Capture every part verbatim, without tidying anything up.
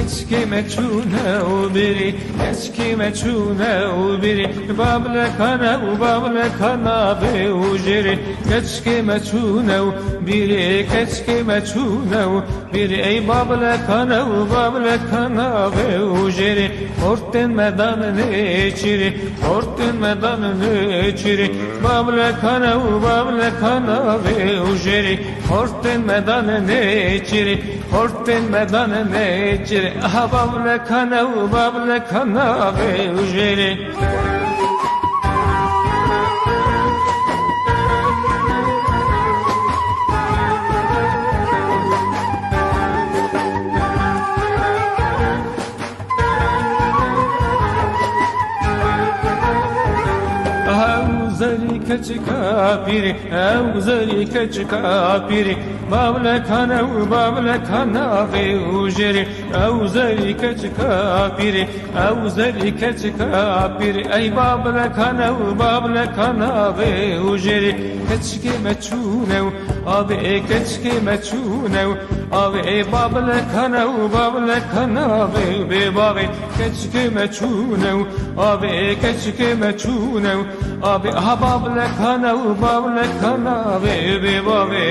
Keçikê me çûne û birî, keçikê me çûne û birî, bablekane û bablekana vê û jêrê. Keçikê me çûne û birî, keçikê me çûne û birî, ey bablekane û bablekana vê û jêrê. Xortên me dan nêçîrê, xortên me dan nêçîrê, bablekane û bablekana vê û jêrê. Xortên me dan nêçîrê, xortên me dan nêçîrê, aha bablekane û bablekana vê û jêrê. Ew zerî keçika pîrê, ew zerî keçika pîrê, bablekane û bablekana vê û jêrê. Ew zerî keçika pîrê, ew zerî keçika pîrê, ey bablekane û bablekana vê û jêrê. Keçikê me çûne û avê, ê keçikê me çûne û avê, ê bablekane û bablekana vê bê bavê. Keçikê me çûne û avê, ê keçikê me çûne û avê, aha bablekane û bablekana vê bê bavê.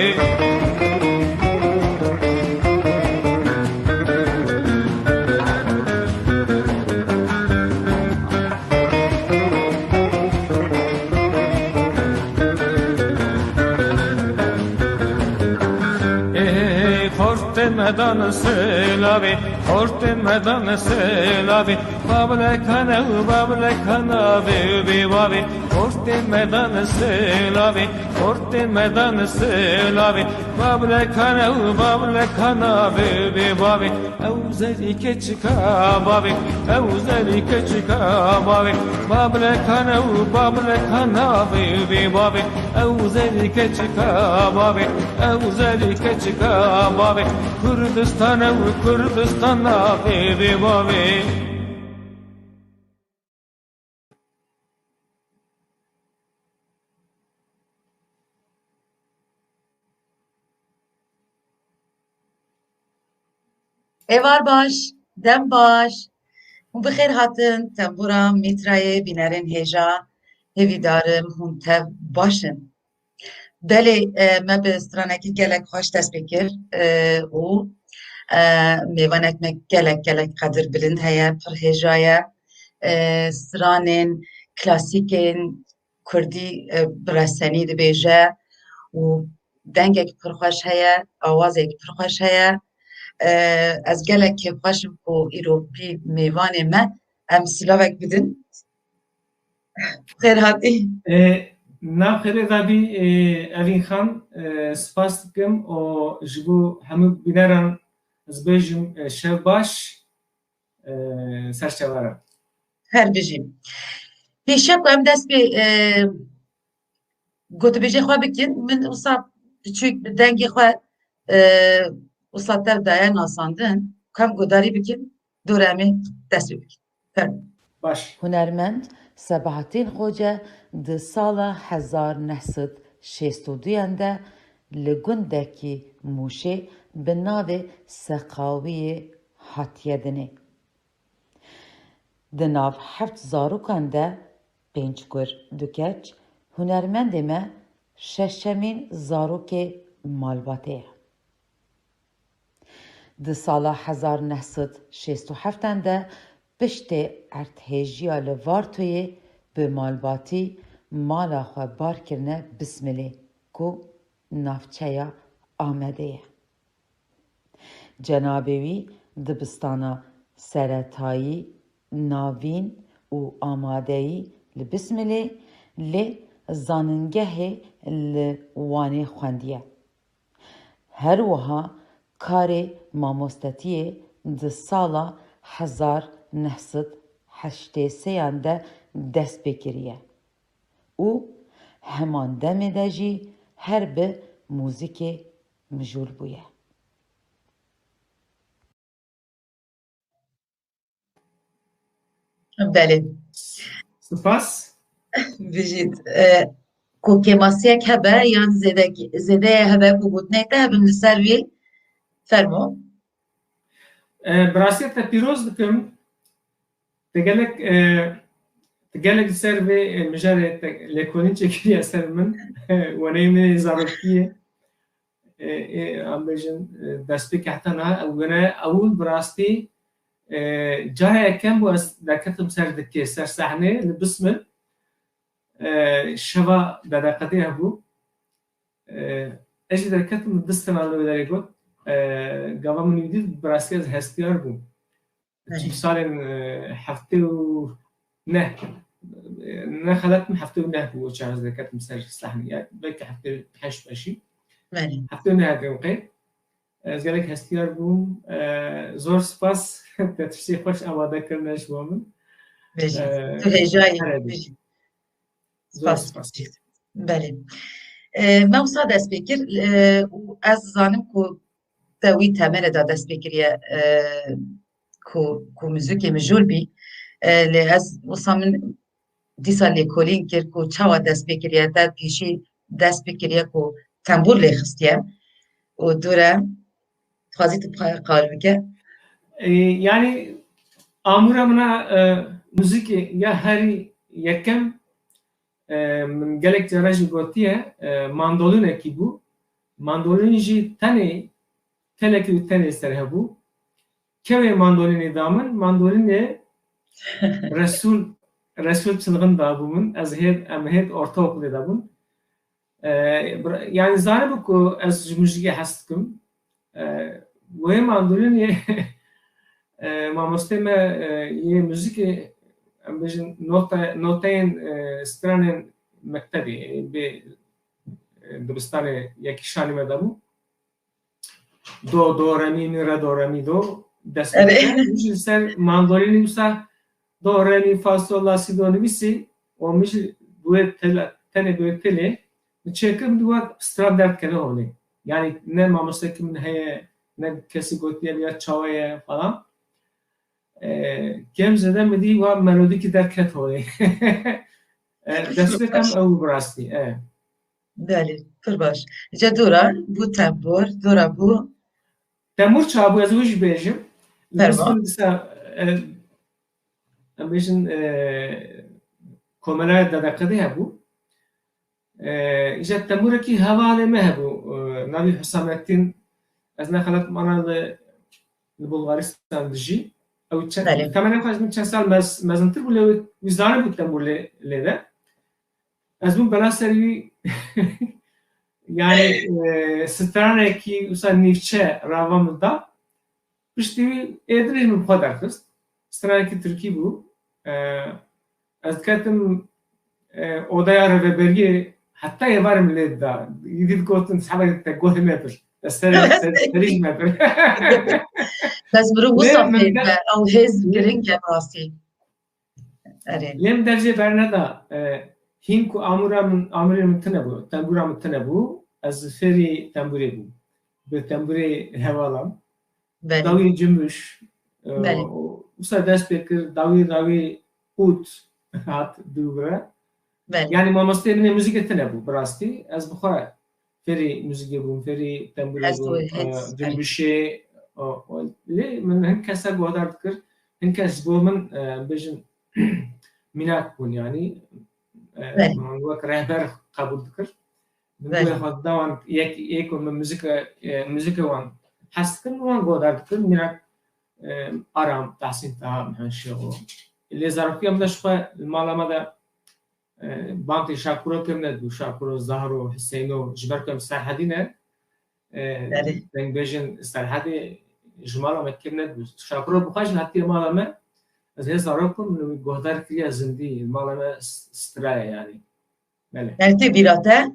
Ê, xortên me dan silavê, xortên me dan silavê, bablekane û bablekana vê bê bavê. Xortên me dan silavê, xortên me dan silavê, bablekane û bablekana vê bê bavê. Ew zerî keçika bavê, ew zerî keçika bavê, bablekane û bablekana vê bê bavê. Ew zerî keçika bavê, ew zerî keçika bavê, Kurdistan ew Kurdistan navê bê bavê. Êvar baş, dem baş. Hûn bi xêr hatin, tembûra Mîtrayê, bînerên hêja, hêvîdarim hûn tev baş in. Belê, e, me bi stranekî gelek xweş dest pê kir, e, û, e, mêvanek me gelek, gelek qedir bilind heye, pir hêja ye. E, stranên klasîkên kurdî, e, bi resenî dibêje û dengek pir xweş heye, awazek pir xweş heye. E, ez gelek kêfxweş im ku îro pî mêvanê me em silavek bidin. Xêr hatî. E, nav xêrê dabî, e, Evîn Xan, e, spas dikim û ji bo hemû bîneran ez bêjim, e, şev baş, e, ser çavan. Her bijî. Pêşiya ku em dest pê, e, gotûbêjê xwe bikin, min wisa piçûk bi dengê xwe, e, wisa tev daye nasandin. Ku em guhdarî bikin, dû re em ê dest pê bikin. Fermo. Baş. Hunermend Sebahatîn Xoce di sala hezar neh sed şêst û duyan de li gundekî Mûşê bi navê Seqawiyê hatiye dinê. Di nav heft zarokan de, pênc kur, du keç, hunermendê me şeşemîn zarokê malbatê ye. Di sala hezar neh sed şêst û heft de piştê erdhêjiya li Vartoyê bi malbatî mala xwe bar kirine Bismilê ku navçeya Amedê ye. Cenabê wî dibistana seretayî, navîn û amadeyî li Bismilê, lê zanîngehê li Wanê xwendiye. Her wiha karê mamostetiyê di sala hezar neh sed heştê sêyan de dest pê kiriye û heman demê de jî her bi muzîkê mijûl bûye. Belê. Spas. Bijît. E, ku kêmasiyek hebe yan zêdek-, zêdeyê hebe ku gotinê te hebin li ser wî, fermo. E, bi rastî te pîroz dikim. Te gelek, e, te gelek li ser vê, e, mijarê te lêkolîn çêkiriye ser min. Weneyê min ê zarokiyê. E, e, em bêjin, e, destpêkê heta niha, ew wene ewil bi rastî, e, cara yekem bû ez derketim ser dikê, ser sehnê, li Bismil, e, şeva dedeqedê hebû. E, ez jî derketim, di stena li wê derê got, e, gava min wî dît, bi rastî ez hestiyar bûm. Çi salên, e, heftê û neh, e, ne xelet min, heftê û neh bû, o çax ez derketim ser sehnê. Ya belkî heftê û heşt be jî. Belê. Heftê û neh dikim qey. Ez gelek hestiyar bûm. E, zor spas. Te tiştê xweş amade kirine ji bo min. Bijî. E, Tu hêjayî. Bijî. Zor spas. Belê. E, me wisa dest pê kir, e, û ez zanim ku te wî temelê de dest pê kiriye, e, ku, ku muzîkê mijûl bî. E, lê ez wisa min dîsa lêkolîn kir ku çawa dest pê kiriye, te pêşî dest pê kiriye ku tembûr lê xistiye û dûre dixwazî tu qal bike. E, yanî amûra min a, e, muzîkê ya herî yekem, e, min gelek cara jî gotiye, e, mandolînekî bû. Mandolîn jî tenê, telekî û tenê ser hebû. Kewê mandolînê da min? Mandolînê Resûl, Resûl Çilxin dabû min. Ez hêt, em hêt ortaokulê de bûn. E, bir-, yanî zanibû ku ez ji muzîkê hez dikim. E, wê mandolînê, e, mamostê me, e, yê muzîkê, em bêjin nota-, noteyên, e, stranên mektebê, e, bê, e, dibistanê yekî şanî me de bû. Do, do, re, mi, mi, re, do, re, mi, do. Dest pê dike. Min jî li ser mandolînê wisa do, re, mi, fa, sol, la, si, do nivîsî û min jî bi wê tele-, tenê bi wê telê min çêkir, min dî wek stran derdikeve holê. Yanî ne mamostekî min heye, ne kesî gotiye ya çawa ye falan. E, kêm zêde min dî wa melodîkî derket holê. E, destpêka min ew bi rastî, e. Belê, pir baş. Îca dora bû tembûr, dora bû. Tembûr çabû, ez wî jî bêjim. Fermo. Dîsa, e, em bêjin, e, komelaya dedeqedê hebû. E, îca tembûrekî hevalê me hebû. E, navî Husamettin, ez nexelet mana li, li Bulgaristan dijî. Ew çend, temenê xwe ji min çend sal mez-, mezintir bû, lê wî zanibû tembûr lê, lê de. Ez bûm bela ser wî, yanî, e, stranekî wisa nîvçe rava min da. Piştî wî ê din jî min bi xwe derxist. Stranekî tirkî bû. E, ez diketim, e, odaya rêveberiyê, heta êvarê min lê dida. Îdî digotin, "Sehebekê te guhê me bir. Te serê, ser-, serî ji me bir." Bes mirov wisa fêr be, ew hêz giring e rastî. Erê. Lê min dercê berneda, e, hîn ku amûra min, amûrê min tune bû, tembûra min tune bû, ez fêrî tembûrê bûm. Bi tembûrê hevalan. Belê. Dawî cimbiş, e, Belê. Wisa dest pê kir, dawî, dawî ût hat dû bire. Belê. Yanî mamosteyê min ê muzîkê tune bû, bi rastî. Ez bi xwe fêrî muzîkê bûm, fêrî tembûrê bûm, e, cembişê, e, e, lê min hin kesa guhdar dikir, hin kes ji bo min, e, bêjin mînak bûn, yanî, e, min wek rehber qebûl dikir. Min goya xwe da wan, yek, yek min muzîka, e, muzîka wan hez dikir, min wan guhdar dikir, mînak, e, Aram, Tahsîn Taha, Mihan Şêxo. Lê zarokiya min de ji xwe li mala me de E, bantê Şakuro kêm nedibû, Şakuro, Zahro, Hiseyno, ji ber ku em Serhedî ne, e, dengbêjên Serhedê Ji mala me kêm nedibû. Şapiro bi xwe jî hatiye mala me. Ez hê zarok bûm, min wî guhdar kiriye zindî. Mala me s-, straye yanî. Belê. Yani tê bîra te?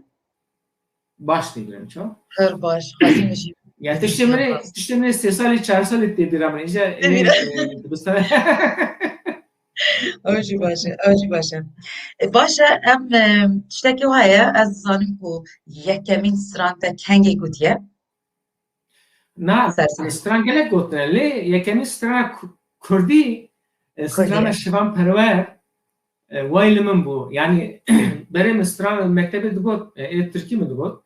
Baş tê bîra min, çawa? Her baş. Xwezî min jî. Ya tiştê min ê, tiştê min ê sê salî, çar salî tê bîra min. Îca Tê bîra. ê, dibistan- Ew jî baş e, ew jî baş e. E, baş e, em, e, tiştekî wiha ye, ez zanim ku yekemîn stran te kengê gotiye. Na, Ser ser. Stran gelek gotine. Lê yekemîn strana ku-, kurdî, e, strana Kurdî. Şivan Perwer, e, way li min bû. Yanî berê min stran mektebê digot, e, ê tirkî min digot.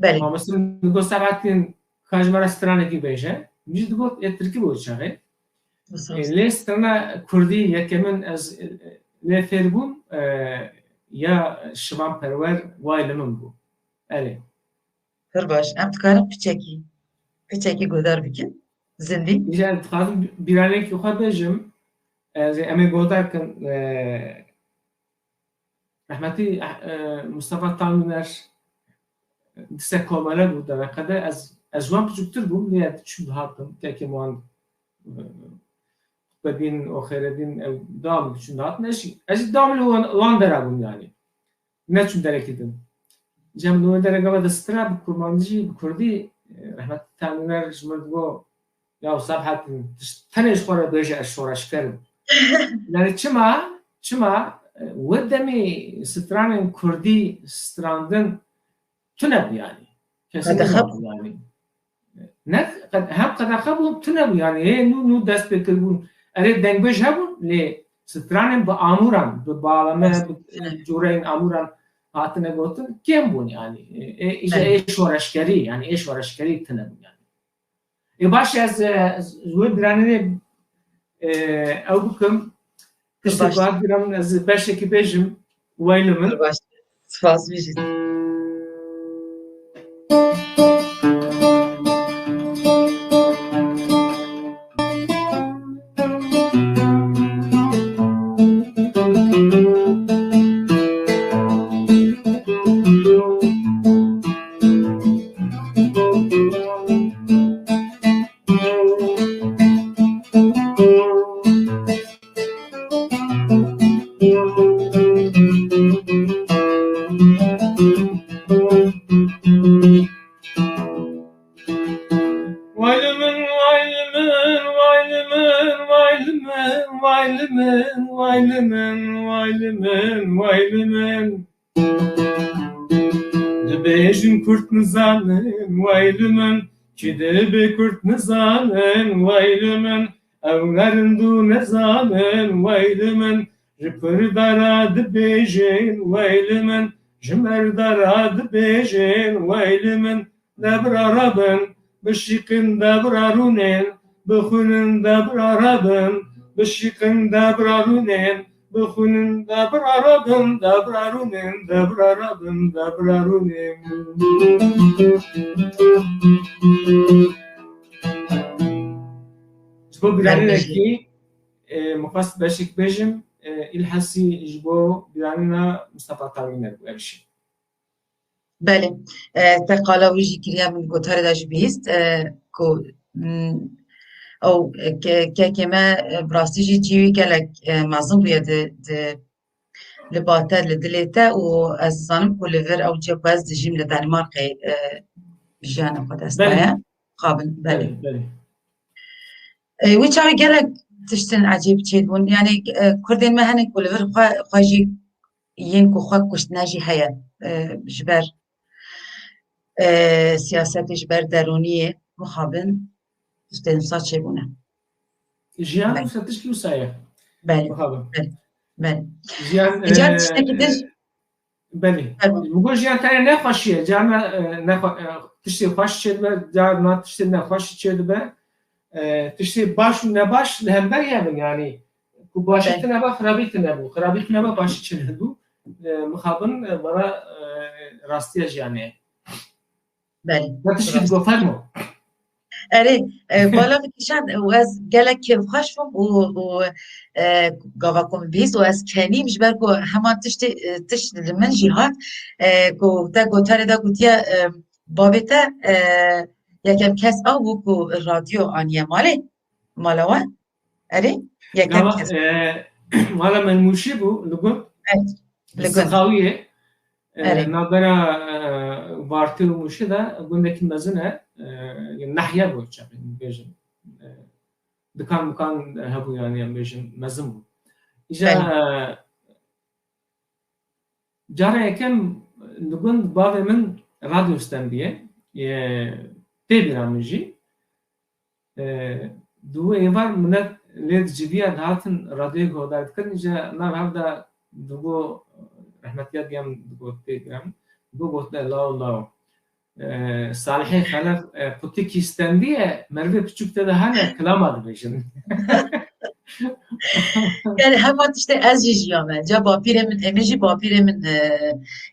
Belê. Mamoste min digot, Sebahattin, ka ji me re stranekî bêje. Min jî digot, ê tirkî bû çaxê. E, lê strana kurdî yekemin ez, e, lê fêr bûm, e, ya Şivan Perwer way li min bû. Erê. Pir baş. Em dikarin piçekî, piçekî guhdar bikin. Zindî. Îca ez dixwazim bîranekî xwe bêjim. Ez ê em ê guhdar kin, e, rehmetî, e, Mustafa Tanriner dise komele bû dereqede. Ez, ez ji wan biçûktir bûm. Lê ez diçûm dihatim. Tekê wan, e, Xutbedîn û Xêredîn ew dam diçûn dihatin. Ez jî, ez jî dam li wan, wan dera bûm yanî. Neçûm derekî din. Cem li wê dere gava destira bi kurmancî, bi kurdî, e, rehmetî Tanriner ji min digo, ya Sebahattin, tişt tenê ji xwe re bêje ez şoreşker im. Yani çima, çima, e, wê demê stranên kurdî strandin tune bû yani. Kesin Qedexe bû yani. Ne, qed-, hem qedexe bû, tune bû yani. Hê nû, nû dest pê kiribûn. Erê dengbêj hebûn, lê stranên bi amûran, bi baleme, bi cûreyên amûran hatine gotin, kêm bûn yani. Ê, ê, îşte ê şoreşkerî, yani ê şoreşkerî tune bûn yani. Ê baş ez, e, ez wê biranê, e, ew bikim. Tiştê Baş. Ku hat bîra min, ez beşekî bêjim, way li min. Baş. Spas bijî. Way li min, way li min, way li min, way li min, way li min, way li min, way li min, way li min. Dibêjin kurd nizanin, way li min, çi dibe kurd nizanin, way li min, ew nerind û nezanin, way li min, ji kurdara dibêjin, way li min, ji merdara dibêjin, way li min, debra rabin, bişîqin debra rûnên, bixwînin debra rabin, bişîqin debra rûnên, bixwînin debra rabin, debra rûnên, debra rabin, debra rûnên. Ji bo bîranînekî, e, min xwest beşek bêjim, e, îlhesî ji bo bîranîna Mustafa Tawîner bû, ev jî. Belê. E, te qala wî jî kiriye, min gotarê de jî bihîst, e, ku, mm, ew, e, ke-, kekê me, e, bi rastî jî cî wî gelek, e, mezin bûye di, di, li ba te, li dilê te û ez zanim ku li vir ew cî ku ez dijîm li Danimarkayê, e, jiyana xwe dest daye. Belê. Xabin, belê. Belê, belê. E, wî çaxê gelek tiştin ecêb çêdibûn. Yanî, e, kurdên me hene ku li vir xwe, xwe jî yên ku xwe kuştine jî heye. E, ji ber, e, siyasetê, ji ber derûniyê mixabin tiştên wisa çêbûne. Jiyan Belê. Wisa tişkî wisa ye. Belê. Mixabin. Belê. Belê. Jiyan, Îcar e, tiştekî din e, Belê. Belê. Min got jiyan tenê nexweşî ye. Carna, e, nexwe-, e, tiştê xweş çêdibe, carna tiştê nexweş çêdibe. E, tiştê baş û nebaş li hember hebin, yanî ku başî Belê. Tine be, xirabî tine bû. Xirabî tine be, başî çênebû. E, mixabin, e, vana, e, rastiya jiyanê ye. Belê. Ne tiştê digot, fermo. Erê, e, bala min kişand û ez gelek kêfxweş bûm û, û, e, gava ku min bihîst û ez kenîm ji ber ku heman tiştê, e, tişt li min jî hat, e, ku te gotarê de gotiye, e, bavê te, e, Yekem kes ew bû ku radyo aniye malê. Mala we? Erê? Yekem Gava, kes. E, mala min Mûşî bû, li gund. Evet. Li gund. Sexawiyê. E, Erê. Navbera, e, Vartê û Mûşê de gundekî mezin e. E, nehye bû çaxê, bêjin. E, dikan mikan hebû yani, em bêjin mezin bû. Îja, Belê. E, Cara yekem li gund bavê min radyo stendiye. Yê tê bîra min jî. E, di wê êvar milet lê diciviya dihatin radyoyê guhdar dikirin. Îja nav hev de digo, rehmetiya diya min digo tê bîra min. Digo gotine law law. E, Salihê Xelef, e, qutikî stendiye, merivê piçûk tê de hene, kilama dibêjin. Yani hema tiştê ez jî jiyame. Ca bapîrê min, em ê jî bapîrê min, e,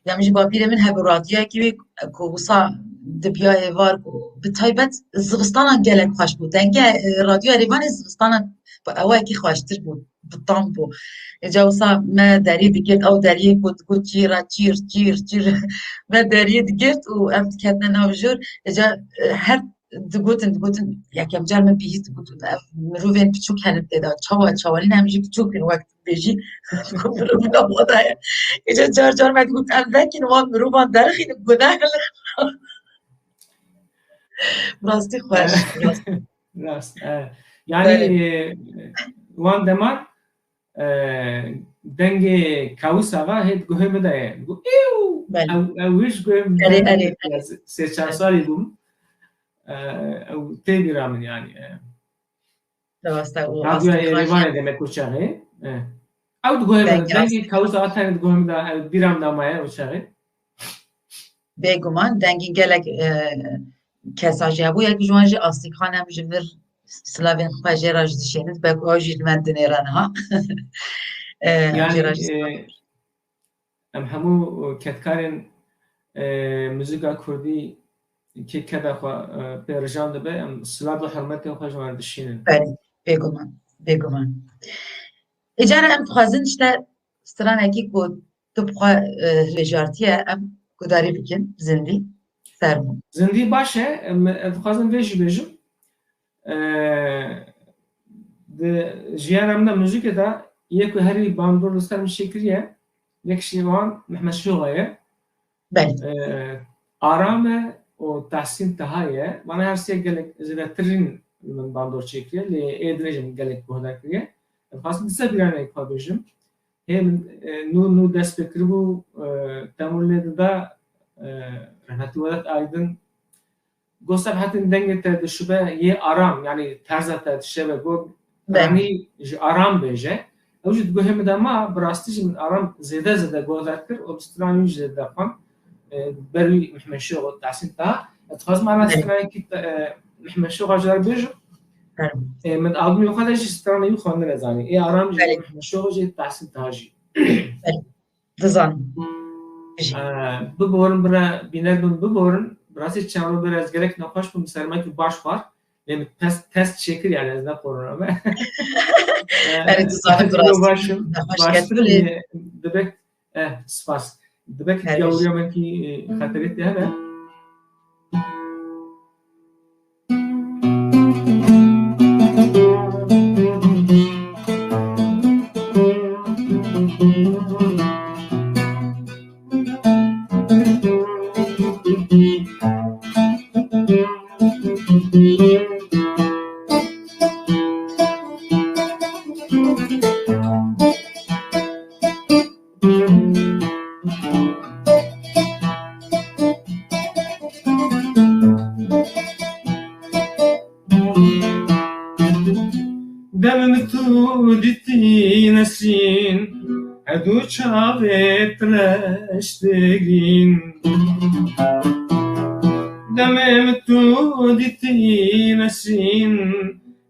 ya min jî bapîrê min hebû radyoyekî wê ku wisa dibiya êvar ku bi taybet zivistanan gelek xweş bû. Dengê, e, radyoya Rêvanê zivistanan bi ewekî xweştir bû. Bi tam bû. Êca wisa me derî digirt, ew deriyê ku digot çîra çîr, çîr, çîr. Me deriyê digirt û em diketine nav jor. Êca, e, her digotin, digotin, yekem car min bihîst, digotin, ev mirovên piçûk henin tê de. Çawa, çawa nîne, em jî piçûk in, wek tu bêjî, ku mirov lawada ye. Êca car car me digot, em vekîn wan mirovan derixînin, guneh in. Rastî xweş, rastî. Rast, e, yani, Belê. E, wan deman, e, dengê Kawus Axa hê di guhê min de ye. Gu-, "Ew!" Belê. Ew, ew wê ji guhê min Erê, de erê, erê. Sê çar salî bûm. E, ew tê bîra min yani, e. Rast e, û Radyoya Aslî Êrîvanê demek o çaxê. E. Ew di guhê min de, Dengê dengê Aslî Kawus Axa tenê di guhê min de, ew bîra min de maye o çaxê. Bêguman dengê gelek, e, kesa jî hebû, yek ji wan jî Aslî Xan, em ji vir silavên xwe jê re jî dişênin, belku ew jî li me dinêre niha. E, em jê re jî silav. Em hemû, e, kedkarên, e, muzîka kurdî kê keda xwe, e, pê rijan dibe, em silav û hurmetên xwe ji wan re dişînin. Belê, bêguman, bêguman. Îcara em dixwazin işte stranekî ku tu bi xwe, e, hilbijartiye, em gudarî bikin, zindî, fermo. Zindî baş e, em, ez dixwazim vê jî bêjim. E, di jiyana min de muzîkê de yê ku herî bandor li ser min çêkiriye, yek ji wan Mehmet Şoxa ye. Belê. E, Aram e û Tahsîn Taha ye. Vana her sê gelek zêdetirîn li min bandor çêkiriye, lê ê dinê jî min gelek guhdar kiriye. Em xwestin di ser bîranê xwe bêjim. Hê min, e, nû, nû dest pê kiribû, e, temû lê dida, e, rehmetî Welat Aydin. Got sebhetên dengê te dişibe yê aram, yanî terza te dişeve, got, Be. Ranî ji aram bêje. Ew jî di guhê min de ma, bi rastî jî min aram zêde zêde guhdar kir û bi stranên wî jî zêde xwend. E, ber wî Mehmet Şox û Tahsîn Taha. Ez dixwazim ana Be. stranekî te, e, Mehmet Şoxa ji we re bêjim. Be. E, min albûmê xwe de jî stranê wî xwendine zanî. Ê aram jî Be. Mehmet Şox jî Tahsîn Taha jî. Be. Dizanim. Bijî. Ee, biborin bira bîner bin biborin. Bi rastî çend roj bira ez gelek nexweş bûm, ser me ki baş xwar. Lê min test, test çêkir yani ez ne korona me. Ee, Erê, dizanim ez bi rastî. Baş im, nexweş baştir im, lê dibek, eh, spas. Dibek Erê. Gawriya min ki, e, xeterê te hebe. Demê min tu dîtî Nesrîn, her du çavê tu leş digrîn. Demê min tu dîtî Nesrîn,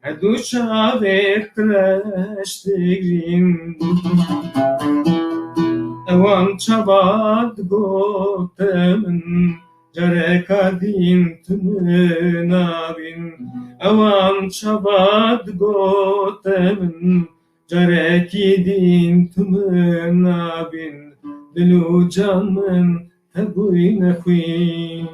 her du çavê tu leş digrîn. Ewan çava digote min, careka dîn tu min nabîn. Ewan çava digote min, carekî dîn tu min nabîn. Dil û can min te bûyne xwîn.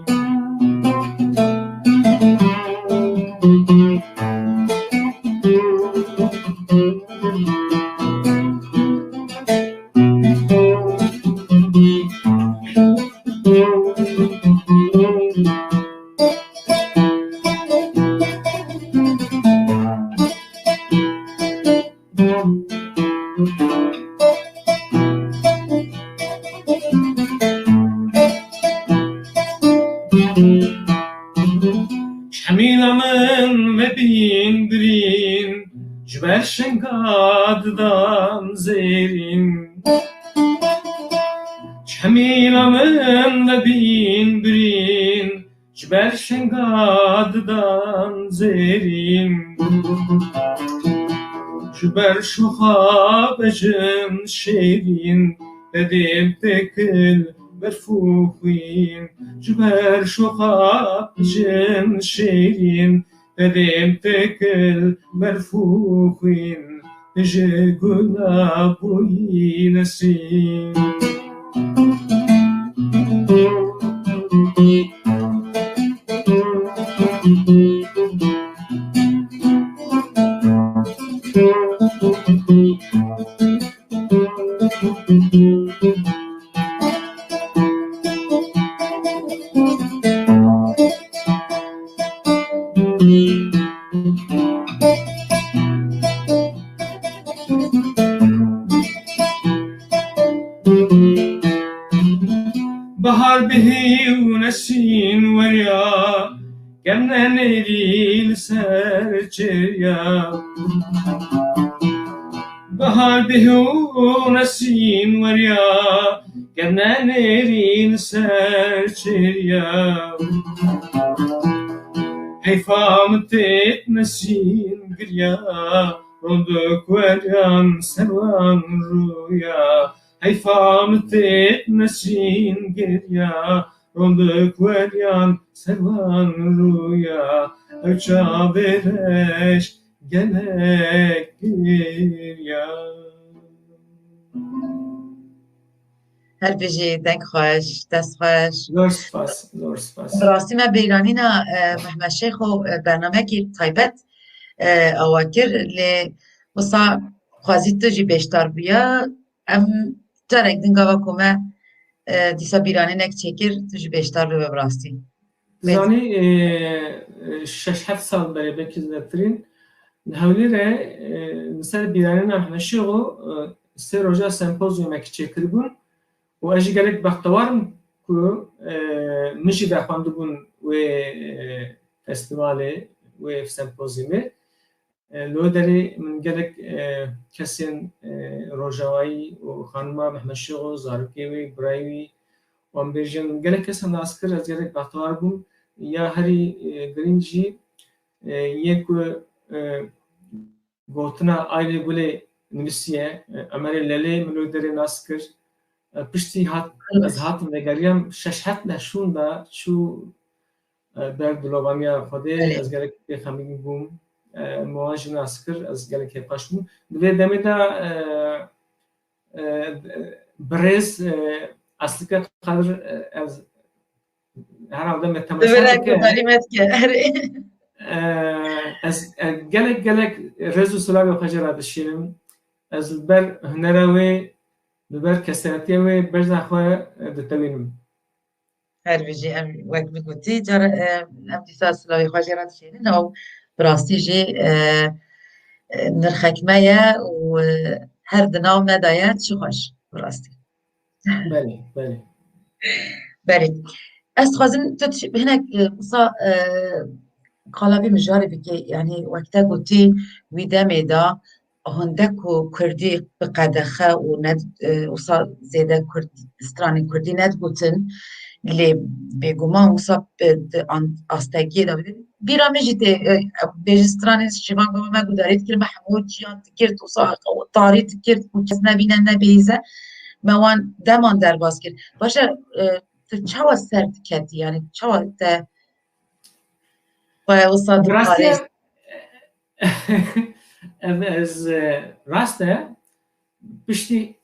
Mîna min vebîn birîn, ji ber şinga didan zêrîn. Çemîna min vebîn birîn, ji ber şinga didan zêrîn. Ji ber şoxa bejin şêrîn, te dêm tekil berf û xwîn. Ji ber şoxa bejin şêrîn, te dêm tekil berf û xwîn. Ji gula bûyî nesîn. Bahar bihî û nesîn weriya, kevne nêrî li ser çêriya. Bahar bihî û nesîn weriya, kevne nêrî li ser çêriya. Heyfa min têt nesîn giriya, rondik weriyan ser wan rûya. Heyfa min têt nesîn giriya, rondik weriyan ser wan rûya. Ew çavê reş gelek giriya. Her bijî, deng xweş, dest xweş. Zor spas, zor spas. Bi rastî me bîranîna, e, Mehmet Şêxo, e, bernamekî taybet, e, awa kir, lê wisa xwezî tu jî beşdar bûya. Em carek din gava ku me, e, dîsa bîranînek çêkir, tu jî beşdar bibe bi rastî. Dizanî, e, e, şeş heft sal berê, belkî zêdetirîn, li Hewlêrê, e, li ser bîranîna Mehmet Şêxo, e, sê roja sempozyumek çêkiribûn û ez jî gelek bextewar im ku, e, min jî vexwendibûn wê, e, festîvalê, wê sempozyumê. E, li wê derê min gelek, e, kesên, e, rojavayî û xanima Mehmet Şêxo, zarokê wê, birayê wî, wan bêjin, gelek kes nas kir, ez gelek bextewar bûm. Ya herî, e, girîng jî, e, yê ku, e, gotina Aylê Gulê nivîsiye, e, Emerê Lelê min li wê derê nas kir. E, piştî hat, ez hatim vegeriyam, şeş heft meh şûnda çû, e, ber dilovaniya Xwedê, Belê. Ez gelek pê xemgîn bûm. E, min wan jî nas kir, ez gelek kêfxweş bûm. Di vê demê de, e, e, birêz, e, Aslike Qadir, e, ez herhalde me temaşe dike. Guhdarî me dike, erê. E, ez, e, gelek, gelek rêz û silavê xwe jê re dişînim. Ez li ber hunera wê, li ber kesayetiya wê bejna xwe, e, ditewînim. Her bijî, em wek min gotî, cara, e, em dîsa silavê xwe jê re dişênin. Ew bi rastî jî, e, e, nirxek me ye û, e, her di nav me de ye, çi xweş, bi rastî. Belê, belê. Belê. Ez dixwazim tu tişt-, hinek, e, wisa, e, qala vê mijarê bikê, yanî wek te gotî, wî demê de hindek ku kurdî bi qedexe û ne, e, wisa zêde kurd, stranên kurdî nedigotin, lê bêguman wisa bi, di an-, astekiyê de bidin. Bîra min jî tê, e, bêjin stranên şivan gava me gudarî dikir, me hemû ciyan dikir, wisa tarî dikir û kes nebîne nebihîze. Me wan deman derbas kir. Baş e, e, tu çawa ser diketî? Yanî çawa te xwe wisa Bi rastî diparêz? Ev ez, e, rast e. Piştî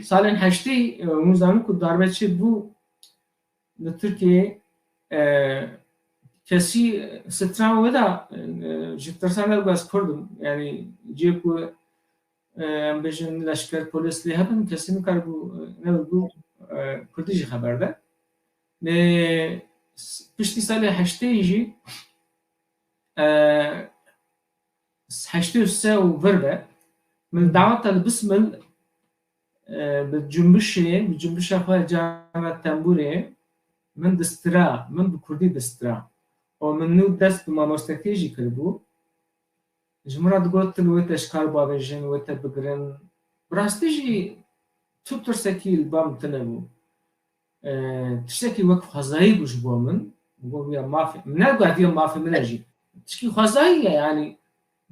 salên heştê, e, hûn zanin ku darbe çêbû li Tirkiyeyê, e, kesî stran wê de, e, ji tirsa ne ku ez Kurd im. Yanî cihê ku, e, em bêjin leşker, polîs lê hebin, kesî nikaribû, e, ne ku, e, Kurdî jî xeber de. Lê s-, piştî salê heştê jî, e, heştê û sê û vir be, min daweta li Bismil, e, bi cumbişê, bi cumbişa xwe cara tembûrê min distira, min bi kurdî distira. û min nû dest bi mamostetiyê jî kiribû. Ji min re digotin, wê te ji kar bavêjin, wê te bigirin. Bi rastî jî tu tirsekî li ba min tune bû. E, tiştekî wek xwezayî bû ji bo min. Min got, "Viya mafê, min nedigot viya mafê min e jî." Tişkî xwezayî ye, yanî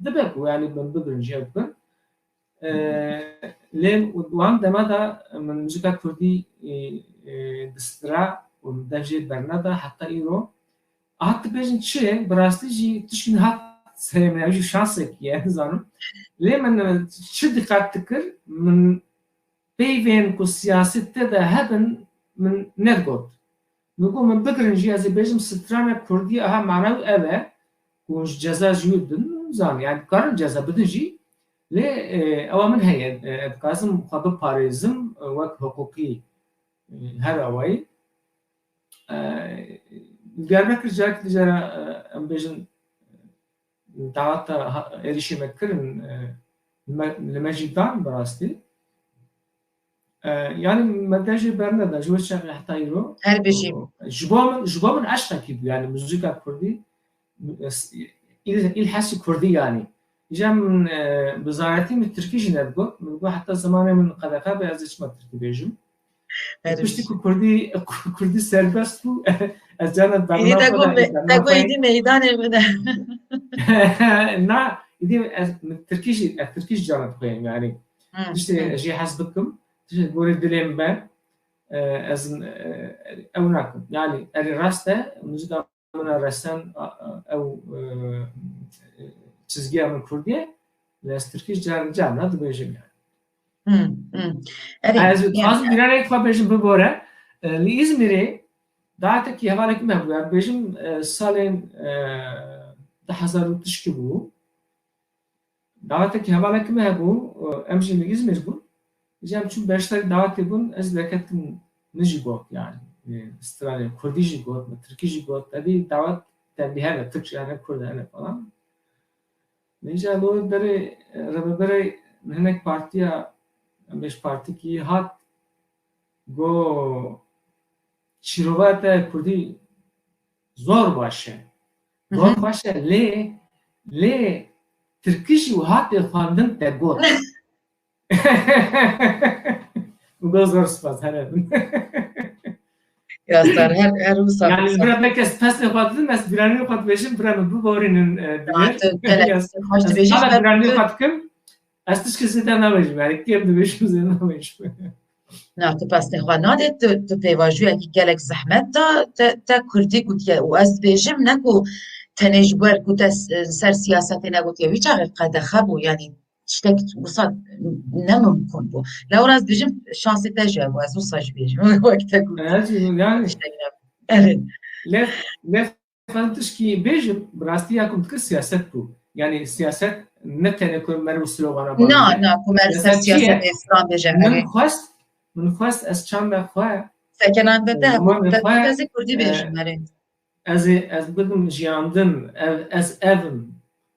dibe ku, yanî min bigirin, jê bikin. E, lê wan dema de min muzîka kurdî, e, e, distira û min dev jê berneda heta îro. Hat dibêjin çi? Bi rastî jî tişkî hat serê min, ew jî şansekî ye, nizanim. Lê min, e, çi diqet dikir? Min peyvên ku siyaset te de hebin, min nedigot. Min got, "Min bigirin jî, ez ê bêjim strana kurdî aha mana wî ev e, ku ji ceza jî din zan, yani karin ceza bidin jî." Lê, e, ewa min heye, e, ez dixwazim xwe biparêzim, e, wek hiqûqî, e, her awayî. E, Diyarbekir carek dî jara, e, em bêjin, daweta ha-, êrişê me kirin, e, me, li me jî dan bi rastî. E, yanî me dev jê berneda ji wê çaxê heta îro. Her bijî. Ji bo min, ji bo min eşqekî bû, yanî muzîka kurdî, îl-, îlhesî kurdî yanî. Îja min, e, bi zaretî min tirkî jî nedigot. Min got heta zimanê min qedexe be ez ê çima tirkî bêjim. Her Piştî bijî. Ku kurdî, ku kurdî serbest bû, ez carna Îdî te got, te got îdî meydanê min e. Na, îdî ez, min tirkî jî, ez tirkî jî carna dixweyim yanî. Hı, Tiştê hı. ez jê hez bikim, tiştê gorê dilê min be, e, ez, e, ew nakim. Yanî erê rast e, muzîka min a resen, a, a, ew, e, çizgiya min kurdî ye, lê ez tirkî jî car, carna dibêjim yanî. Hı, hı. Erê, Ez yani. dixwazim bîranekî xwe bêjim bibore. E, li Îzmîrê dawetekî hevalekî me hebû. Yani bêjim, e, salên, e, du hezar û tişkî bû. Dawetekî hevalekî me hebû. E, em jî li Îzmîr bûn. Ji em çûn beşdarî dawetê bûn. Ez derketim min jî got yani. E, stranê kurdî jî got, min tirkî jî got. Tevî dawet tevî hene, Tirk jî hene, Kurd hene falan. Vêca li wê berê, rêveberê hinek partiya, em bêj partikî hat, got, "Şîrova te kurdî zor baş e. Zor Hı hı. baş e, lê, lê tirkî jî wiha tê xwendin te got." Min got, "Zor spas, here bin." Ya star, her, her wisa Yani, wisa. Bira belki ez pesnê xwe didim, ez bîranî xwe dibêjim, bira min biborînin, e, Ya, diyar. tu gelek Ya, xweş ez dibêjî, hala bira bîranî tu xwe dikim, ez tişkî zêde nabêjim, yani, kêm dibêjim, zêde nabêjim. Na, tu pesnê xwe nadê, tu, tu pêvajoyekî gelek zehmet da, te, te kurdî gotiye û ez dibêjim, ne ku tenê ji ber ku te s-, ser siyasetê negotiye, wî çaxê qedexe bû, yani, tiştek wisa ne mimkun bû. Lewra ez dibêjim, şansê te jî hebû, ez wisa jî bêjim, wek te got. Ez jî, yani, Tiştek ne. Evet. Lê, lê Xwedî tişkî bêjim, bi rastî ya ku min dikir siyaset bû. Yani siyaset ne tenê ku meriv û slogana Na, bavêje. Na, ku meriv ser Siyaset çi ye? Siyaset Îslam bêje, Min erê. Xwest, min xwest ez çanda xwe, Sekenandê te hebû, zimanê te xwe, dixwazî kurdî e, bêjim, erê. Ez ê, ez bidim jiyandin, ev, ez ev im.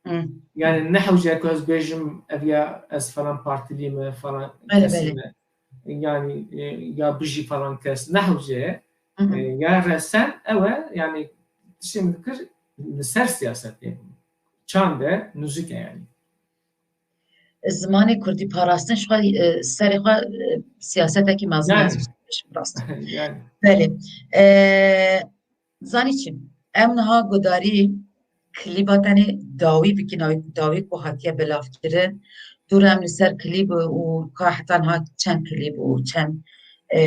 Hı. Yani ne hewce ku ez bêjim, ev ya ez falan partilî me, falan Belê, kesî belê. me. Yani, e, ya bijî falan kes, ne hewce ye. Hı hı. E, ya resen ew e, yani tiştê min dikir li ser siyasetê. Çand e, nûzik e yani. Zimanê kurdî parastin ji xwe, e, serê xwe, e, siyasetekî mezin Yani. e, rast. Yani. Belê. E, Zanî çi? Em niha gudarî klîba tenê dawî bikin, ew dawî ku hatiye belavkirin. Dû re em li ser klîb û ka heta niha çend klîb û çend, e,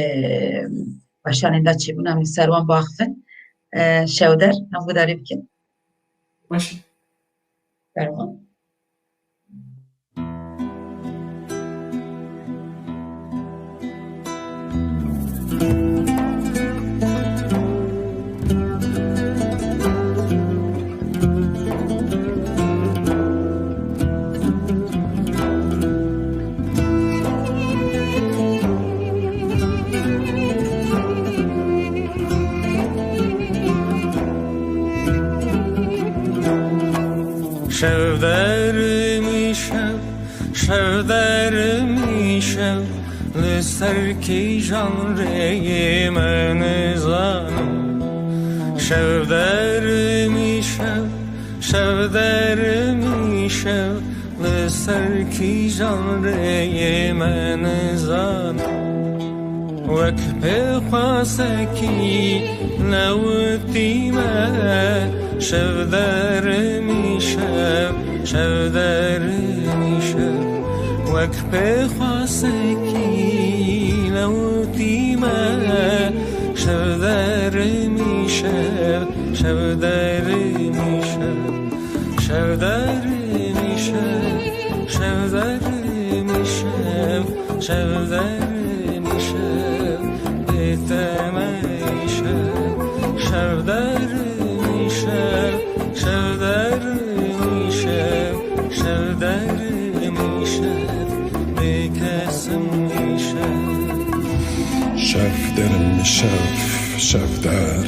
weşanên de çêbûn, em li ser wan biaxivin. E, Şewder, em gudarî bikin. Baş e. Fermo. Şev dermî şev, şev dermî şev, li ser kîjan rêyê me nizanim. Şev dermî Şevderim îşev li ser kîjan rêyê me nizanim. Wek pêxwasekî newtî me, şevderim îşev, şevderim îşev. Wek pêxwasekî newtî me, şevderim îşev, şevderim îşev. Şevderim îşev, şevderim îşev, şevderim îşev, bê te me îşev. Şevderim îşev, şevderim îşev, şevderim îşev, bê kesim îşev. Şevderim îşev, şevder.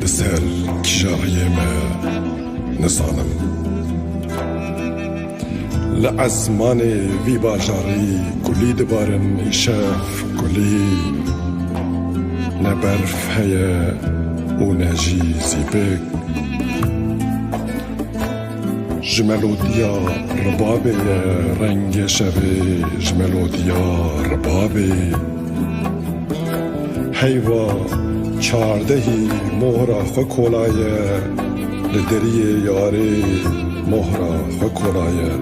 Li ser kîja riyê me nizanim. Li esmanê vî bajarî kulî dibarin îşev kulî. Ne berf heye û ne jî zîpik. Ji melodiya ribabê ye rengê şevê, ji melodiya ribabê. Heyva çardehî mohra xwe kolaye, li deriyê yarê mohra xwe kolaye.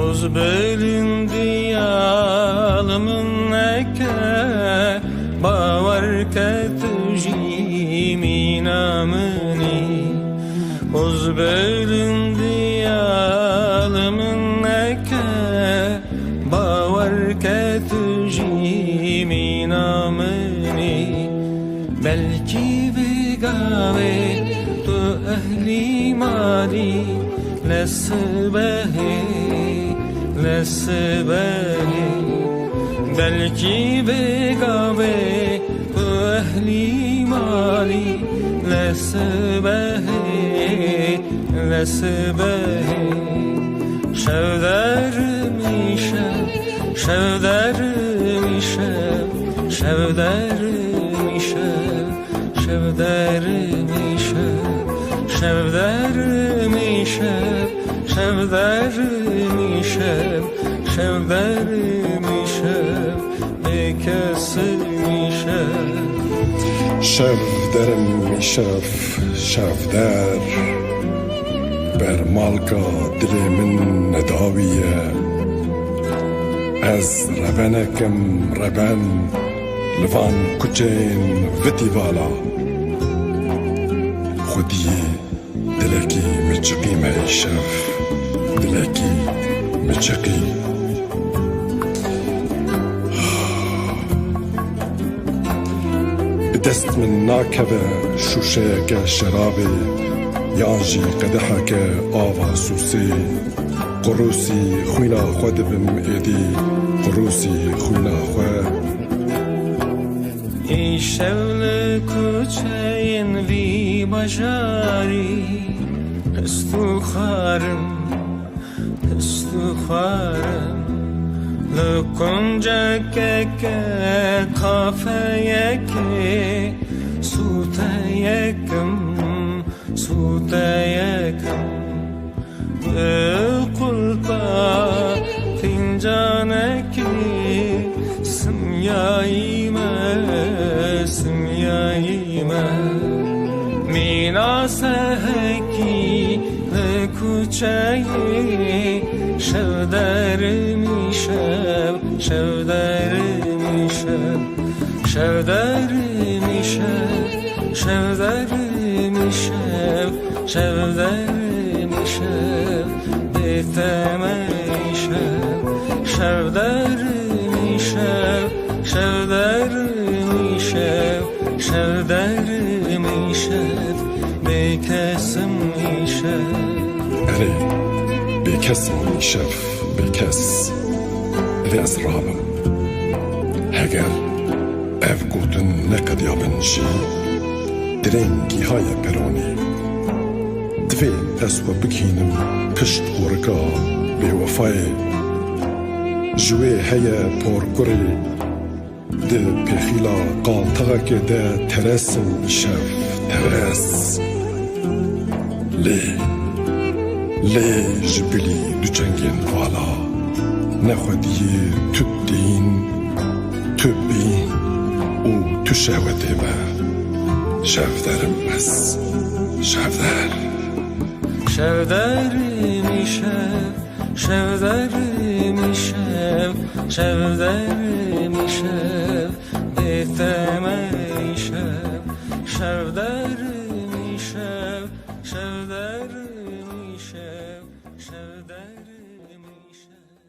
Oz bilind ya li min neke, bawer ke tu jî mîna min î. Oz bilind ya li min neke, bawer ke tu jî mîna min î. Belkî bi gavê tu ehlî malî, li sibehê, li sibehê. Belkî bi gavê tu ehlî malî, li sibehê, li sibehê. Şevderim îşev, şevderim îşev, şevderim îşev, şevderim îşev, şevderim îşev, şevderim îşev, şevderim îşev, bê kesim îşev. Şevderim îşev, şevder. Bermalka dilê min nedawî ye. Ez rebenek im, reben li van kuçên vitî vala. Xwediyê dilekî miçiqî me îşev, dilekî miçiqî. Bi dest min nakeve şûşeyeke şerabê yan jî qedeheke ava sûsê. Qurûsî xwîna xwe dibim êdî, qurûsî xwîna xwe. Îşev li kuçeyên vî bajarî pist û xwarim, pist û xwarim. Li kuncekeke kafeyekê sûteyekim, sûteyekim. Bi qulpa fincanekî simyayî me, simyayî me. Mîna sehekî li kuçeyê, şevderim îşev, şevderim îşev, şevderim îşev, şevderim îşev. Şevderim îşev, bê te me îşev. Şevderim îşev, şevderim îşev, şevderim îşev, bê kesim îşev. Erê, bê kesim îşev, bê kes. Divê ez rabim. Heger ev gotin neqediyabin jî, dilên gîhaye peronê. Divê ez xwe bigihînim pişt qorika bêwefayê. Ji wê heye porkurê, Pêxîla qaltaxekê de teres û şev teres. Lê, lê ji bilî du çengên vala nexwediyê tu dîn, tu bîn û tu şehwetê me. Şevderim ez, şevder. Şevderim îşev, şevderim îşev, şevderim îşev, bêteme îşev, şevderim îşev, şevderim îşev, şevderim îşev.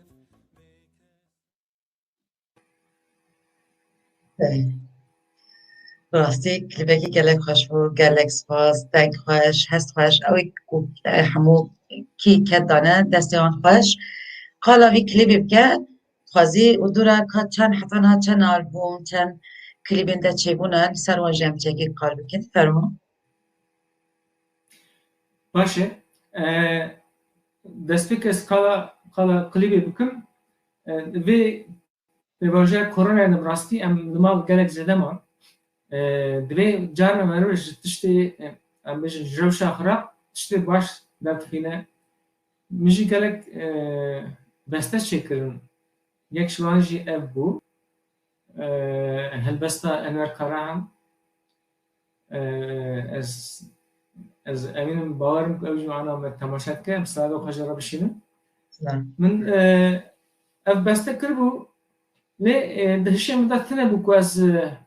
Bi rastî klîbekî gelek xweş bû, gelek spas, deng xweş, hest xweş. Ew ê ku, e, hemû kî ket dane, destê wan xweş. Qala vî klîbê bike, xwezî û dûra ka çend heta niha çend albûm, çend klîbên te çêbûne, li ser wan jî em çekî qal bikin. Fermo. Baş e. E, destpêk ez qala, qala klîbê bikim. E, vê pêvajoya koronayê de bi rastî em li mal gelek zêde man. E, divê carna meriv ji tiştê, e, em bêjin ji rewşa xirab tiştê baş derdixîne. Min jî gelek, e, beste çêkirin. Yek ji wan jî ev bû. E, helbesta Enwer Karahan. E, ez, ez emînim, bawerim ku ew jî ana me temaşe dike. Em sade xwe jê re bişînin. Selamet. Min, e, ev beste kiribû, lê, e, di hişê min de tune bû ku ez, e,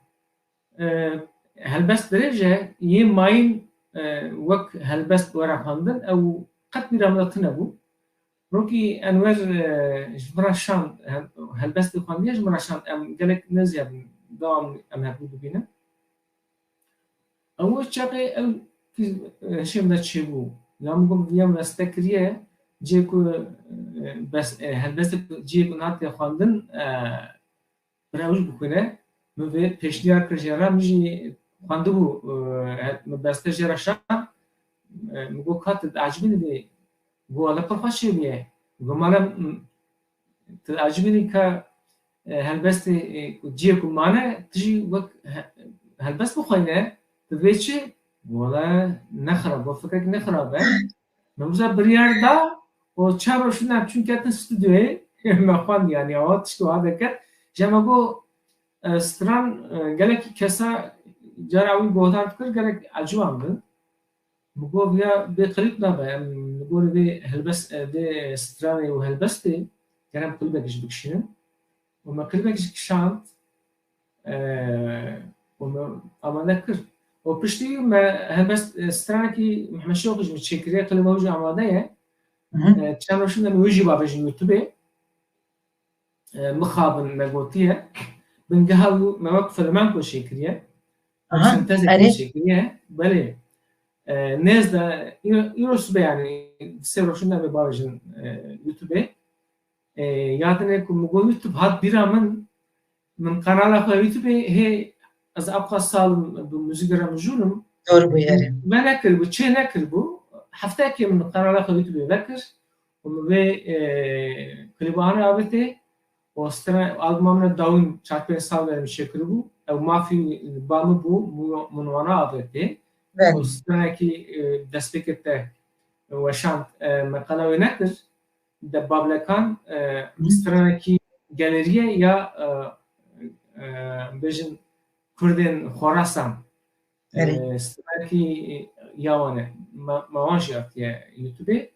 e, helbest dirêj e, yê mayîn, e, wek helbest were xwendin, ew qet bîra min de tune bû. Rokî Enwer, e, ji min re şand, hel-, helbestê xwendiye ji min re şand, em gelek nêziyabin, dewam em hevdû dibînin. Ew çaxê ew hişê min de çêbû. Ya min got, viya min beste kiriye, cihê ku, e, bes-, e, helbestê ku, cihê ku hatiye xwendin, e, bira ew jî bixwîne. Min vê pêşniyar kir jê re, min jî xwendibû, e, min beste jê re şand. E, min got, ka tu diecibînî vê? Got, wele pir xweş çêbûye. Got, mala, m-, tu diecibînî ka, e, helbestê, e, ku cihê ku mane, tu jî wek he-, helbest bixweyne, tu vê çi? Wele ne xirab, got, fikrek ne xirab e. Min wisa biryar da û çar roj şûnde em çûn ketin stûdyoyê, me xwend, yanî awa tişt wiha derket. Ji me got, e, stran, e, gelekî kesa cara wî guhdar dikir, gelek ecibandin. Min got, viya bê klîp nabe, em li gorî vê helbest, e, vê stranê û helbestê ger em klîbekî jî bikişînin. Û me klîbekî jî kişand, e, û me amade kir. Û piştî me helbest, e, stranekî Mehmet Şewqî ji min çêkiriye, klîba wî jî amade ye. Hı hı. E, çend roj şûnde em wê jî bavêjin YouTubeê. E, mixabin me gotiye. Bingeha wî me wek filmenko çêkiriye. Aha, sentezekî erê. Çêkiriye. Belê. E, nêz de îro, îro sibe, yanî sê roj şûnde em ê bavêjin, e, YouTubeê. E, ya dinê ku min got YouTube hat bîra min, min kanala xwe YouTubeê hê ez ewqas sal im bi muzîkê re mijûl im. Dor bû, erê. Me nekiribû, çê nekiribû. Hefteyekê min kanala xwe YouTubeê vekir û min vê, e, klîba anî avêtê. Û stran-, albuma min dawîn çar pênc sal berê min çêkiribû. Ew mafî ba min bû, min, min wana avêtê. Belê. Û stranekî, e, destpêkê te weşand, e, me qala wê nekir. De Bablekan, e, Hı. stranekî galerî ye ya, e, e, bêjin Kurdên Xorasan. Erê. E, stranekî ya wan e. Me, me wan jî hatiye YouTubeê.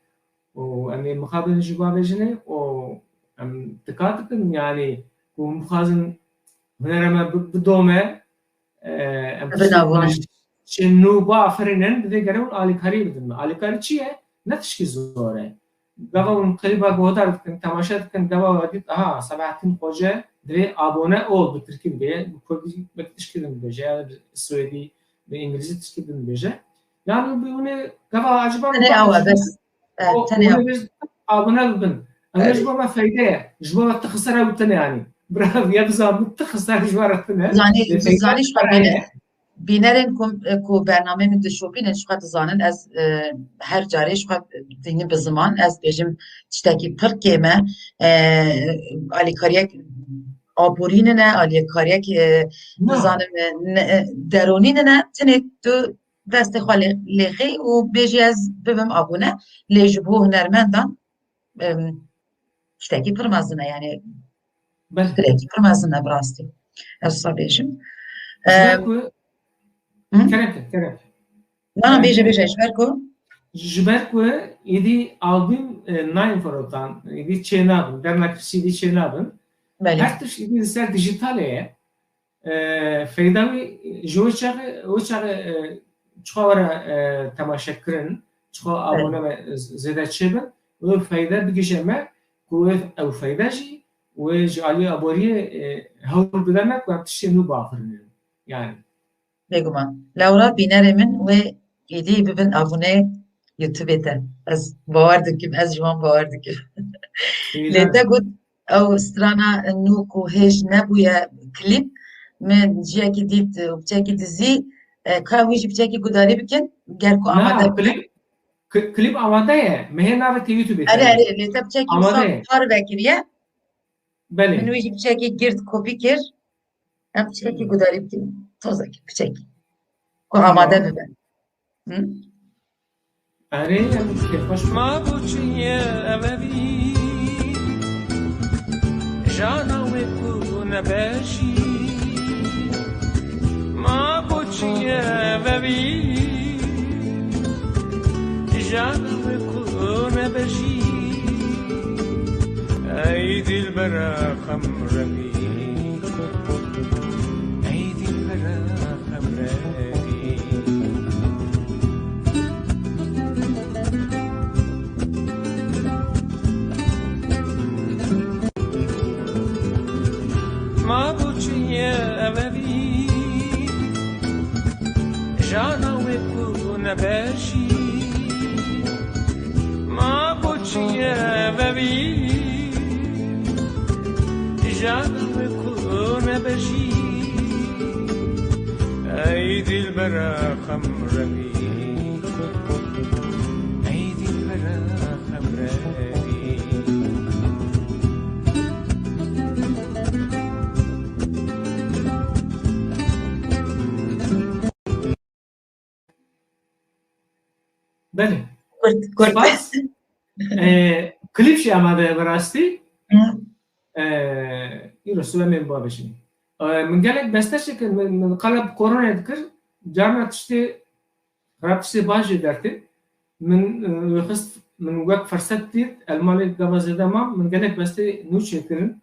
Û em ê mixabin jî bavêjinê û em tika dikin, yanî ku hûn bixwazin hunera me bi-, bidome, e, em Bi navûne. Çi nû biafirînin, divê gere hûn alîkarî bidin me. Alîkarî çi ye? Ne tişkî zor e. Gava hûn klîba guhdar dikin, temaşe dikin, gava we dît, aha, Sebahattin Xoce divê abone ol, bi tirkî dibê, bi kurdî wek tişkî din dibêje, ya bi swêdî, bi îngilîzî tişkî din dibêje. Yanî bi hûn ê gava aciba Tenê min awa, bes. E, o, tenê hûn ê bêjin, abone bibin. Ew ji bo me feyde ye. Ji bo me ti xisar ew tune, yanî. Bira, ya bizan, ti xisar ji we re tune. Zanî, Lê feyda zanî ji xwe tune bîne. ye. Bînerên ku, ku bernameyê min dişopînin, ji xwe dizanin, ez, e, her carê ji xwe dînî bi ziman, ez bêjim tiştekî pir kêm e, e, alîkariyek aborî nine, aliyê kariyek, e, Na. nizanim, e, ne, e, deronî nine, tenê tu destê xwe lê-, lêxî û bêjî ez bibim abone, lê ji bo hunermendan, em, tiştekî pir mezin e, yani Belê. tiştekî pir mezin e bi rastî. Ez wisa bêjim. Ji ber Em, ku Hı? Kerem ke, kerem ke. Na, na, Kerem bêje, ke. bêje, ji ber ku? Ji ber ku êdî albûm, e, nayên firotan, êdî çênabin, dernekir C D çênabin. Belê. Her tişt êdî li ser dijitalê ye. E, feyda wî ji wê çaxê, wê çaxê, e, çiqa were, e, temaşe kirin, çiqa Belê. abone me z-, zêde çêbin, wê feyda bigihîje me, ku wê ew feyda jî wê ji aliyê aboriyê, e, hewl bide me ku em tiştê nû biafirînin. Yani. Bêguman. Lewra bînerê min wê êdî bibin abone YouTube te. Ez bawer dikim, ez ji wan bawer dikim. Lê te got ew strana nû ku hêj nebûye klîp, min ciyekî dît û piçekî dizî, e, ka wî jî piçekî gudarî bikin, ger ku amade Na, klîp, k-, klîp amade ye. Me hê navê te YouTube Erê, te. erê, lê te piçekî Amade wisa ye. par vekiriye. Min Belê. wî jî piçekî gird kopî kir. Em piçekî gudarî bikin. Tozekî piçekî. Ku amade Tamam. bibe. Hı? Erê, em kêfxweş bûn. Ma boçiye evevî jana wê ku nebejî. Ma boçiye evevî jana wê ku nebejî. Ey dilbera xemrevî. Ey dilbera xemrevî. Ma boçiye evevî jana wê ku nebejî. Ma boçiye evevî jana wê ku nebejî. Ey dilbera xemrevî. Ey dilbera xemrevî. Belê. Kurt, kurt. Spas. Ee, klîp jî amade ye bi rastî. Hı. Ee, îro sibe em ê bavêjin. Ee, min gelek beste çêkir, min, min qala bi koronayê dikir, carna tiştê xirab, tiştê baş jê dertê. Min, e, wê xist, min wek ferset dît, ez li malê gava zêde mam, min gelek bestê nû çêkirin.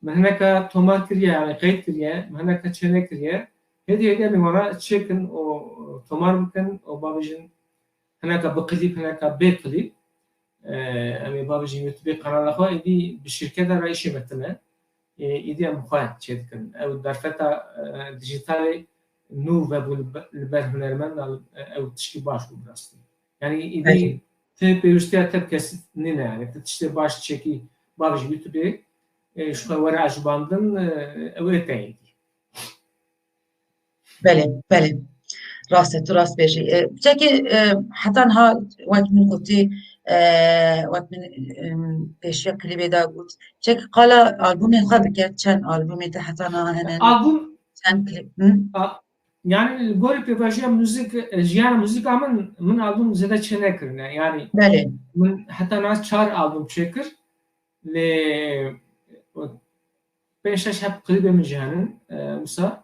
Min hineka tomar kiriye, yani qeyd kiriye, min hineka çênekiriye. Hêdî hêdî em ê wana çêkin û tomar bikin û bavêjin hineka bi klîp, hineka bê klîp. E, em ê bavêjin YouTubeê kanala xwe, êdî bi şîrketa re îşê me tune. E, êdî em xwe çêdikin. Ew derfeta, e, dijîtalê nû vebû li be-, li ber hunermenda, e, ew tişkî baş bû bi rastî. Yani êdî Belê. Ti pêwîstiya te bi kesî nîne, yani ti tiştê baş çêkî bavêjî YouTubeê, e, ji xwe were ecibandin, e, ew ê te êdî. Belê, belê. Rast e, tu rast bêjî. E, çekî, e, heta niha wek min gotî, e, wek min, e, pêşiya klîbê de got. Çekî qala albûmê xwe bike, çend albûmê te heta niha hene? Albûm, Çend klîp? Hı? a, yani li gorî pêvajoya muzîk, e, jiyana muzîka min, min albûm zêde çênekirine. Yani Belê. min heta niha çar albûm çêkir. Lê pênc şeş heb klîbê min jî henin, e, wisa.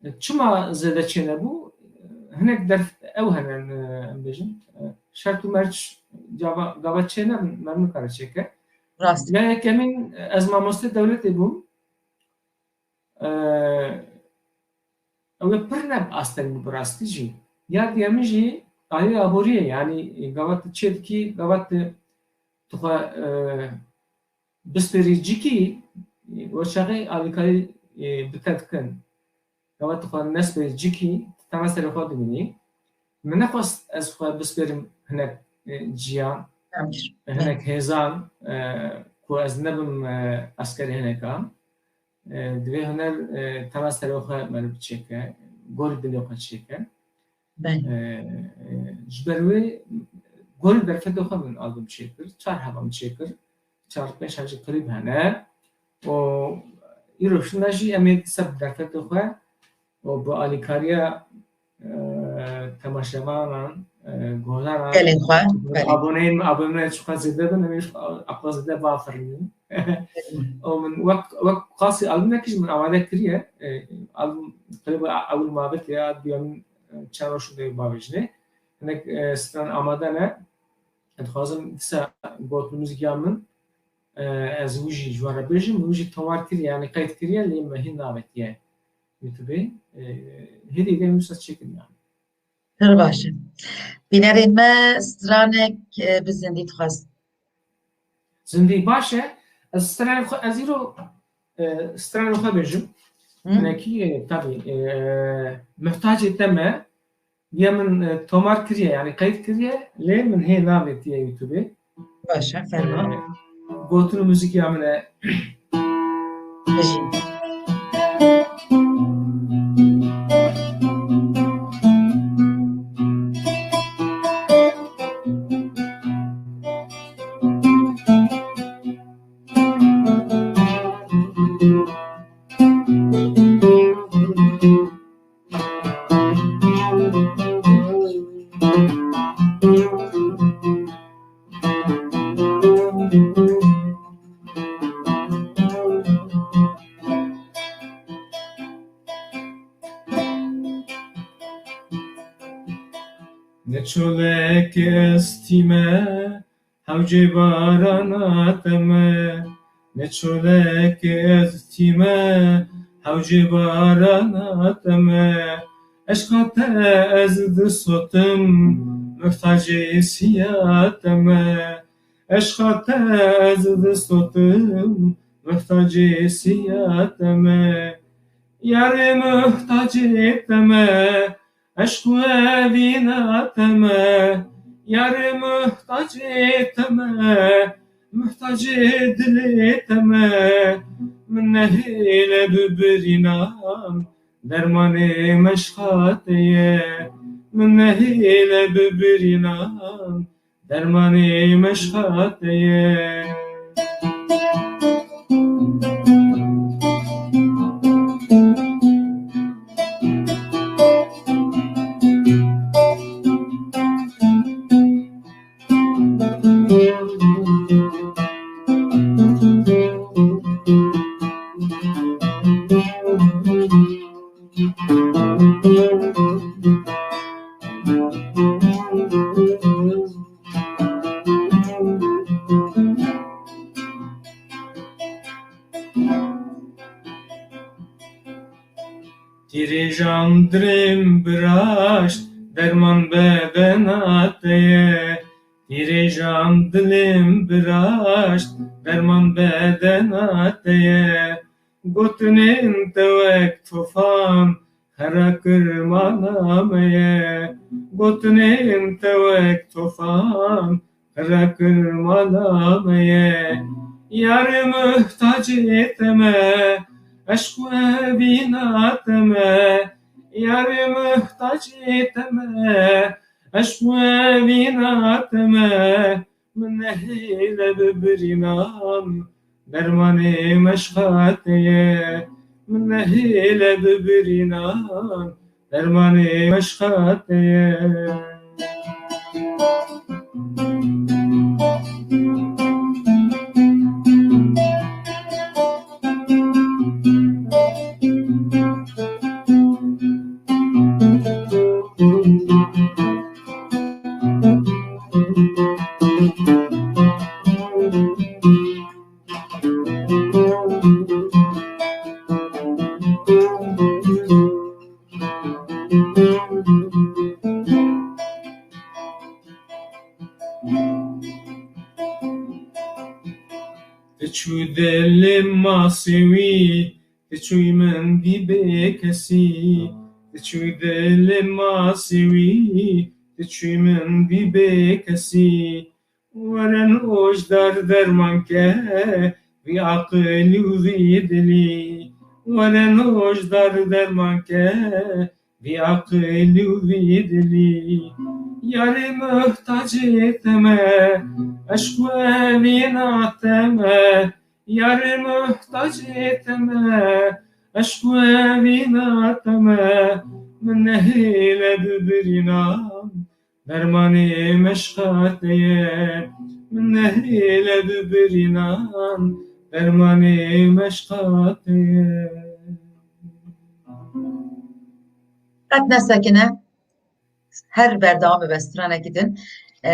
E, çima zêde çênebû? E, hinek derf-, ew hene, e, em bêjin. E, şert û merc gava, gava çênebin, me nikare çêke. Rast. Ya yekemîn, e, ez mamoste dewletê bûm. E, ew ê pir ne asteng bû bi rastî jî. Ya duyemîn jî alî aboriyê, yanî, e, gava tu çê dikî, gava tu, tu xwe, e, bispêrî cikî, e, we çaxê alîkarî, e, bi te dikin. Gava tu xwe nespêrî cikî, tu tena serê xwe dimînî. Min nexwest ez xwe bispêrim hinek, e, ciyan, Emir. hinek hêzan, e, ku ez nebim, e, eskerê hineka. E, divê huner, e, tena serê xwe meriv çêke, gorî dilê xwe çêke. Belê. E, e, ji ber wê gorî derfetê xwe min albûm çêkir, çar heba min çêkir, çar pênc heb jî klîp hene. Û Îro şûna jî em ê dîsa bi derfetê xwe û bi alîkariya, e, temaşevanan, e, guhdaran, Gelên xwe, belê. Aboneyên me, aboneyên çiqas zêde bin, em ê eqas zêde biafirînin. Û min wek, wek qasî albûmekî jî min amade kiriye. E, albûm, klîba ewil ma vetiye, a duya min, e, çend roj şûnde bavêjinê. Hinek, e, stran amade ne. Dixwazim dîsa gotin muzîka min, e, ez wî jî ji we re bêjim, wî jî tomar kiriye, yanî qeyd kiriye, lê me hîn navetiye YouTubeê. E, hêdî de wisa çêkin yanî. Pir baş e. Bînerên me stranek, e, bi zindî dixwazin. Zindî baş e. Ez stranê xwe, ez îro, e, stranê xwe bêjim. Hı. Hinekî, e, tabî, e, Muhtacê te me, ya min, e, tomar kiriye, yanî qeyd kiriye, lê min hê navêtiye YouTubeê. Baş e, ferma. E, gotin û muzîkiya min e. Bijî. Ne çolek ez tîme hewcê barana te me, ne çolek ez tîme hewcê barana te me. Eşqa te ez disotim, muhtacê siya te me. Eşqa te ez disotim, muhtacê siya te me. Yarê muhtacê te me, eşq û evîna te me. Yarê muhtacê te me, muhtacê dilê te me. Min nehêle bibirînan, dermanê meşqa te ye. Min nehêle bibirînan, dermanê meşqa te ye. Tîrêjan dilêm biraşt, derman bedena te ye. Tîrêjan dilêm biraşt, derman bedena te ye. Gotinên te wek tofan, xera kirmana me ye. Gotinên te wek tofan, xera kirmana me ye. Yarê muhtacê te me, eşq û evîna te me. Yarê muhtacê te me, eşq û evîna te me. Min nehêle bibirînan, dermanê meşqa te ye. Min nehêle bibirînan, dermanê meşqa te ye. Diçû dilê masê wî, diçû min dî bêkesî. Diçû dilê masê wî, diçû min dî bêkesî. Were nojdar derman ke vî aqilî û vî dilî. Were nojdar derman ke vî aqilî û vî dilî. Yarê muhtacê te me, eşq û evîna te me. Yarê muhtacê te me, eşq û evîna te me, min nehêle bibirînan, dermanê meşqa te ye. Min nehêle bibirînan, dermanê meşqa te ye. Qet nesekine. Her berdewamê be stranekî din, e,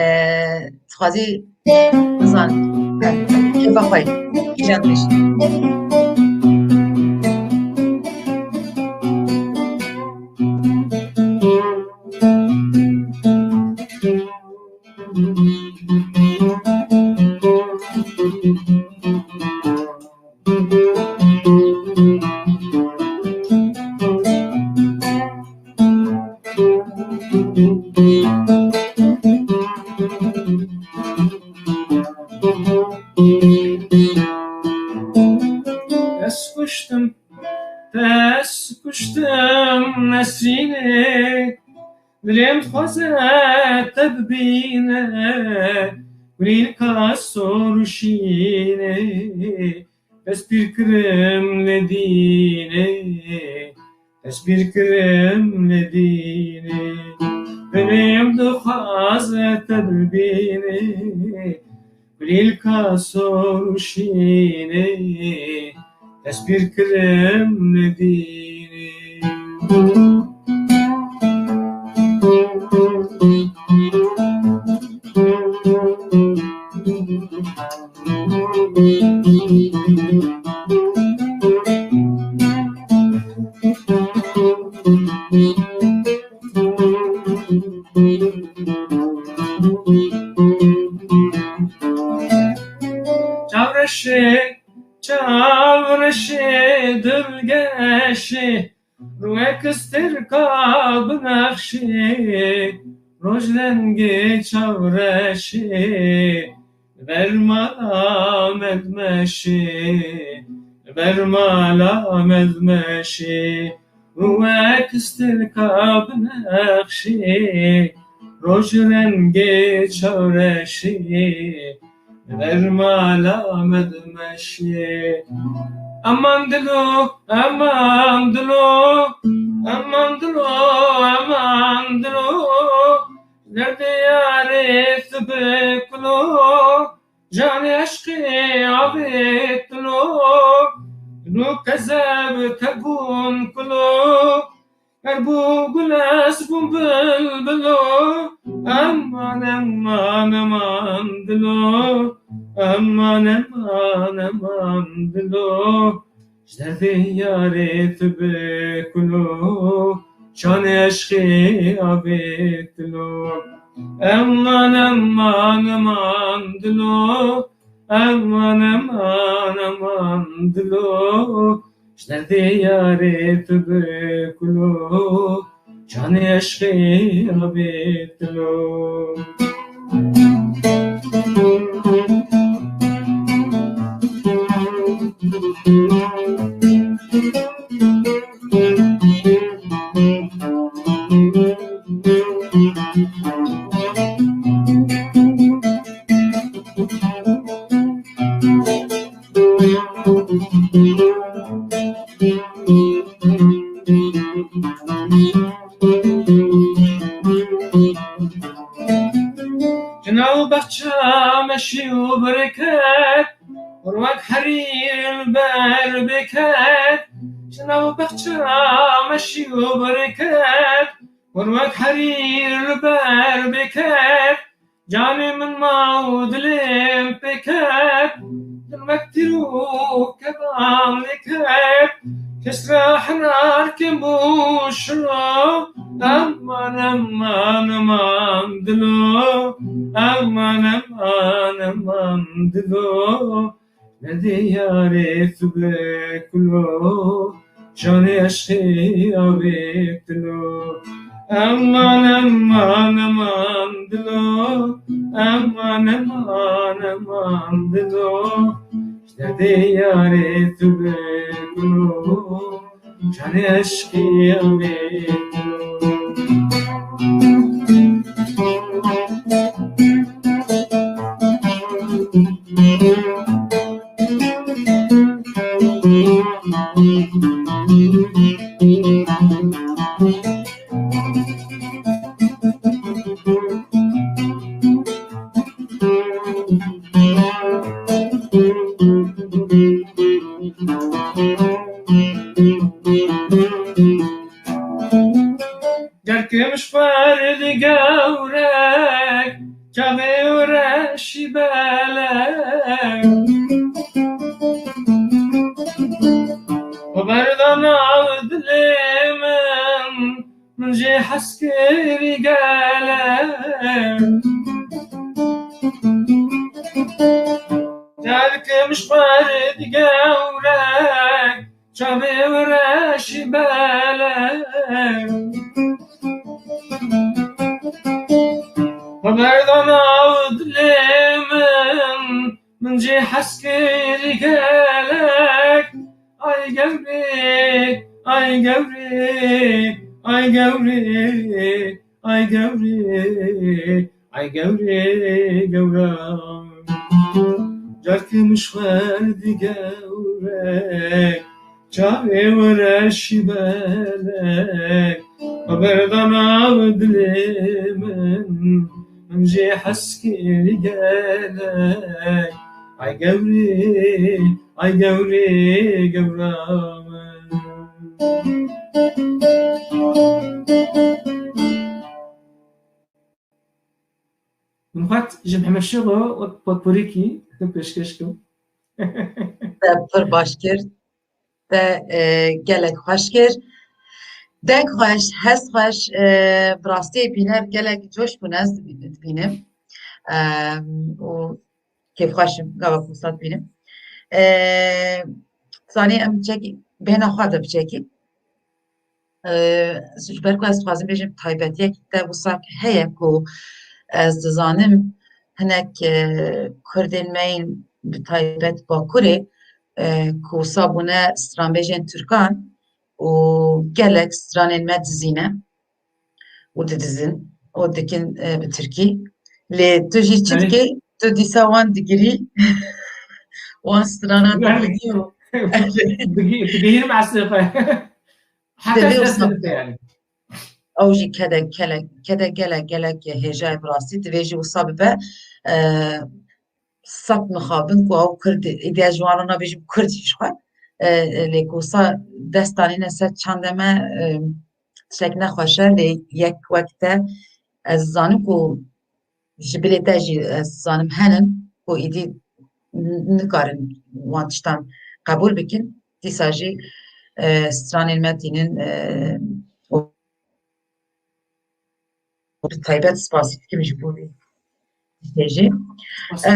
dixwazî bizan, e, kêfa xwe jiyan bêjî. Ez kuştim, ez kuştim Nesrînê, dilê min dixwaze te bibîne, kulîlka sor û şînê. Destpîr kirim li dînê, destpîr kirim li dînê. Dilê min dixwaze te bibînê, kulîlka sor û şînê. Destpîr kirim li dînê. Çavreşê, çavreşê dilgeşê, rûyek stirka binexşê, roj rengê çavreşê, li ber mala me dimeşê, li ber mala me dimeşê. Rûyek stirka binexşê, roj rengê çavreşê, li ber mala me dimeşê. Eman dilo, eman dilo, eman dilo, eman dilo, derdê yarê tu bi kulo. Canê eşqê avêtilo, no kezeb te bûn kulo, her bû gul ez bûm bilbilo. Eman, eman, eman dilo, eman, eman, eman dilo. Ji derdê yarê tu bi kulo, şanê eşqê avêtilo. Eman, eman, eman dilo, eman, eman, eman dilo. Ji derdê yarê tu bi kulo, şanê eşqê avêtilo. Ji nav bexça meşî û birket, hûr wek herîr li ber bêket. Ji nav bexça meşî û birket, hûr wek herîr li ber bêket. Canê min ma û dilê min pê ket, dilmek tîr û kevan lê ket. Kes re hinar kêm bû şilo. Eman, eman, eman dilo. Eman, eman, eman dilo. Derdê yarê tu bi kulo, şanê eşqê avêtilo. Eman, eman, eman dilo, eman, eman, eman dilo. Ji derdê yarê tu bi kulo, şanê eşqê avêtilo. Di gewrek çavê reşî belek. Xwe berda nav dilê min, min jê hez kirî gelek. Car kim ji xwe di gewrek çavê reşî belek. Xwe berda nav dilê min, min jê hez kirî gelek. Ay gewrê, ay gewrê, ay gewrê, ay gewrê, ay gewrê, gewra. Car kim ji xwe di gewrek, çavê were şî belek. Xwe berda nav dilê min, min jê hez kirî gelek. Ay gewrê, ay gewrê, gewra min. Min xwet ji Mihemed Şêxo wek potporîkî pêşkêş kim. Te pir baş kir. Te, e, gelek xweş kir. Deng xweş, hez xweş, e, bi rastî bîner gelek coş bûne ez dibî-, dibînim. Em, û kêfxweş im, gava ku wisa dibînim. E, zanî em çekî, bêhna xwe de biçekî. E, ji ber ku ez dixwazim bêjim, taybetiyekî te wisa heye ku ez dizanim hinek, e, Kurdên me yên bi taybet Bakurê, e, ku wisa bûne stranbêjên Tirkan û gelek stranên me dizîne û didizin û dikin, e, bi Tirkî. Lê tu jî çi Belê. dikî? Tu dîsa wan digirî, wan strana te Belê. digî û Digi-, digihînim eslê xwe. Heta Divê dest wisa dide yani. Ew jî kede, kele-, kede gelek, gelek hêja ye bi rastî. Divê jî wisa bibe, e, sed mixabin ku ew Kurd, îdiya ji wan re nabêjim Kurd jî ji xwe. E, e, lê ku wisa dest danîne ser çandê me, e, tiştek nexweş e, lê yek wek te ez zanim ku ji bilê te jî ez zanim henin ku îdî n-, nikarin wan tiştan qebûl bikin. Dîsa jî, e, stranên me tînin, e, û bi taybet spasî dikim ji bo vê tiştê jî. Spas. E,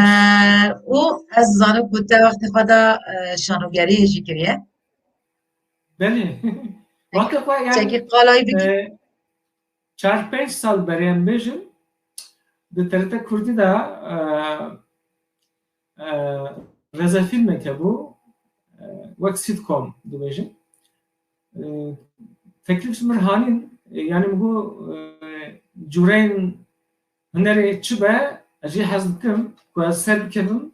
û ez zanim ku te wextê xwe da, e, şanogeriyê jî kiriye. Belê. Wextê xwe yani, Çekî qalayî bikî. e, çar pênc sal berê em bêjin, di T R T Kurdî de, e, e, rêzefîlmek hebû, e, wek sitcom dibêjin. E, teklîf ji min hanîn, e, yani min got, e, cûreyên hunerê çi be, ez jî hez dikim ku ez ser bikevim,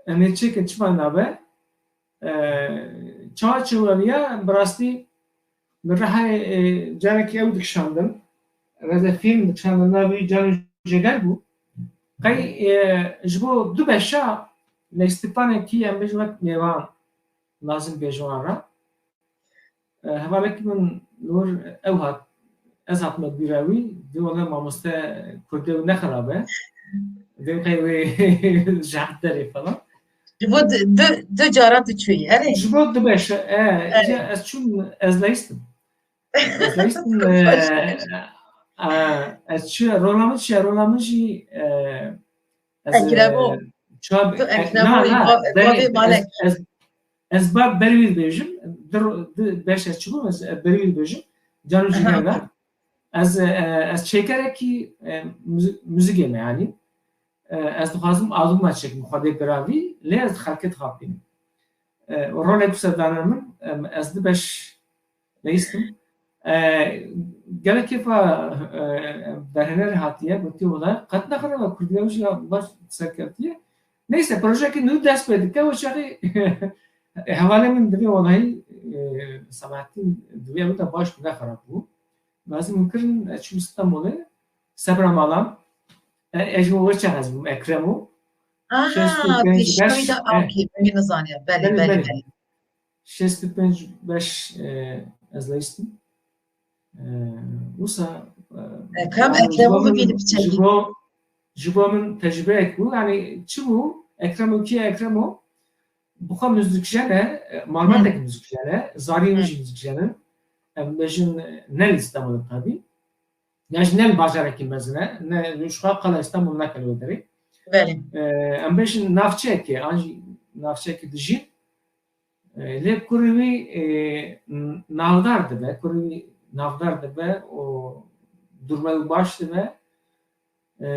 em ê çêkin çima nabe. E, çawa çêweriya, bi rastî min Rihayê, e, carekî ew dikişandin. Rêzefîlm dikişandin, navê wî Can û Jêger bû. Qey, e, ji bo du beşa leystipanekî em bêjin wek mêvan lazim bêjin wan re. E, hevalekî min li wir ew hat, ez hatime bîra wî, dê wele mamoste kurdê wî ne xerab e. Dê qey wê ji hev derê falan. Ji bo du, du, du caran tu çûyî, erê? Ji bo du beş, e, Evet. îca ez çûm, ez leyistim. Ez leyistim, e, e, ez çû, rola min çi, rola min jî, e, ez, Ekremo. e, çab-, Tu e, Ekremo na, na, ba-, berê, bavê Malek. ez, ez, ez ba berê wî dibêjim, du ro-, du beş ez çûbûm, ez, e, berê wî dibêjim. Can û Aha, Cîger de. okey. Ez, e, ez çêkerekî, e, muzi-, muzîkê me, yanî. E, ez dixwazim albûma çêkim, xwedê biravî, lê ez di xelkê dixapînim. E, û rolek wisa dane min, em, ez du beş leyistim. E, gelek kêfa, e, derhênerê hatiye, gotiye, wela qet nexirab e, kurdiya wî jî ya baş serkeftiye. Neyse, projeyekî nû dest pê dike, wê çaxî hevalê min divê welahî, e, Selahattîn divê ew de baş bû, ne xerab bû. Lazim min kirin, ez çûm Stenbolê, Sebra Malan. E, ez ji bo wê çax ez bûm, Ekremo. Aha, Şêst û pênc pêşî beş, wî de, e, okey, min nizaniye. Belê, belê, belê, belê. belê. Şêst û pênc beş, e, ez leyistim. E, wisa Ekrem, Ekrem'u bibîne piçekî. Ji bo, ji bo min tecrübeyek bû. Yani çi bû? Ekremo kî ye? Ekremo bi xwe muzikjen e, e, malbatekî muzikjen e, zarî wî jî muzikjen in. Em bêjin, e, ne li Îstanbul tabî. Ya jî ne li bajarekî mezin e, ne ji xwe qala Îstanbul nake li wê derê. Belê. E, em bêjin navçeyekê, an jî navçeyekî dijî. E, lê kurê wî, e, n-, navdar dibe, kurê wî navdar dibe û durma wî baş dibe. E,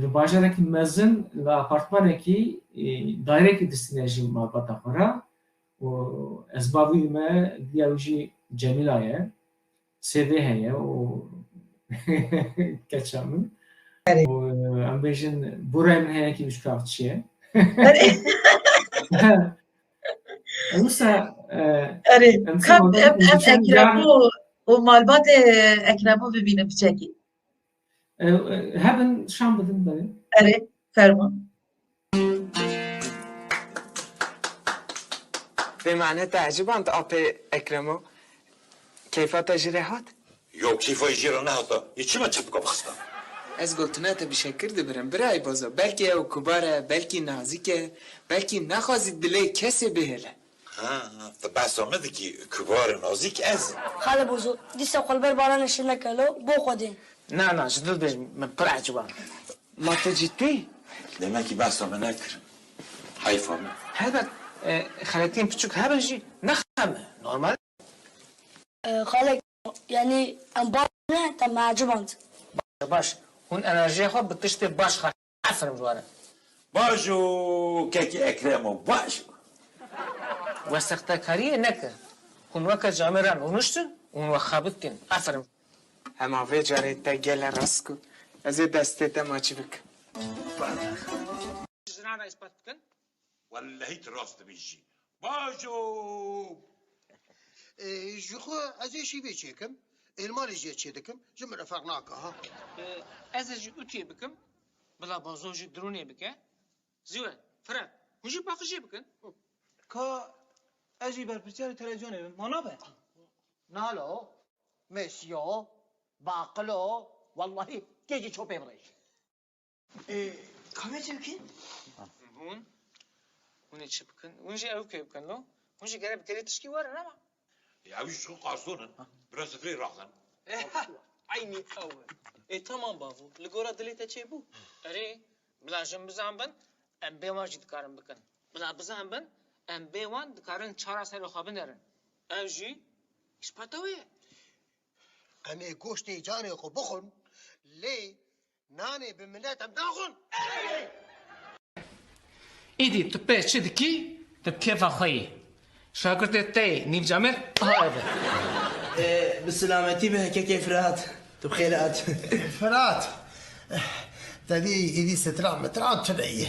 li bajarekî mezin, li apartmanekî, e, dairekî distîne jî malbata xwe re û ez bavê wî me, diya wî jî Cemîla ye. Sêvê heye û keça min. Erê. Û, e, em bêjin, burayê min heye ki bişkavçiye. Erê. Wisa, e, Erê. Em Kam, em, em Ekremo û malbatê Ekremo bibînin piçekî. E, e, hebin şan bidin berê. Erê, fermo. Pêmane te eciband apê Ekremo. Keyfa te jî re hat? Yo, keyfa jî re nehata. Yê çima çepika bixista? Ez gotina te bi şekir dibirim, birayê Bozo. Belkî ew kubar e, belkî nazik e, belkî naxwazî dilê kesê bihêle. Ha, tu behsa min dikî, kubar û nazik ez. Xalê Bozo, dîsa xwe li ber baranê şil neke lo, bo xwedê. Na, na, ji dil bêjim, min pir eciband. Ma tu cidî? Demekî behsa min nekir. Heyfa min. Helbet, e, xeletiyên piçûk hebin jî, ne xem e, normal. E, xalek, yanî em baş ne, te me eciband. Baş, baş. Hûn enerjiya xwe bi tiştê baş xerc. Aferin ji we re. Bajo kekê Ekremo, bajo. We sextekariyê neke. Hûn weke camêran rûniştin û hûn we xebit kin. Aferin. Hema vê carê te gele rast got. Ez ê destê te maçî bikim. Jinan re îspat bikin. Wellehî tu rast dibêjî. Bajo! Ê, ji xwe ez ê şîvê çêkim. Êlmanê jî çê dikim. Ji min re ferq nake ha. Ê, ez ê jî utiyê bikim. Bila Bazo jî dirûnê bike. Zîwe, Firat, hûn jî paqijê bikin. Ka ez jî berpirsiyarê televîzyonê bim, ma nabe? Nalo, mêsiyo, baqilo, wellahî kê jî çopê birêj. Ê, ka me çi bikin? Hûn? Hûn ê çi bikin? Hûn jî ew kê bikin lo? Hûn jî gere bi têlê tişkî werin ama. Ya ew jî ji xwe qarson in. Bira sifreyê raxin. Eynî ew e. Ê, tamam bavo. Li gora dilê te çêbû? Erê, bila jin bizan bin, em bê wan jî dikarin bikin. Bila bizan bin, em bê wan dikarin çara serê xwe binerin. Ev jî îspata wê ye. Em ê goştê canê xwe bixwin, lê nanê bi milet em naxwin. Êdî tu pê çi dikî? Tu bi kêfa xwe yî. Şagirtê te yê nîvcamêr aha ev e. Ee, bi silametî be kekê Firat. Tu bi xêr hat. Firat. Te dî êdî stran mitran tune yî.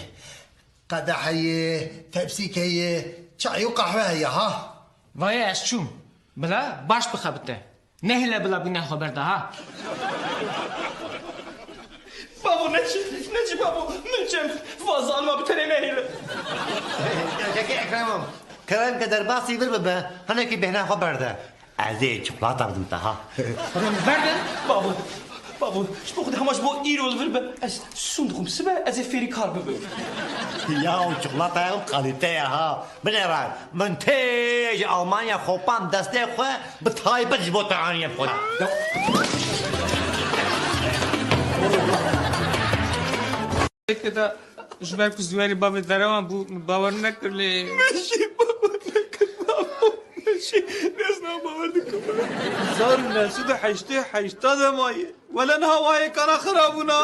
Qedeh heye, tepsîk heye, çay û qehwe heye ha. Vaye ez çûm. Bila baş bixebite. Nehêle bila bîna xwe berda ha. Bavo, neçi, neçi bavo, min çem, va zalima bi tenê nehêle. Kekê Ekremim, kerem ke derbasî vir bibe, hinekî bêhna xwe berde. Ez ê çikolata bidim te ha. Berdin? Bavo, bavo, ji bo Xwedê hema ji bo îro li vir be, ez sûn dixwim, sibe ez ê fêrî kar bibim. Ya, çikolata ew kalîte ye ha. Binêre, min tê ji Almanya xopam destê xwe, bi taybet ji bo te anî xwe. Peki de ji ber ku ziwarî bavê derewan bû, min bawer nekir lê. Min jî bawer nekir bavo. Min jî, ez na bawer dikim. Hezar û neh sed û heştê heşta de mayê. Wele niha wayê kana xirabûna.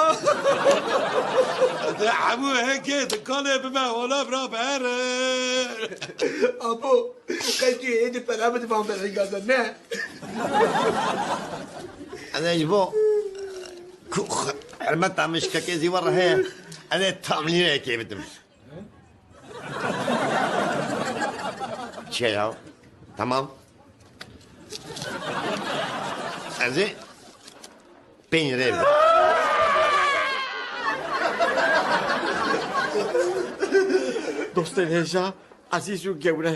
De hemû heke dikanê bime, ola bira ber. Abo, qey tu yê êdî pera bidî van berhînga de, ne? Ez ê ji bo ku xirmeta min ji kekê Zîwar re heye, ez ê tam lîreyekê bidim. Çi ya? Tamam. Ez ê pênc lîre bidim. Dostên hêja, ezîz û gewre.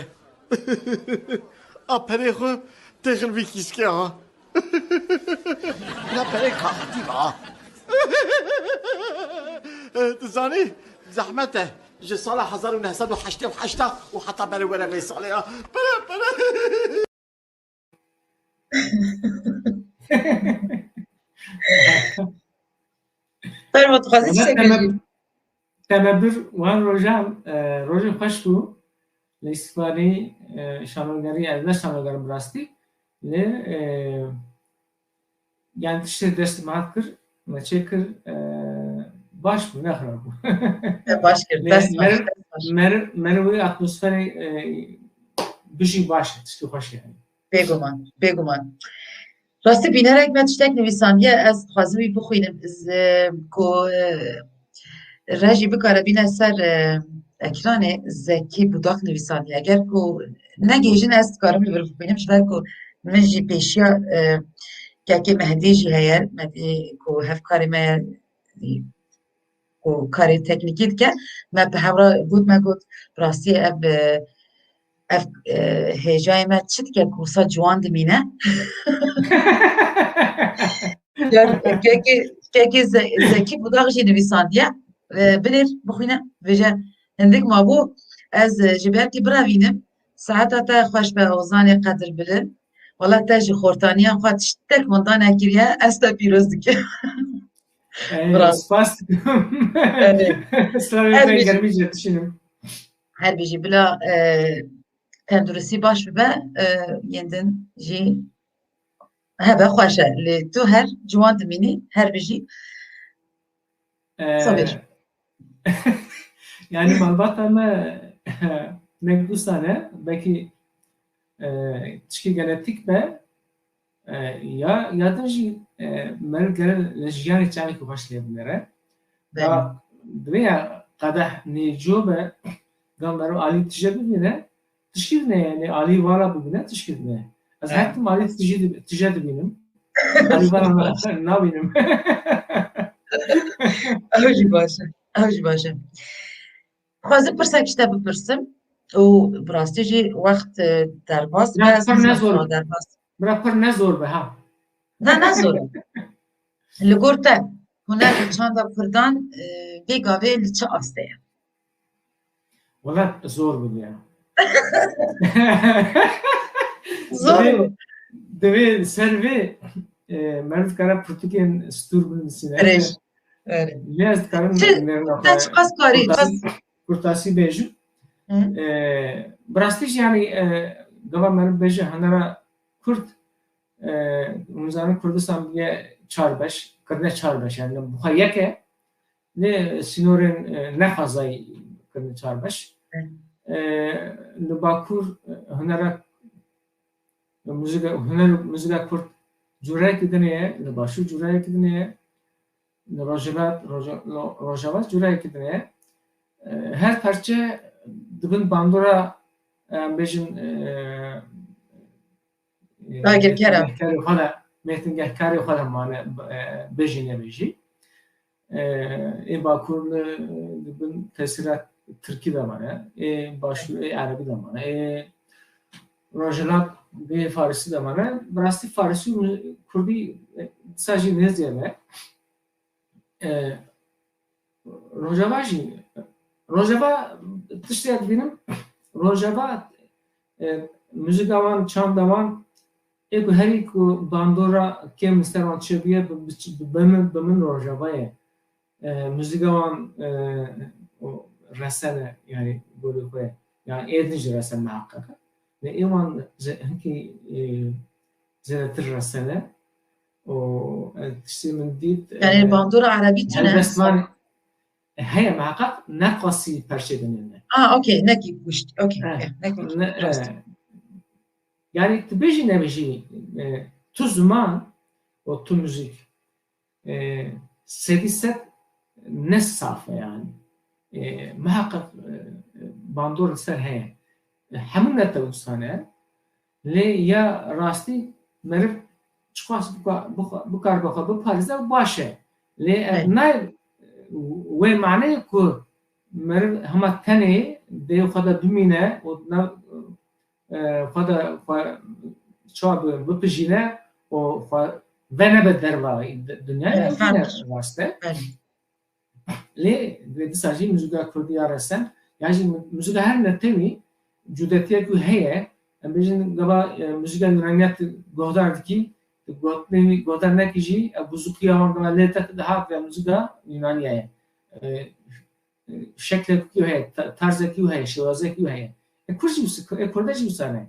A perê xwe têxin vî kîskê ha. Bila perê kaxetî be ha. Tu zanî, zehmet e. Ji sala hezar û neh sed û heştê û heşt û heta berê were vê salê ya. Pere, pere. Fermo, tu xwazî çi sekirî? Temebir wan rojan, e, rojên xweş bû. Lê îstifanî, e, şanogerî, ez ne şanogerim bi rastî. Lê, e, yani tiştê dest me hat kir, me çê kir, e, baş bû, ne xirab bû. Te baş kir, Lê dest baş, mer-, dest baş. Mer-, meriv wê atmosferê, e, bijî baş e, tiştê xweş e yani. Bêguman, bêguman. Rastî bînerek me tiştek nivîsandiye, ez dixwazim wî bixwînim. Z-, ku, e, rejî bikare bîne ser, e, ekranê, Zekî Budak nivîsandiye. Eger ku negihîjin, ez dikarim li vir bixwînim, ji ber ku min jî pêşiya, e, kekê Mehdî jî heye, Mehdî ku hevkarê me ye, ku karê teknîkî dike, me bi hev re got, me got, bi rastî ev, e, ev, e, hêjayê me çi dike ku wisa ciwan dimîne? Kekê, kekê Ze-, Zekî Budak jî nivîsandiye. E, binêr, bixwîne, vêje hindik mabû. Ez, e, ji ber kî birevînim. Saeta te xweş be, Ozanê qedirbilind. Wela te ji xortaniya xwe tiştek winda nekiriye, ez te pîroz dikim. Ey, Bravo. Spas dikim. Evet. Slavê Her te bijî. Germî jê dişînim. Her bijî bila, e, tenduristî baş bibe, e, yên din jî hebe xweş e. Lê tu her ciwan dimînî, her bijî. Ee, Sabir. Yani malbata me ne dostane, belkî, e, tişkî genetik be, e, ya, ya din jî, e, meriv gere li jiyanê çavekî xweş lê binêre. Belê. Ya, divê ya qedeh nêco be, gam meriv alî tije bibîne, tişkî ne, yani alî vala bibîne, tişkî ne. Ez Evet. her tim alî tije dib-, tije dibînim. Alî vala na-, nabînim. Ew jî baş e. Ew jî baş e. Xwazim pirsek ji te bipirsim û bi rastî jî wext, e, derbas Bira be, pir ne zor. Derbas. Bira pir ne zor be ha. Ne, ne zor e. Li gor te, huner û çanda Kurdan, e, vê gavê li çi astê ye? Wela zor bû ya. Zor Divê, bû. Divê ser vê, e, meriv dikare pirtûkên stûr binivîsîne. Erê. Erê. Lê ez dikarim Çi, nêrina te xwe çiqas karî, kurtasî, çiqas kurtasî bêjim. Hı. E, bi rastî jî yani, e, gava meriv bêje hunera Kurd, e, hûn zanin Kurdistan bûye çar beş, kirine çar beş, yani bi xwe yek e, lê sînorên, e, nexwazayî kirine çar beş. Evet. E, li Bakur, e, hunera, muzika, huner û muzika Kurd cureyekî dinê ye, li Başûr cureyekî dinê ye, li Rojhilat, Roja-, Lo-, Rojava cureyekî dinê ye. E, her perçe di bin bandora, em bêjin, e, e, Dagirker e. Mêtingehkarê xwe de, mêtingehkarê xwe de mane, e, bêjî nebêjî. E, ê Bakur li, di bin tesîra Tirkî de mane, ê Başûr, ê Erebî de mane, ê Rojhilat bê Farisî de mane. Bi rastî Farisî û Kurdî, e, dîsa jî nêzî ye me. E, Rojava jî, Rojava tiştê dibînim, Rojava, e, muzîka wan, çanda wan, ê ku herî ku bandora kêm li ser wan çêbûye, bi, bi, bi, bi min, bi min Rojava ye. E, muzîka wan, e, o resene, yani, gorî xwe, yani, ê din jî resen miheqeq e. Lê ê wan ze-, hinkî, e, zêdetir resene. û, e, tiştê min dît, Yani e, bandora erebî tune? Helbestvan heye, miheqeq ne qasî perçê dinê ne. Ah, okey, nekî kuşt. Okey, Eh, okey, nekî kuşt. Ne, Rast. E, yani tu bêjî nebêjî, e, tu ziman û tu muzîk, e, sedî sed ne saf e yani. E, miheqeq, e, bandor li ser heye. E, hemû ne tewsan e. Lê ya rastî meriv çiqas bika-, bika-, bikar bi xwe biparêze baş e. Lê ev Evet. nayê wê maneyê ku meriv hema tenê dê xwe de bimîne û na-, e, xwe de xwe çawa bi-, bipijîne û xwe venebe derva di-, dinyayê, ew jî ne rast e. Lê divê dîsa jî muzîka kurdî ya resen, ya jî mu-, muzîka her netewî cudetiyek wî heye. Em bêjin gava, e, muzîka Yunaniya tu guhdar dikî, tu gotinê wî guhdar nekî jî, ew bûzuqiya wan gava lê te dihat ve muzîka Yunaniya ye. E, e, şeklek wî heye, ta-, tarzek wî heye, şêwazek wî heye. E, kurd jî wisa, e, kurde jî wisa ne.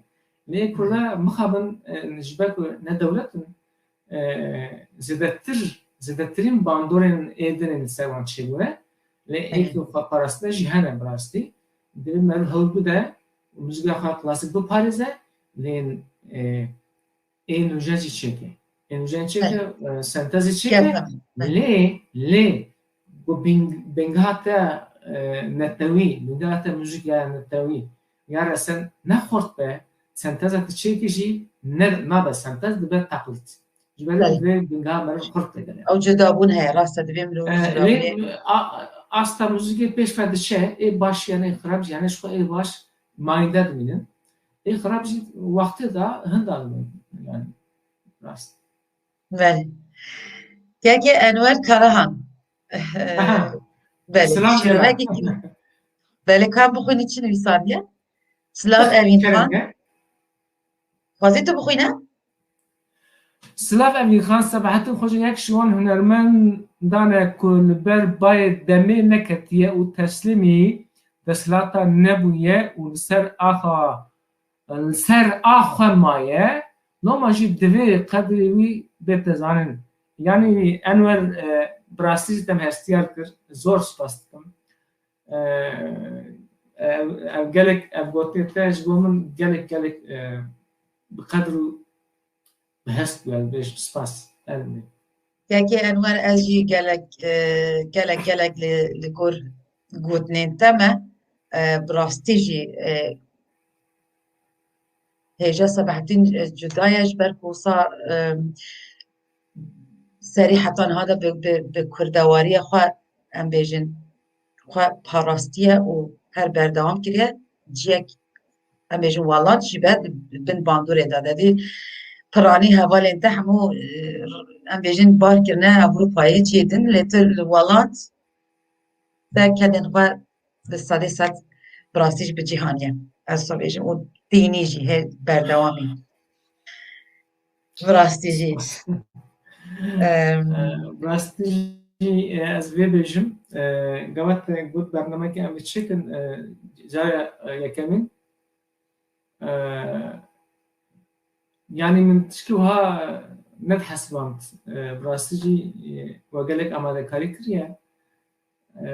Lê ê kurda mixabin, e, ji ber ku ne dewlet in, e, zêdetir, zêdetirîn bandorên ê din ên li ser wan çêbûne. Lê ê ku xwe parastine jî hene bi rastî. Divê meriv hewl bide û muzîka xwe klasîk biparêze, lê, e, ê nûjen jî çêke. Ê nûjen çêke, e, sentezê çêke. Lê, lê, ku bing-, bingeha te, e, netewî, bingeha te muzîka netewî ya resen ne xurt be, senteza tu çêkî jî ne, nabe sentez, dibe teqlîd. Ji ber Belê. Divê bingeha meriv xurt bigire. Ew cudabûn heye, rast e, divê mirov, e, cudabûnê. Lê, a-, asta muzîkê pêş ve diçe, ê baş yanî xirab, yanî ji xwe ê baş mayînde dimînin. Ê xirab jî wextê de hinda dimînin. Yani, rast. Belê. Kekê Enwer Karahan. Aha. Belê. Silav şirovekî. Belê, ka bixwînî çi nivîsandiye? Silav Evîn Xan. Kerem ke. Xwazî tu bixwîne? Silav Evîn Xan, Sebahattin Xoca yek ji wan hunermendan e ku li ber bayê demê neketiye û teslîmî desthilata nebûye û li ser axa, li ser ax xwe maye, loma jî divê qedrê wî bête zanin. Yanî Enwer, e, bi rastî jî te min hestiyar kir, zor spas dikim. E, ev, ev gelek, ev gotinê te ji bo min gelek, gelek, e, bi qedr û bi hest bû, ez bêjim spas. Erê. Kekê Enwer, ez jî gelek, e, gelek, gelek li, li gor gotinên te me, e, bi rastî jî, e, hêja Sebahattin, e, cuda ye ji ber ku wisa, e, serî heta niha de bi, bi, bi kurdewariya xwe, em bêjin, xwe parastiye û her berdewam kiriye. Ciyek, em bêjin, welat jî be di bin bandorê de. Devî piranî hevalên te hemû, e, em bêjin, bar kirine Ewropayê, cihê din, lê tu li welat te kedên xwe bi sedê sed bi rastî jî bi cîhanê ye. Ez wisa bêjim û dînî jî hê berdewamî. Bi rastî jî. Em, e, bi rastî jî, e, ez vê bêjim, e, gava te got bernameyekê em ê çêkin, e, cara, e, yekemîn. E, yanî min tişkî wiha nedihesiband. E, bi rastî jî, e, we gelek amadekarî kiriye. E,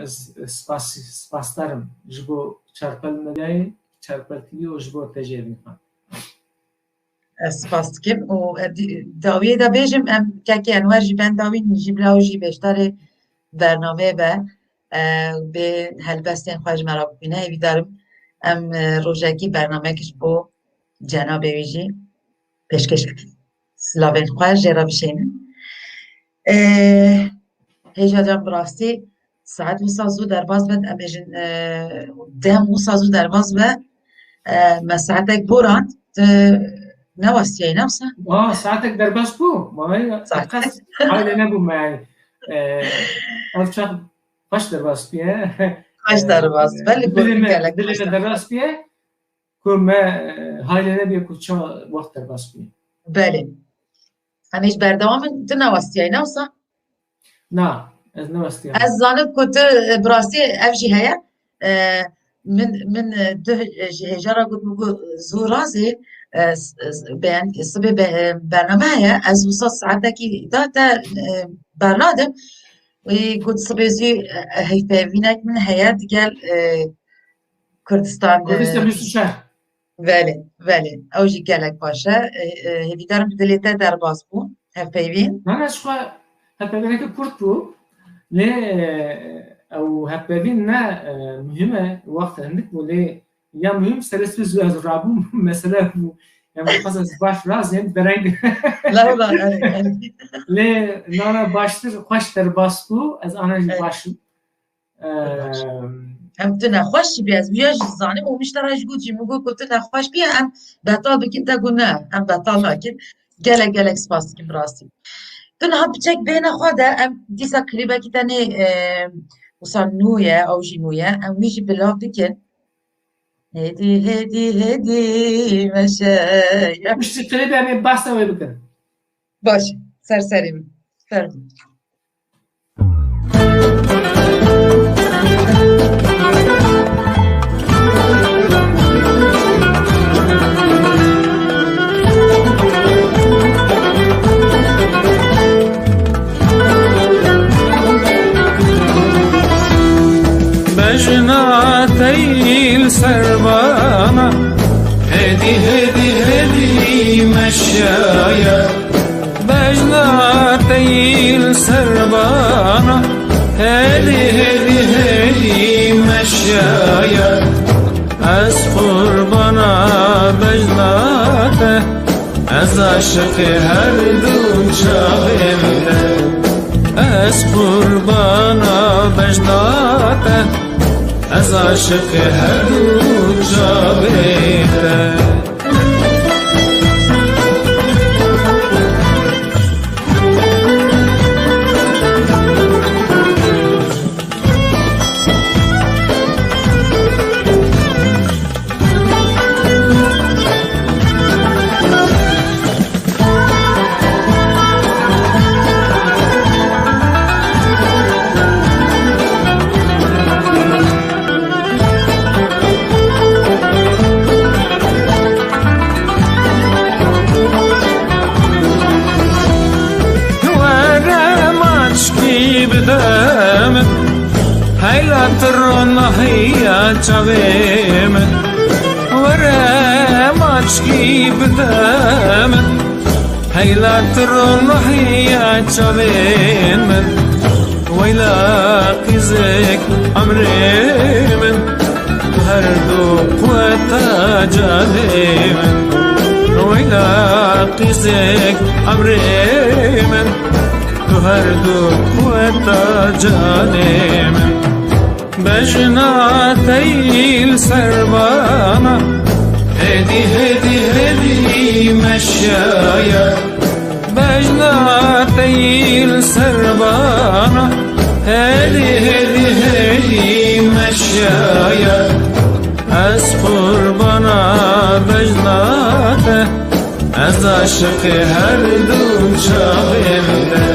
ez spas, spasdar im ji bo Çarpel Medyayê, Çarpel T V û ji bo te jî Evîn Xan. Ez spas dikim û, e, di-, dawiyê de bêjim, em kekê Enwer jî benda wî jî bila û jî beşdarê bernameyê be, e, bê helbestên xwe ji me re bixwîne. Hêvîdar im em, e, rojekî bernameyek ji bo cenabê wî jî pêşkêş bikin. Silavên xwe jê re bişênin. E, Hêja can, bi rastî saet wisa zû derbas be, em bêjin, e, dem wisa zû derbas be. E, me saetek borand, tu newestiyayî, ne wisa? Aa, saetek derbas bû. Vallahi teqez haylê nebû me, yani. E, ev çax xweş derbas bûye. Xweş derbas be, li gor dilê me, gelek dilê xweş me derbas bûye. Ku me, e, haylê nebûye ku ça wext derbas bûye. Belê. Em ê ji berdewam in, tu newestiyayî, ne wisa? Na, ez newestiyam. Ez zanim ku tu, e, bi rastî ev jî heye. E, min, min, e, duh, e, ji hêja re got, min got, zû razê, e, s-, s-, beyan, sibê be-, e, bername heye. Ez wisa saetekî da te, e, bernadim. Wî got sibê zû, e, e, hevpeyvînek min heye digel, e, Kurdistan, Kurdistan e, bîst û çar. Belê, belê. Ew jî gelek baş e. E, e, hêvîdarim bi dilê te derbas bû. Hevpeyvîn. Na, na, ji xwe hevpeyvîneke kurt bû. Lê, e, ew hevpeyvîn ne, e, muhîm e. Wext hindik bû. Lê ya muhîm serê sibê zû ez rabûm. Mesele bû. Yani, xwest ez baş razêm, dereng. La, la, erê, erê. Lê nana baştir, xweş derbas bû. Ez ana jî baş im. Em, em tu nexweş jî bî, ez wiya jî zanim û min ji te re jî got jî, min got ku tu nexweş bî, em betal bikin, te got ne, em betal nakin. Gelek gelek spas dikim bi rastî. Tu niha piçek bêhna xwe de, em dîsa klîbekî tenê, e, wisa nû ye, ew jî nû ye. Em wî jî bila bikin. Hêdî, hêdî, hêdî meşe ye. Piştî klîbê em ê behsa wê bikin. Baş, ser serê min. Ser min. Bejna te yî li ser bana, hêdî, hêdî, hêdî meşaya. Bejna te yî li ser bana, hêdî, hêdî, hêdî meşaya. Ez qurbana bejna te, ez aşiqê her du çavên te. Ez qurbana bejna te, ez aşiqê her du çavên te. Were maçkî bide min, heyla tu ronahiya çavê min. Were maçkî bide min, heyla tu ronahiya çavên min. Weyla qîzek emrê min, tu her du quweta canê min. Weyla qîzek emrê min, tu her du quweta canê min. Bejna te yî li ser bana, hêdî, hêdî, hêdî meşaya. Bejna te yî li ser bana, hêdî, hêdî, hêdî meşaya. Ez qurbana bejna te, ez aşiqê her du çavên te.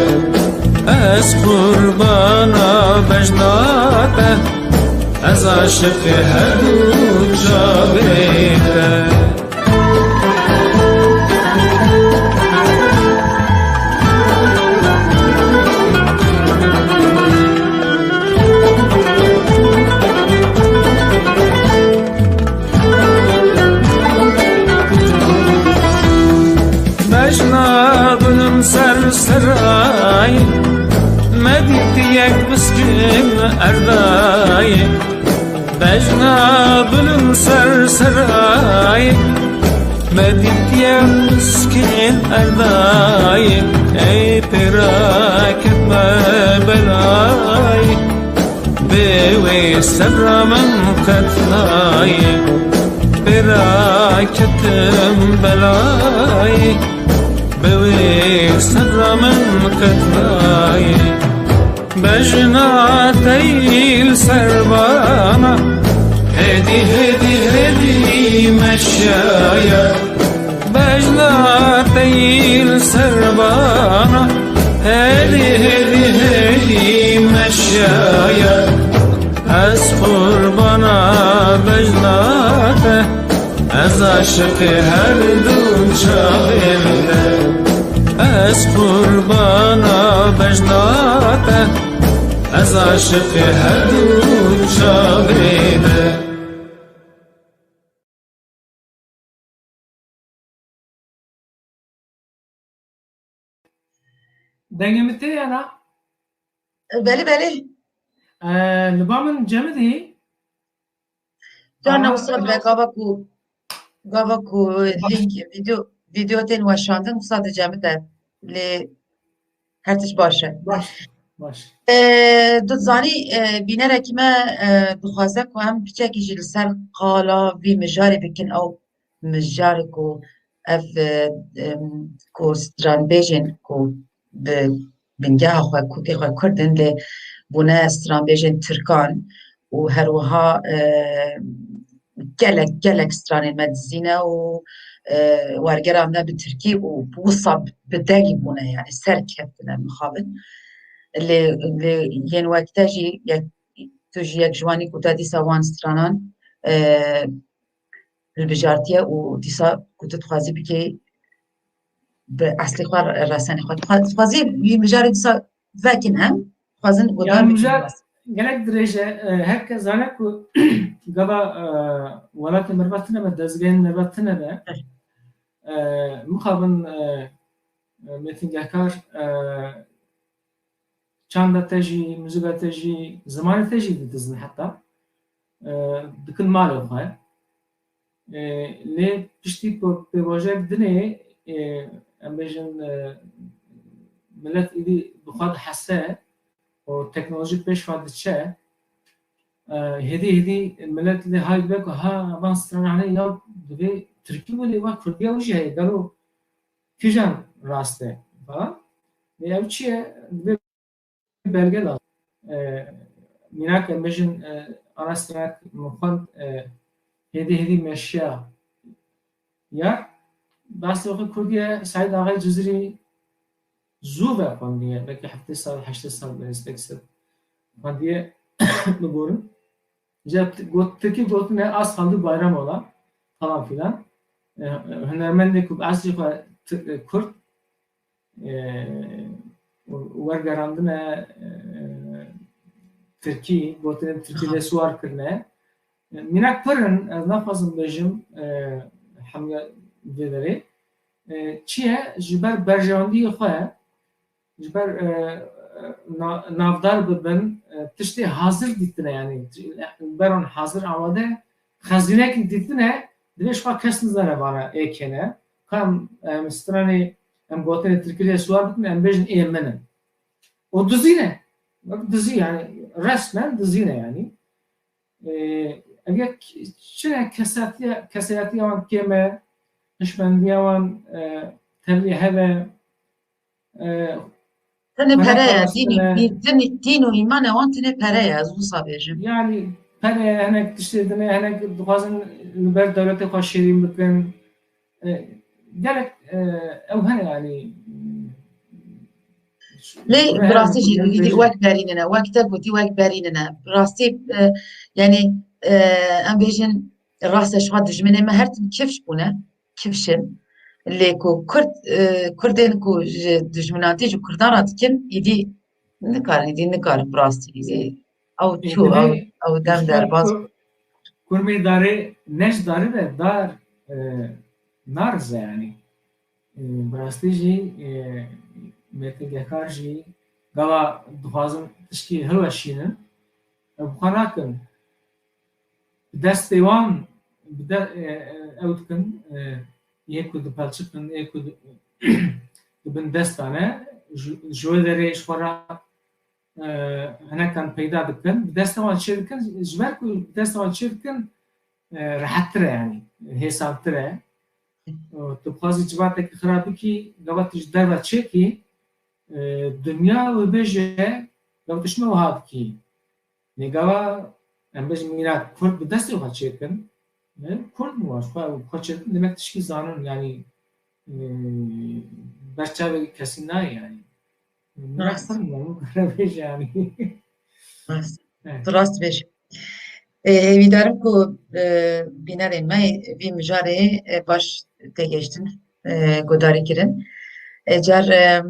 Ez qurbana bejna te, ez aşiqê her du çavên te. Bejna bilim ser serayê, me dît yek biskin erdayê. Bejna bilim ser serayê, me dît yek miskin erdayê. Ey pêra ketme belayê, bê wê sebra min qet nayê. Pêra ketim belayê, bê wê sebra min qet nayê. Bejna te yî li ser bana, hêdî, hêdî, hêdî meşaya. Bejna te yî li ser bana, hêdî, hêdî, hêdî meşaya. Ez qurbana bejna te, ez aşiqê her du çavên te. Ez qurbana bejna te, ez aşiqê her du çavên te. Dengê min tê ya na? Belê, belê. Ee, li ba min cemidî. Carna Aha, wisa dibe gava ku, gava ku link, video, video tên weşandin, wisa dicemide. Lê her tişt baş e. Baş, baş. Ee, tu zanî, e, bînerekî me, e, dixwaze ku em piçekî jî li ser qala vî mijarê bikin, ew mijarê ku ev, e, em, ku stranbêjên ku bi bingeha xwe, kûkê xwe Kurd in, lê bûne stranbêjên Tirkan û her wiha, e, gelek, gelek stranên me dizî ne û, e, wergera me bi Tirkî û wisa bi dengî bûne, yani ser keftine mixabin. Lê, lê yên wek te jî yek, tu jî yek ji wanî ku te dîsa wan stranan, e, hilbijartiye û dîsa ku tu dixwazî bikê bi eslê xwe, resenê xwe. Dixwa-, dixwazî wî mijarê dîsa vekin em, dixwazin Ya guhdar bikin mijar rast. Gelek dirêj e, e, her kes zane ku gava, e, welatê merva tine be, dezgehên merva tine be. E, mixabin, e, e, mêtingehkar, e, çanda te jî, muzika te jî, zimanê te jî didizin heta. E, dikin malê xwe. E, lê piştî ku pêvajoyek dinê, e, em bêjin, e, milet îdî bi xwe dihese û teknolojî pêş xwe diçe, e, hêdî hêdî milet lê hay dibe ku ha van strananê ya divê tirkî bû lê va kurdiya wî jî heye, gelo kîjan rast e falan. Lê ev çi ye? Divê belge lazim. E, mînak em bêjin, e, arasterak min xwend, e, hêdî hêdî meşiya ya. Bastê xwe Kurdî ye, Seîd Axayê Cizirî zû ve xwendiye, belkî heftê sal, heştê sal, belkî sed xwendiye biborin. Ji got-, Tirkî gotine az kaldı bayram ola falan filan. E, hunermendê ku bi eslî xwe Ti-, e, Kurd, e, wergerandine, e, Tirkî, gotinên Tirkî lê siwar kirine. E, mînak pir in, ez naxwazim bêjim, e, hemiya vê derê. E, çi ye? Ji ber berjewendiyê xwe, ji ber, e, na-, navdar bibin, e, tiştê hazir dîtine, yanî, beron hazir amade, xezînekî dîtine, divê ji xwe kes nizane vana ê kê ne. Ka em, em stranê, em gotinê tirkî lê siwar bikin, em bêjin ê min in. Û dizî ne. Wek dizî, yanî, resmen dizî ne, yanî. E, ev yek çi ne kesatiya, kesayetiya wan kêm e, hişmendiya wan, e, tevlî hev e, e, Tenê Mera pere ye, parastin dîn, e, dîn, dîn û îman e wan tenê pere ye, ez wisa bêjim. Yani pere, hinek tiştê din e, hinek dixwazin li ber dewletê xwe şêrîn bikin. E, gelek, e, ew hene yani. Lê Re bi rastî jî yani wî bêjin. wek berînine, wek te gotî wek berînine. Bi rastî, e, yani, e, em bêjin rastê ji xwe dijminê me her tim kifş bûne, kifşin. Lê ku Kurd, e, Kurdên ku ji dijminatî ji Kurdan re dikin, îdî nikarin, îdî nikarin bi rastî, îdî ew çû, ew, ew dem derbas. Kurmê darê ne ji darê ve dar, e, narize yani. E, bi rastî jî, e, mêtingekar jî gava dixwazin tişkî hilweşînin. Ew bi xwe nakin. Bi destê wan, bi de, e, e, ew dikin, e, yê ku dipelçikin, yê ku di, di bin desta ne, ji, ji wê derê ji xwe re, e, hinekan peyda dikin. Bi desta wan çê dikin, ji ber ku bi desta wan çê dikin, e, rehettir e, yani, hêsantir e. E, tu dixwazî civatekî xira bikî, gava tu ji derve çêkî, e, dinya wê bêje, gava tu çima wiha dikî. Lê gava em bêjin mînak Kurd bi destê xwe çêkin. Ne? Kurd bû, ji xwe xwe çêkin, demek tişkî zanin, yani, e, ber çavê kesî nayê, yani. Mînak Rast. Kurd bû, bêje, yani. Rast. Evet. Tu rast bêj. E, hêvîdarim ku, e, bînerên me vî mijarê, e, baş têgihiştin, e, guhdarî kirin. E, car, e,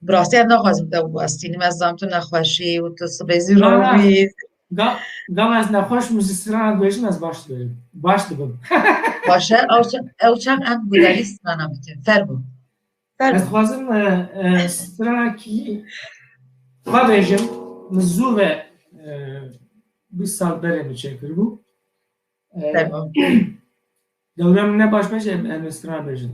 bi rastî ez naxwazim te westînim, ez zam tu nexweşî û tu sibê zî Na, na. Rûbî. Ga-, gava ez nexweş bûm, ji strana dibêjim, ez baş dibêjim. Baş dibim. Baş e, ew çax, ew çax em guhdarî strana bikin. Fermo. Fermo. Ez dixwazim, e, e, stranekî xwe bêjim, min zû ve, e, bîst sal berê min çêkiribû. E, Fermo. Dewra min ne baş be jî em, em strana bêjin.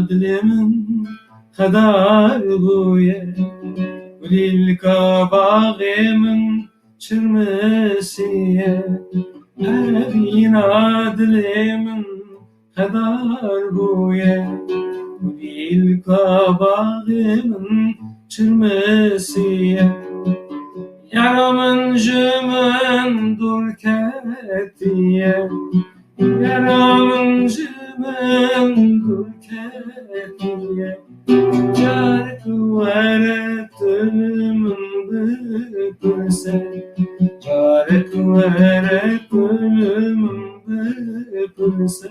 Dilê min xedar bûye, kulîlka baxê min çirmisiye. Evîna dilê min xedar bûye, kulîlka baxê min çirmisiye. Yara min ji min dûr ketiye. Yara min ji min dûr ketiye. Carek were tu li min bipirse. Carek were tu li min bipirse.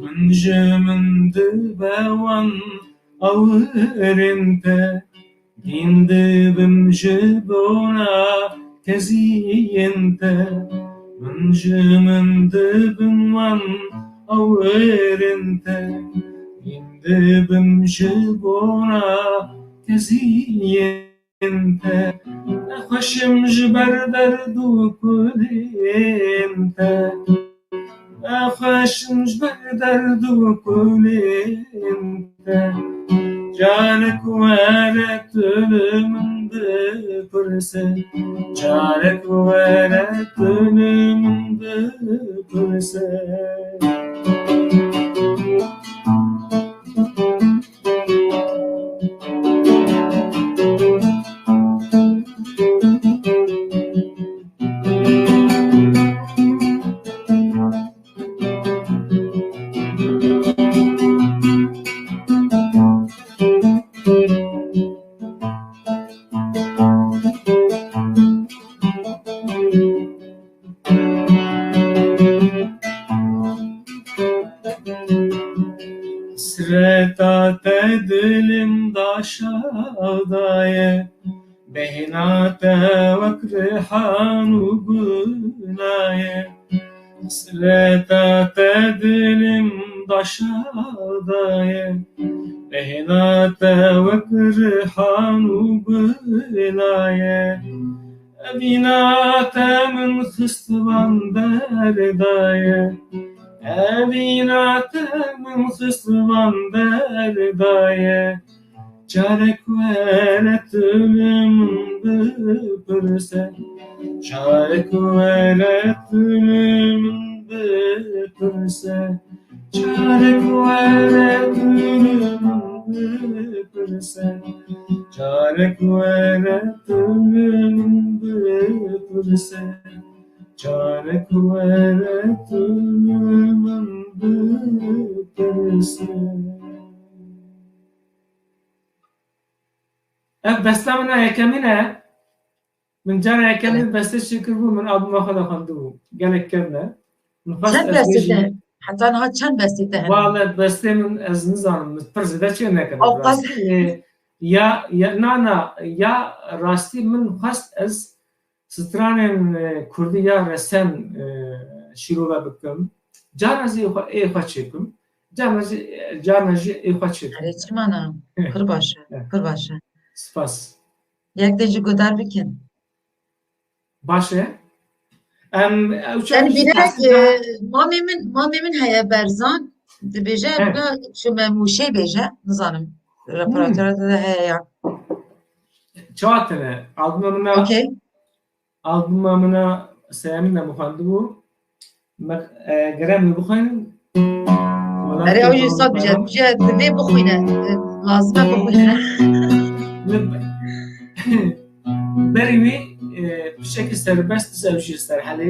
Min ji min dibe wan awirên te, dîn dibim ji bona keziyên te. Min ji min dibin wan awirên te, dîn dibim ji bona keziyên te. Nexweşim ji ber derd û kulên te. Nexweşim ji ber derd û kulên te. Carek were tu li min bipirse. Carek were tu li min bipirse. Sireta te dilim daşa daye, bêhna te wek rihan û gula ye. Sireta te dilim daşa daye, bêhna te wek rihan û gula ye. Evîna te min xist van derda ye. Evîna te min xist van derda ye. Carek were tu li min bipirse. Carek were tu li min bipirse. Carek were tu li min bipirse. Carek were tu li min bipirse. Carek were tu li min bipirse. Ev besta min a yekemîn e. Min cara yekemîn beste çêkiribû, min albuma xwe de xwendibû. Gelek kevn e. Min xwest Çend ez bestê bêjim te? Heta niha çend bestê te hene? Wale bestê min ez nizanim, min pir zêde çê nekirin. Ew qas- Rastî, e, ya, ya, na, na, ya rastî min xwest ez stranên, e, kurdî ya resen, e, şîrove bikim. Carna jî ê xwe, ê xwe çêkim. Carna jî, carna jî ê xwe çêkim. Erê, çima na? Pir baş e, pir baş e. Spas. Yek din jî guhdar bikin. Baş e. Em, ew çax Yani jî bînerek, tahsîl e, mamê min, mamê min heye Berzan, dibêje, Evet. Buna çi me Mûşê bêje, nizanim. Reperatuara te de heye ya. Çawa tine? Albuma min a, Okey. Albuma min a seyemîn de min xwendibû. Me, e, gere em li bixwînin. Erê, ew jî saz bije, bije, divê bixwîne. Lazim e bixwîne. Berî wî, e, pişekî serbest, ew jî ser helê.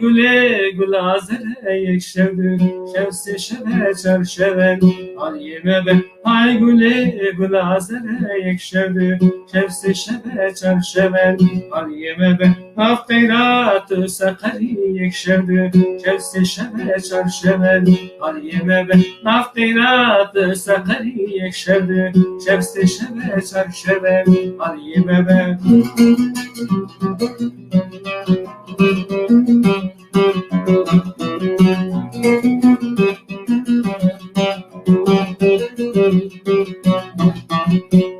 gulê gula zere. yek şev du, şev sê şeve çar şeve, aliyê me be. Ay gulê gula zere yek şev du, şev sê şeve çar şeve, aliyê me be. Nav qeyrat seqerî yek şev du, şev sê şeve çar şeve, aliyê me be. Nav qeyrat seqerî yek şev du, şev sê şeve çar şeve, aliyê me be.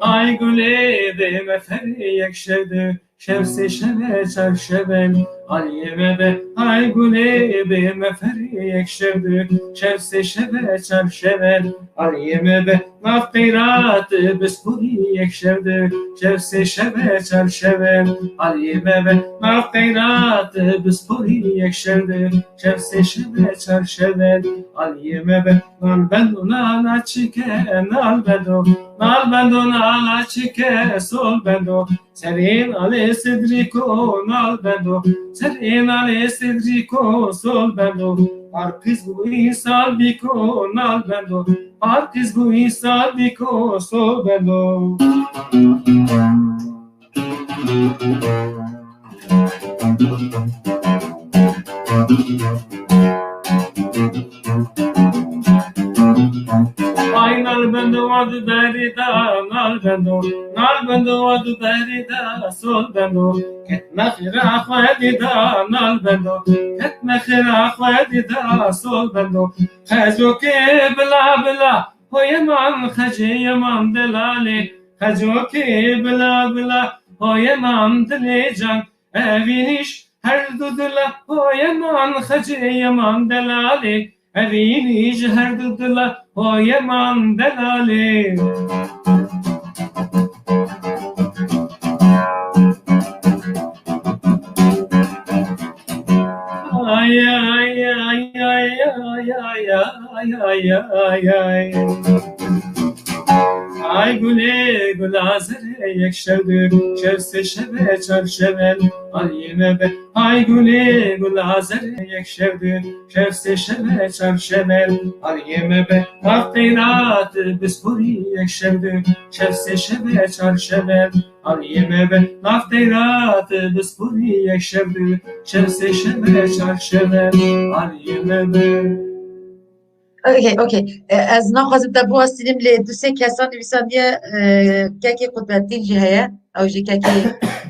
Ay gulê bê me ferê yek şev du, şev sê şeve çar şeve, aliyê me be. Ay gulê bê me ferê yek şev du, şev sê şeve çar şeve, aliyê me be. Nav qeyrat bisporî yek şev du, şev sê şeve çar şeve, aliyê me be. Nav qeyrat bisporî yek şev du, şev sê şeve çar şeve, aliyê me be. Nal bendo nala çike, nal bendo, nal bendo nala çike, sol bendo. Serê nalê Sedrîko nal bendo, serê nalê Sedrîko sol bendo. Parkiz bû îsal bîko nal bendo, parkiz bû îsal bîko sol bendo. Ay nal bendo wa du berî da, nal bendo, nal bendo wa du berî da, sol bendo. Ketme xêra xwedî da, nal bendo, ketme xêra xwedî da, sol bendo. Xecokê bila bila, hoye man xecê yeman delalê. Xecokê bila bila, hoye man dilê can. Evînîş her du dila, hoye man xecê yeman delalê. Evînîş her du dila, hoye man delalê. Ay, ay, ay. Ay gulê gula zere yek şev du, şev sê şeve çar şeve, aliyê me be. Ay gulê gula zere yek şev du, şev sê şeve çar şeve, aliyê me be. Nav qeyrat bisporî yek şev du, şev sê şeve çar şeve, aliyê me be. Nav qeyrat bisporî yek şev du, şev sê şeve çar şeve, aliyê me be. Okey, okey. E, ez naxwazim te biwestînim, lê du sê kesan nivîsandiye, e, kekê Qutbetîn jî heye. Ew jî kekê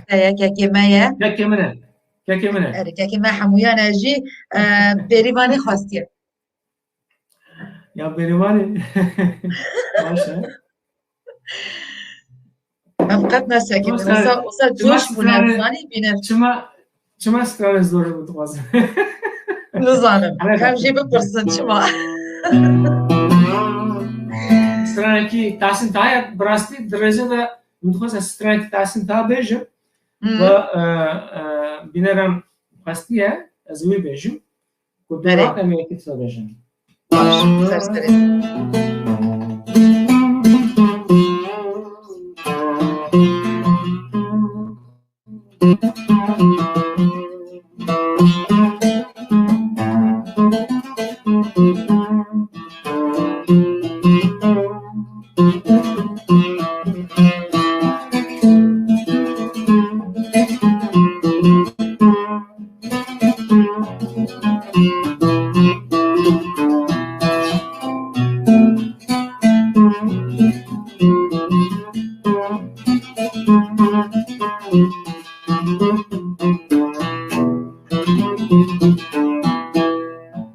te ye, kekê me ye. Kekê min e. Kekê min e. Erê, kekê me hemûyan e jî, e, Bêrîvanê xwestiye. Ya Bêrîvanê. Baş e. Em qet nesekinin. Wisa, wisa coş bûne, stranê, zanî bîne. Çima, çima stranê zor e dixwazin? Nizanim. Em jê bipirsin çima. Stranekî Tahsîn Taha ye, bi rastî di rêzê de min dixwest ez stranekî Tahsîn Taha bêjim. Hı. Ve, e, e, bîneran xwestiye ez wî bêjim. Ku dûra em ê kî bêjin. Baş, ser serê.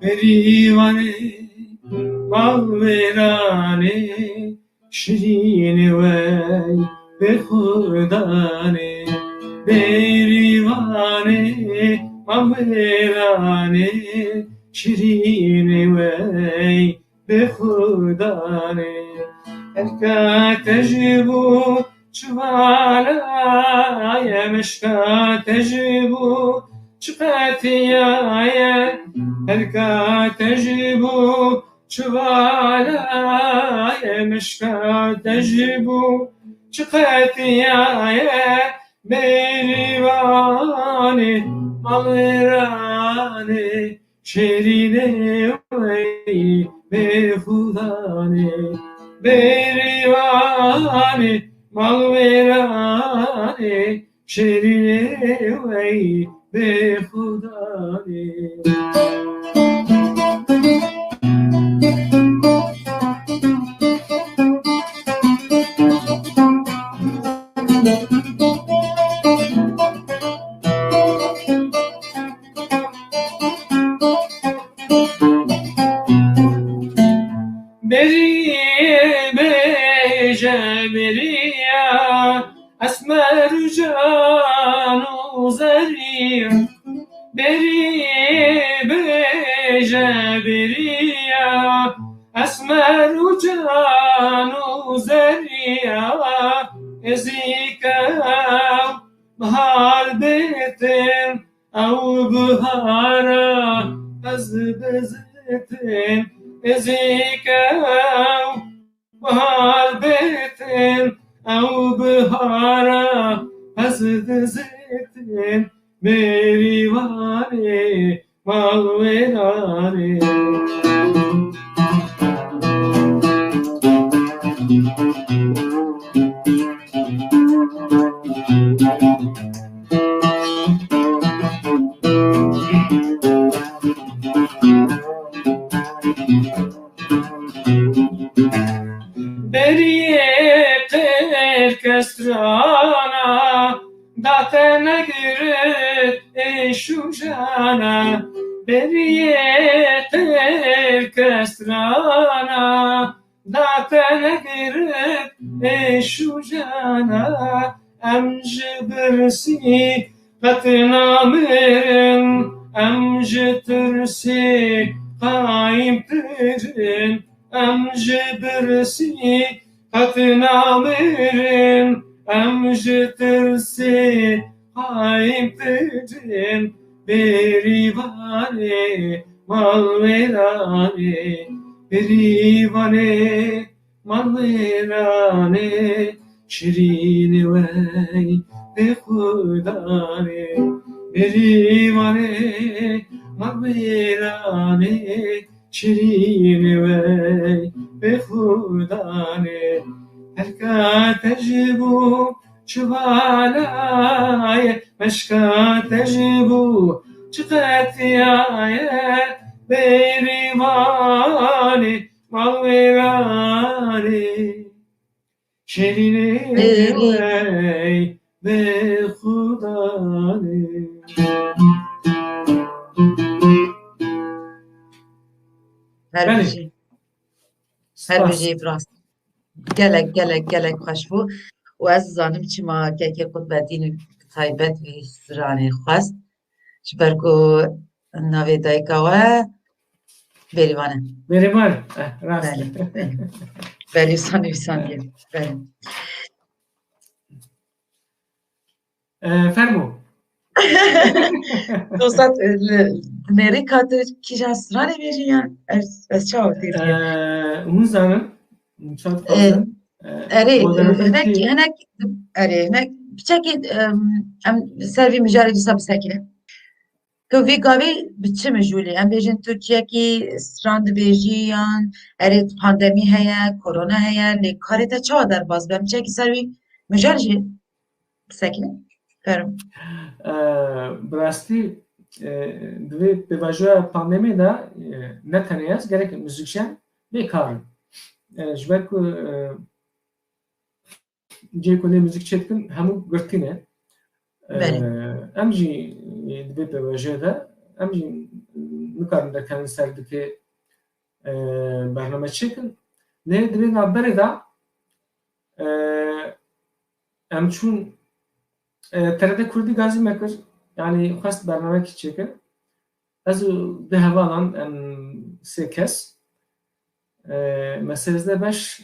Berîvanê, malwêranê, şirînê wey bi xudanê, bêrîvanê, mamêranê, şirînê wey bi xudanê. Herka te ji bo çivala ye, mişka te ji bo çiqetiya ye, herka te ji bo çivala ye, mişka te ji bo çiqetiya ye, bêrîvanê, malwêranê, Şêrînê wey bê xudanê, bêrîvanê, malwêranê, şêrînê wey bê xudanê. Berî bêje beriya esmer û can û zeriya. Berî bêje beriya esmer û can û zeriya. Ez î kew bihar bêtin, ew bihara ez bizêtin. Ez î kew bihar bêtin, ew bihara ez dizêtin. Bêrîvanê, malwêranê. Beriyê qêr kes strana date negirit êş û jana. Beriyê qêr kes strana date negirit êş û jana. Em ji birsî qet namirin, em ji tirsê qayîmtirin. Em ji birsî qet namirin, em ji tirsê qayîmtirin. Bêrîvanê, malwêranê, bêrîvanê, malwêranê, şirînê wey bê xudanê. Bêrîvanê, malwêranê, şirînê wey bê xudanê. Her ka te ji bo çivala ye, meşka te ji bo çi qetiyaye. Bêrîvanê, malwêranê, şêrînê wey bê xudanê. Her Belê. bijî. Her Spas. bijî, rast. Gelek, gelek, gelek xweş bû. Û ez zanim çima kekê Qutbedîn bi taybet vî stranê xwest. Ji ber ku navê dayika we Bêrîvan e. Bêrîvan, eh, rast. Belê, belê. Belê, wisa nivîsandiye. Belê. Eh, fermo. Dostat, eh, li, Amerîka tu kîjan stranê bêjî ya? Ez, ez çawa têr dikim? Eh, hûn zanin, çawa Eh, dixwazin? Eh, erê, moderator hinek, kî? hinek, erê, hinek, piçekî, em, em ser vî mijarê dîsa bisekine. Tu vî gavê bi çi mijûlî? Em bêjin tu çiyekî stran dibêjî yan erê pandemî heye, korona heye, lê karê te çawa derbas be? Em çiyekî ser vî mijar jî bisekine. Ferim. Eee, bi rastî, eee, divê pêvajoya pandemiyê de, eee, ne tenê ez, gelek muzîkjen bê kar in. Eee, ji ber ku, eee, cihê ku lê muzîk çêdikin hemû girtî ne. Belê. Eee, em jî, e, di vê pêvajoyê de, em jî nikarin derkevin ser dikê, e, bername çêkin. Lê di vê navberê de, e, em çûn, e, T R T Kurdî gazî me kir, yanî xwest bernamekî çêkin. Ez û du hevalan, em sê kes, e, me sêzdeh beş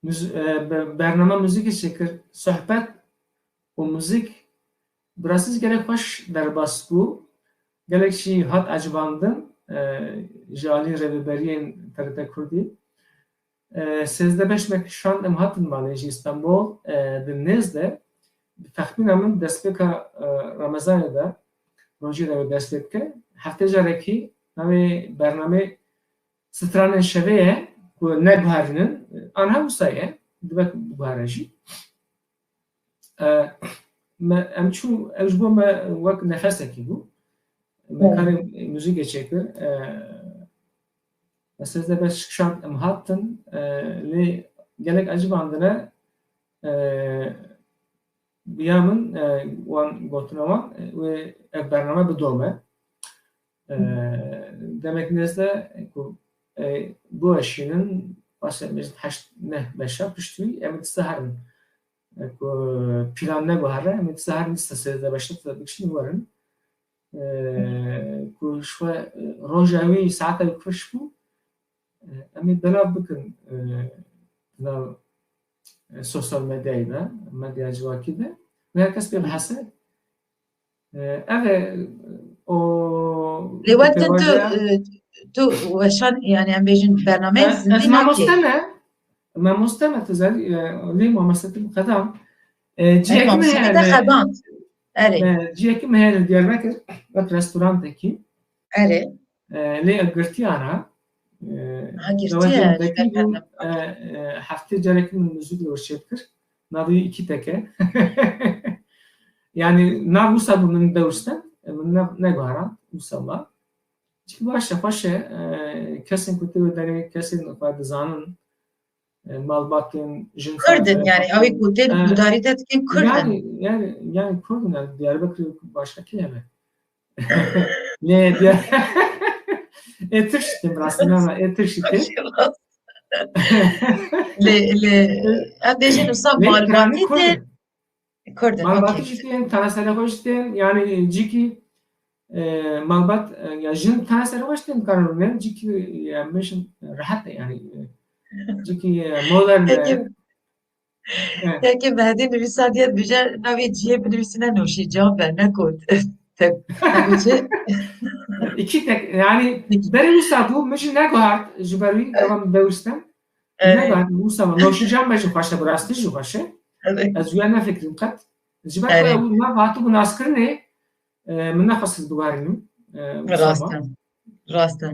muz-, e, be-, bernama muzîkê çêkir, sohbet û muzîk bi rastî gelek xweş derbas bû. Gelek jî hat ecibandin, e, ji alî rêveberiyên T R T Kurdî. E, sêzdeh beş me kişand em hatin malê ji Îstanbul, e, di nêz de, bi texmîna min destpêka, e, Remezanê de, rojê de wê dest pê bike. heftê carekî navê bernamê stranên şevê ye ku neguherînin, anha wisa ye, dibe ku biguhere jî. E, me, em çû, ew ji bo me wek nefesekî bû. Me Evet. karê muzîkê çêkir. E, me sêzdeh beş kişand em hatin, e, lê gelek ecibandine, e, biya min, e, wan gotina wan, e, wê ev bername bidome. E, demek nêzde ku, e, biweşînin, paşê mêz heşt neh beşa pişt wî, em ê dîsa herin. E, ku plan neguhere, em ê dîsa herin dîsa sêzdeh beşa dîsa bikişînin werin. E, ku ji xwe, e, roja wî, saeta wî ku pişt bû, e, em ê belav bikin, e, di nav, e, sosyal medyayê de, medya civakî de. Û her kes pê bihese. E, ev e, o Lê wek din tu, pêvajoya e, tu weşan, yani em bêjin bernameyên Ez, ez zindî mamoste nakê. me, mamoste me tu zerî, e, lê mamoste tu qedam. E, Erê, ciyekî me mamoste heye te li, xeband. Erê. e, ciyekî me heye li Diyarbekir, wek restorantekî. Erê. E, lê ev girtiyana. E, Ha, girtiye, dawetê wekî bû, e, e, heftê carekî min muzîk li wir çêdikir. Navê wî îkî teke. Yani nav wisa bû min dewrsten, e, min ne, neguheran, wisa ma. Çi baş e, xweş e, e, kesên ku tê wê derê, kesên xwe dizanin, e, malbatên jin Kurd in, yani, ew ê ku tê E, gudarî te dikin Kurd in. Yani, yani, yani Kurd in, yani Diyarbekirê başka kê hebe? Lê Diyar-, ê Tirk jî tên, rastî, na, na, ê Tirk jî tên. Lê, lê, em bêjin wisa Lê malbatî Kurd tên. in. Kurd in, Malbatî okey. jî tên, tane serê xwe jî tên, yani cîkî, e, malbat, e, ya jin tane serê xwe jî tên, dikarin rûnin, cîkî, ya, em bêjin, rehet e, yani, e, cîkî, e, modern e. Peki, Evet. Yekê Mehdî nivîsandiye dibêje, navê cihê binivîsîne Noşîcan be, ne ku te, te çi? İki tek, yani, Peki. berê wisa bû, min jî neguhart, ji ber wî Evet. devam dewrsten. Evet. Neguhart, wisa ma. Noşîcan be jî xweş e, bi rastî jî xweş e. Evet. Ez wîya nefikirim qet. Ji ber Evet. ku ew nav hatibû naskirinê, E, min nexwest ez biguherînim, e, Rast Mustafa. e. Rast e.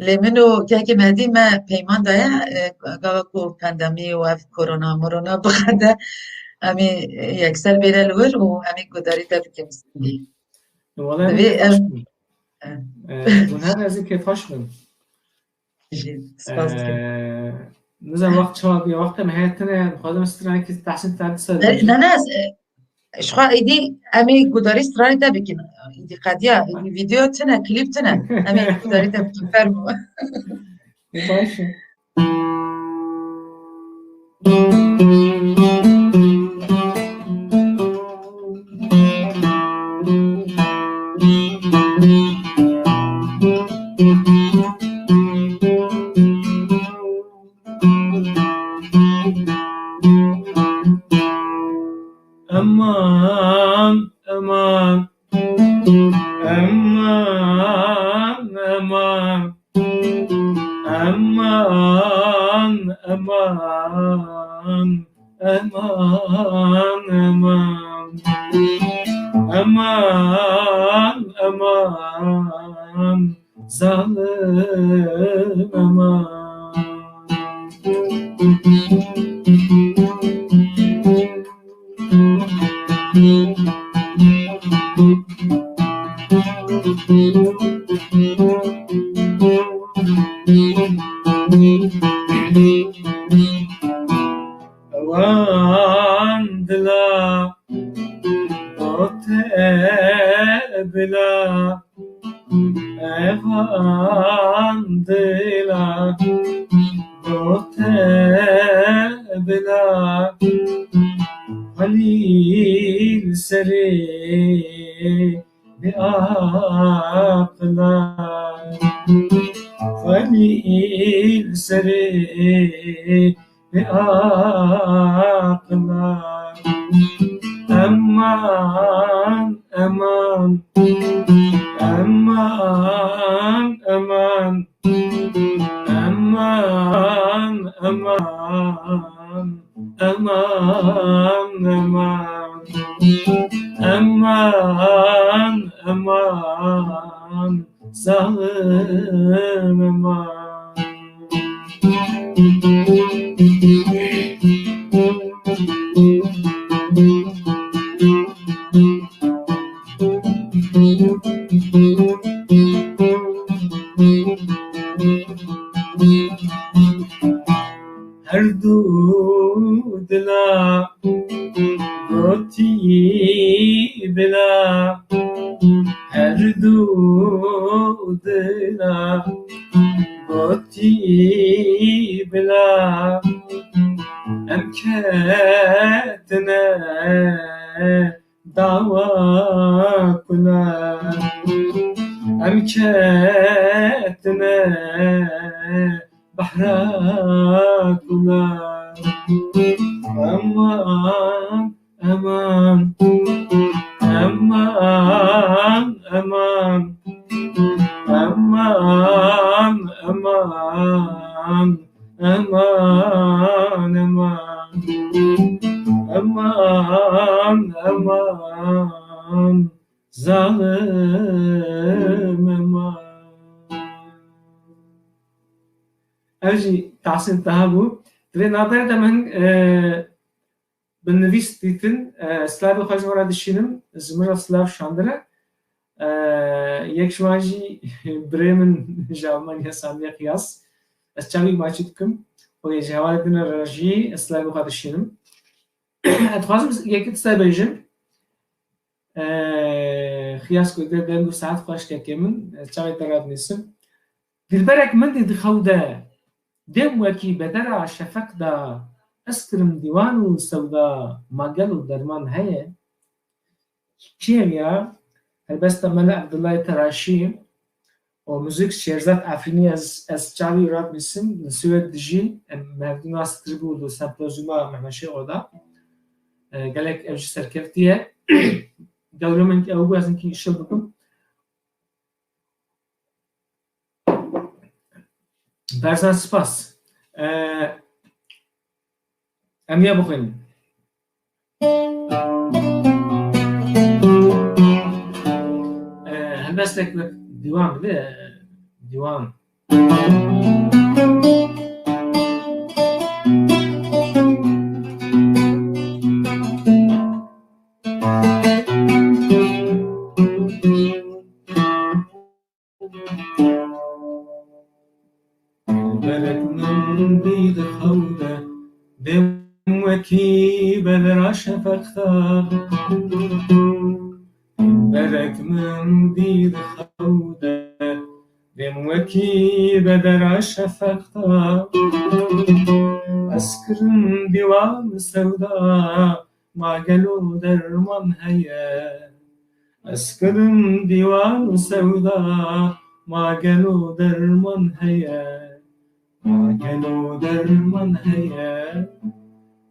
Lê min û kekê Mehdî me peyman daye, e, gava ku pandemî û ev korona morona biqede, em ê, e, yekser bêne li wir û em ê gudarî te bikin. Wele em Divê kêfxweş em, bûn. e. E, hûn her ez ê kêfxweş bin. Jî spas dikim. Eee, nizam wext çawa bûye, wextê me heye tune, dixwazim stranekî Tehsîn Tendî ser Ne, bêjim. ne, ne, ez, e, ji xwe êdî em ê gudarî stranê te bikin. Êdî qediya, êdî video tune, klîp tune. Em ê gudarî te bikin, fermo. E, baş e. Eman, eman, eman, eman. Eman, eman, eman, eman. Eman, eman, zalim eman. Ewan dila dote bila. Evan dila dote bila. Halîl serê bi aqila. Halîl serê bi aqila. Eman, eman, eman, eman, eman, eman, eman, eman, eman, eman. Her du dila gotî bila, her du dila gotî bila, em ketine dawa kula. Em ketine behra kula. Eman, eman, eman, eman, eman, eman, eman. Eman, eman. Eman, eman. Zalim eman. Ev jî tahsîn teha bû. Divê navberê de min, e, bi nivîs dîtin, e, slavê xwe ji we re dişînim, ji min re slav şandine. E, yek ji wan jî birê min ji Almanya, Samiye Qiyas. Ez çavî maçî dikim. Û yê ji hevalê din re jî ez slavê xwe dişînim. Ez dixwazim yekî qise bêjim. E, Qiyas ku dê deng û saet xweş kekê min, ez çavê te re dinîsim. Dilberek min dî di xew de, dêm wekî bedera şefeq de, ez kirim dîwan û sewda, ma gelo derman heye? Kî ev ya? Helbesta Mele Abdullahê Teraşî û muzîk Şêrzad Efrînî, ez, ez çavî radinîsim, li Swêd dijî, em, me hevdû nas kiribû li sempozyuma Mehmet Şêxo de. E, gelek ev jî serkeftî ye. Dewlemên ew bû, ez hinkî îşil bikim. Berzan spas. Ee, em ya bixwînin. Ee, helbestek wek dîwan bibe, dîwan. Dilberek min dî di xew de, dêm wekî bedera şefeq de. Dilberek min dî di xew de, dêm wekî bedera şefeq de. Ez kirim dîwan sewda, ma gelo derman heye? Ez kirim dîwan û sewda, ma gelo derman heye? Ma gelo derman heye?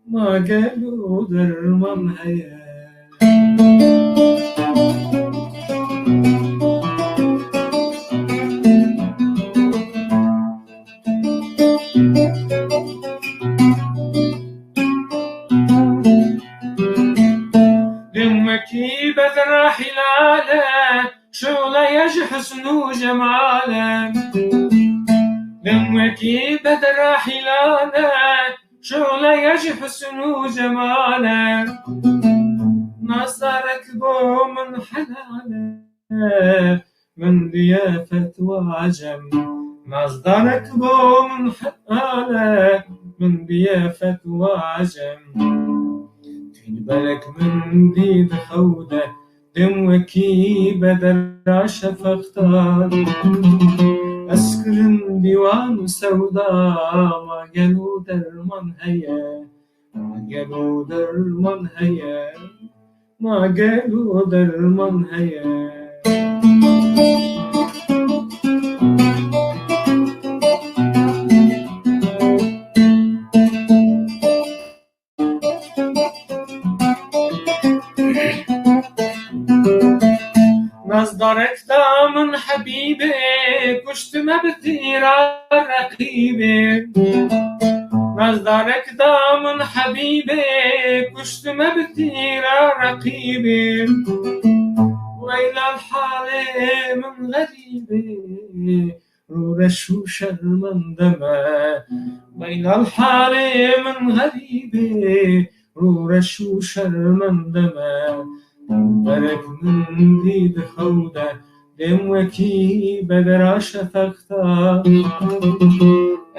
Ma gelo derman heye? Dêm wekî bedra hîlale, şoleye ji husn û cemale. Dêm wekî bedra hîlale, şoleye ji husn û cemale. Nazdarek bo min helale, min diye fetwa cem. Nazdarek bo min helale, min diye fetwa cem. Dilberek min dî di xew de, dêm wekî bedera şefeq de. Ez kirim dîwan û sewda, ma gelo derman heye? Ma gelo derman heye? Ma gelo derman heye? Nazdarek da min hebîbê, kuştime bi tîra reqîbê. Nazdarek da min hebîbê, kuştime bi tîra reqîbê. Weyla halê min xerîbê, Rûreş û şermende me. Meynal halê min xerîbê, rûreş û şermende me. Berek min dî di xew de, dêm wekî bedera şefeq de.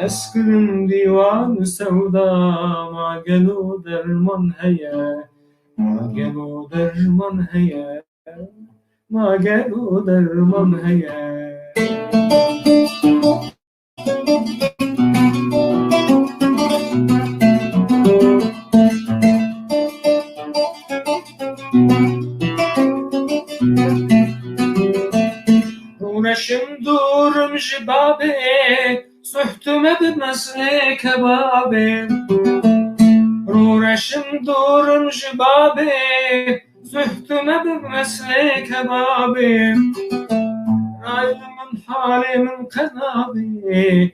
Ez kirim dîwan û sewda, ma gelo derman heye? Ma gelo derman heye? Ma gelo derman heye? Rûneşim dûrim ji babê, suhtime bi meslê kebabê. Rûneşim dûrim ji babê, suhtime bi meslê kebabê. Rayli min halê min qenabê,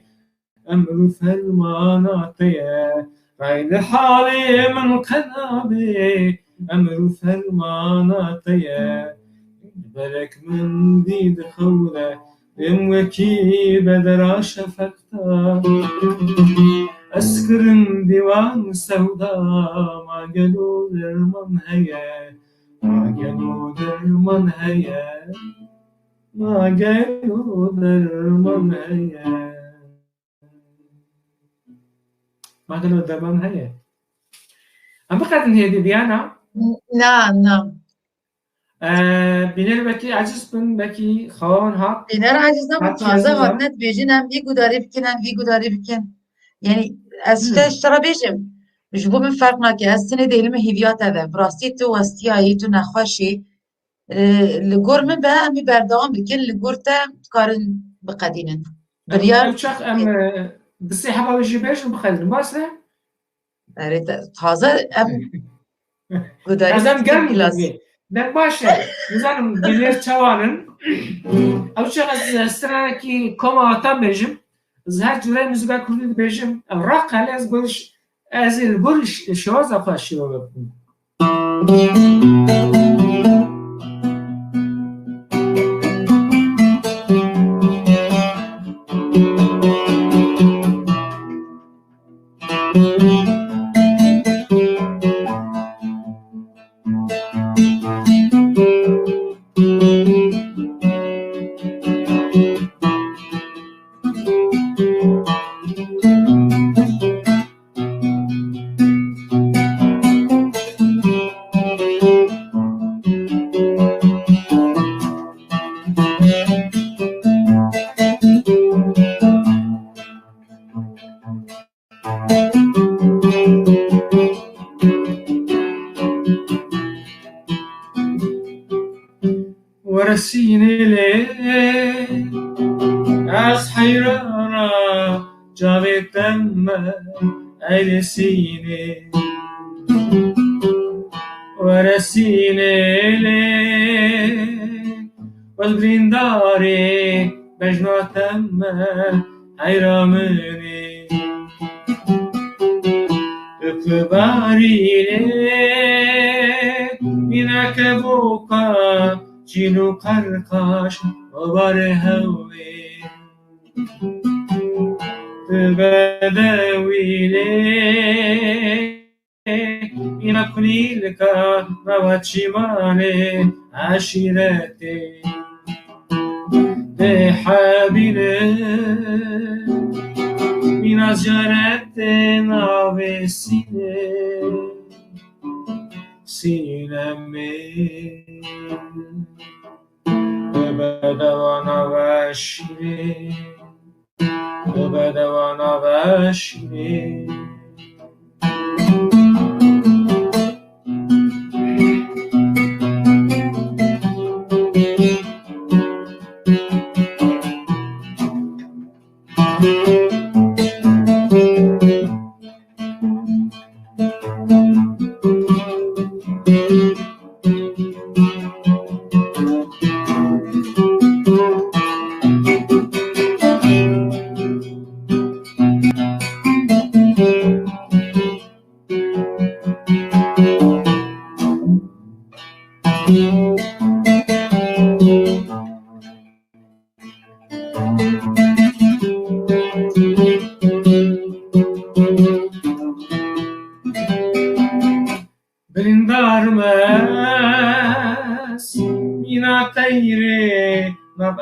emr û fermana te ye. Rayli halê min qenabê, emr û fermana te ye. Berek min dî di xew de, dêm wekî bedera şefeq de. Ez kirim dîwan sewda, ma gelo derman heye? Ma gelo derman heye? Ma gelo derman heye? Ma gelo derman heye? Em biqedin hêdî, Diyana? Na, na. Ee, bîner wekî aciz bin, wekî xewan hat. Bîner aciz nabin, hat taze yazın hatine dibêjin, em vî gudarî bikin, em vî gudarî bikin. Yani, ez Hmm. te ji te re bêjim, ji bo min ferq nake, ez tinê dêlime hîviya te ve. Bi rastî tu westiyayî, tu nexweşî. Ee, li gor min be, em ê berdewam bikin, li gor te dikarin biqedînin. Em, Biryar ew çax em, e, bi sê heba wê jî bêjin, biqedînin. Baş e? Erê, te, taze em gudarî Ez em bikin germ biraz. Bûn. Dem baş e. Nizanim dilêr çawan in. Ew çax ez, e, stranekî koma ata bêjim. Ez her cure muzika kurdî dibêjim. Ew raq hele ez goriş, ez ê li goriş şewaza xwe şîrove bikim. Were sînê lê ez heyrana çavê te me, eylê sînê. Were sînê lê ez birîndarê bejna te me, heyra min ê. Bi barînê mîna kevoka, çîn û qerqaş û barê hewê. Bi bedewînê mîna kunîlka nava çîmanê eşîretê. Tê hebîne mîna ziyaretê navê sînê, sînemê. Bi bedewana veşînê. Bi bedewana veşînê.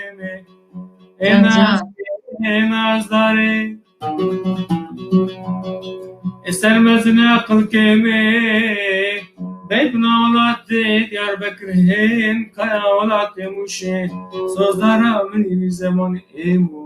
kêmê. Ê Can, can. Naz, ê nazdarê. Ê ser mezin aqil kêmê. Beyt na welatê Diyarbekir hên kaya welatê Mûşê. Sozdara min wî zemanî êmo.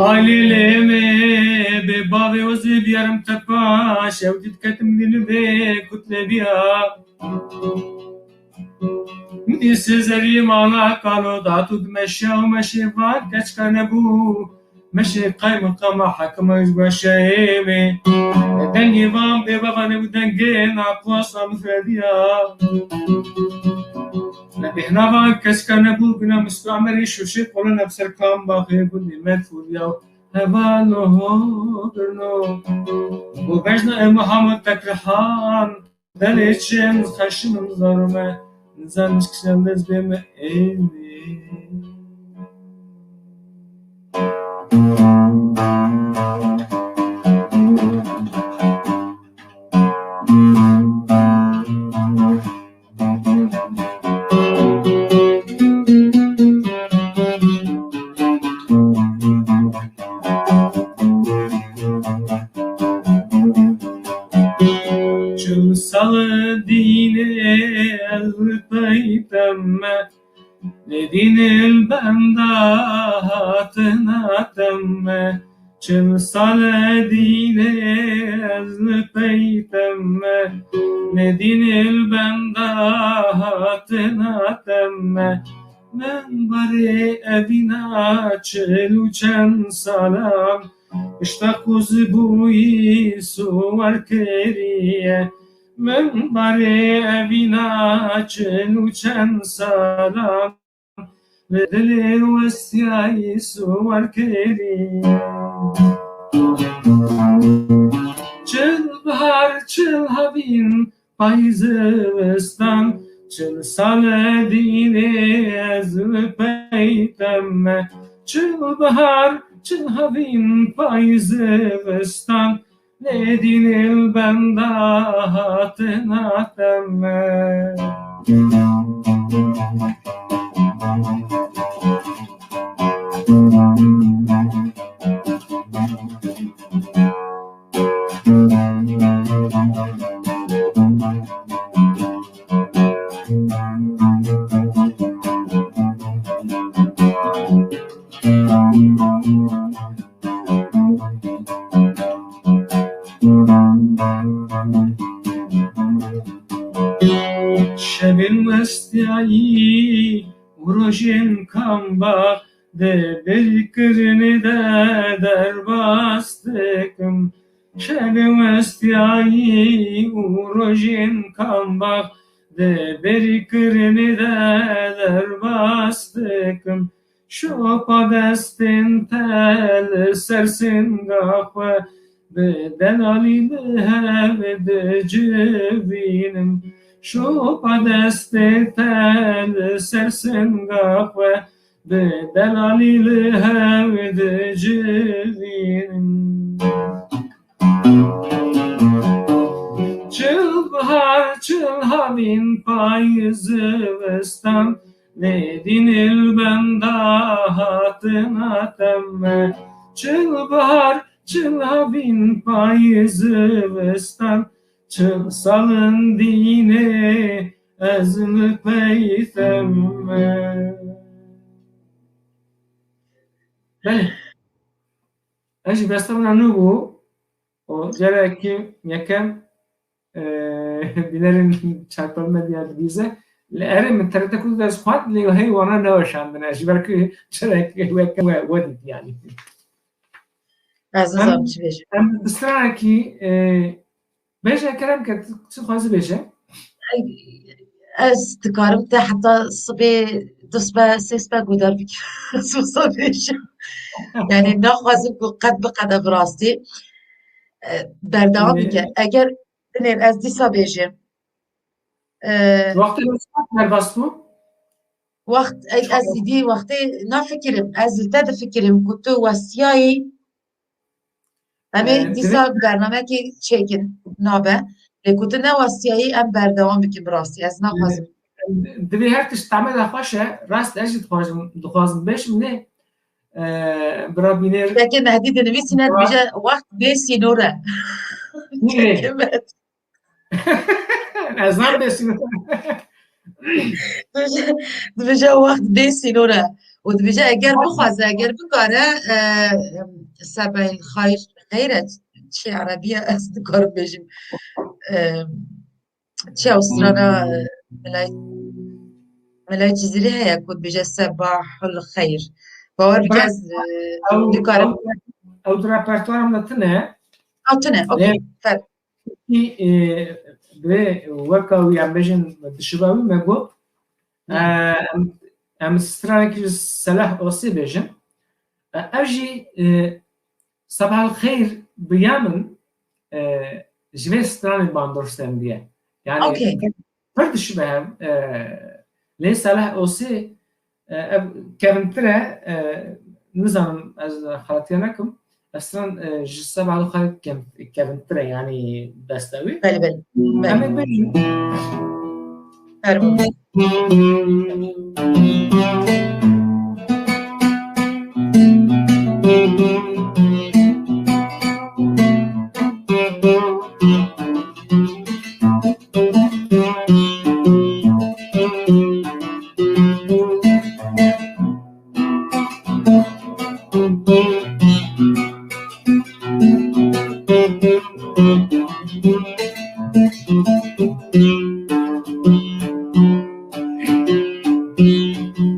Ailê lê me bê bavê wezê biyarim te paş, ew dît ketim dî li bê kutlê biya. Min dî sêzerî mala kalo dat û dimeşe û meşê van keçka nebû. Meşê qaymiqama hekima ji başeyê me. Dengê van bê bavane û dengê naqosa mifrediya. Lebêhna van keçka nebû, guna mistuamerê şûşê qolin ev ser kam baxê gundê me fûriya û hevalo ho girno. Û bejna e Muhammed Tekrihan, delê çem xeşim zarome, nizan mişkişen dest bê me ê. Çil sal dînê ez li peyteme, lê dînê li benda hatina teme. Çil sal dînê ez li peyteme, lê dînê li benda hatina teme. Min barê evîna çil û çend salan, pişta qûzibûyî suwar kiriye. Min barê evîna çil û çend salan, li dilê westiyayî suwar kiriye. Çil bihar, çil havîn, payîz, zivistan, çil sal e dînê ez li peyteme. Çil bihar, çil havîn, payîz, zivistan, lê dînê li benda hatina teme. Şevên westiyayî û rojên kam bax, di bêrkirinê de derbas dikim. Şevê westiyayî û rojên kam bax, di bêrkirinê de derbas dikim. Şopa destên te li ser singa xwe, bi delalî li hev dicivînim. Şopa destê te li ser singa xwe, bi delalî li hev dicivînin. Çil bihar, çil havîn, payîz, zivistan, lê dînê li benda hatina teme. Çil bihar, çil havîn, payîz, zivistan, çil salin dînê ez li peyteme. Belê. Ez jî besta min nû bû. O carekî yekem, e, bînerên Çarpel Medya dibîze. Li erê min T R T Kurd dest xwend, lê hey wana neweşandine. Ji ber ku carekî weke we, we dît yanî. Ez Em, nizam çi bêjim. Em bi stranekî, e, bêje kerem ke tu çi dixwazî bêje? Ez dikarim te heta sibê du sibe, sê sibe guhdar bikim. Ez wisa bêjim. Yani naxwazim ku qet bi qet ev rastî, e, berdewam Ee, bike. Eger binêr ez dîsa bêjim. E, Wextê derbas bû? Wext, ez, ez îdî wextê nafikirim. Ez li te difikirim ku tu westiyayî. Em ê Ee, dîsa divê bernamekî çêkin nabe. Lê ku tu newestiyayî em berdewam bikin bi rastî. Ez naxwazim. Divê her tişt tamê de xweş e. Rast ez jî dixwazim, dixwazim bêjim lê, e, bira bîner. Belkî Mehdî dinivîsîne, dibêje wext bê sînor e. Nîne. Belkî me- Ez nam bê sînor. Dibêje, dibêje wext bê sînor e. Û dibêje eger bixwaze, eger bikare, e, sebel xayr, xeyr e, çi erebî ye, ez dikarim bêjim. E, Çi ew strana, e, Melay, Melay Cizîrî heye ku dibêje Sebahul Xeyr. Bawer bike ez, e, ew, nikarim. Ew, ew di repertuara min de tune. Ha, tune, okey. Lê, fer- e, bi weka wî em bêjin dişiba wî me got. Hı. E, em, em stranekî ji Selah Osê bêjin. E, ev jî, e, Sebahal xeyr bi ya min, e, ji vê stranê bandor sendiye. Yani, okey, pir dişibe hev, e, lê Salih Osê, e, ev kevintir e, e, nizanim ez xeletiye nekim. Ev stran, e, ji Sebahal xeyr kem-, kevintir e, yani beste wî. Belê, belê. Em ê bêjin. Fermo.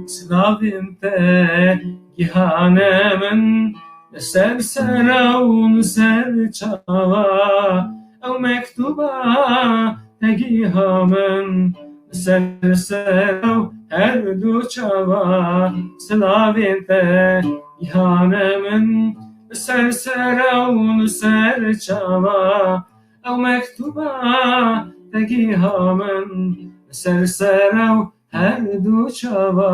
Silavên te gihane min, li ser sera û li ser çava. Ew mektûba te giha min, li ser sera û her du çava. Silavên te gihane min, li ser sera û li ser çava. Ew mektûba te giha min, li ser sera û her du çava.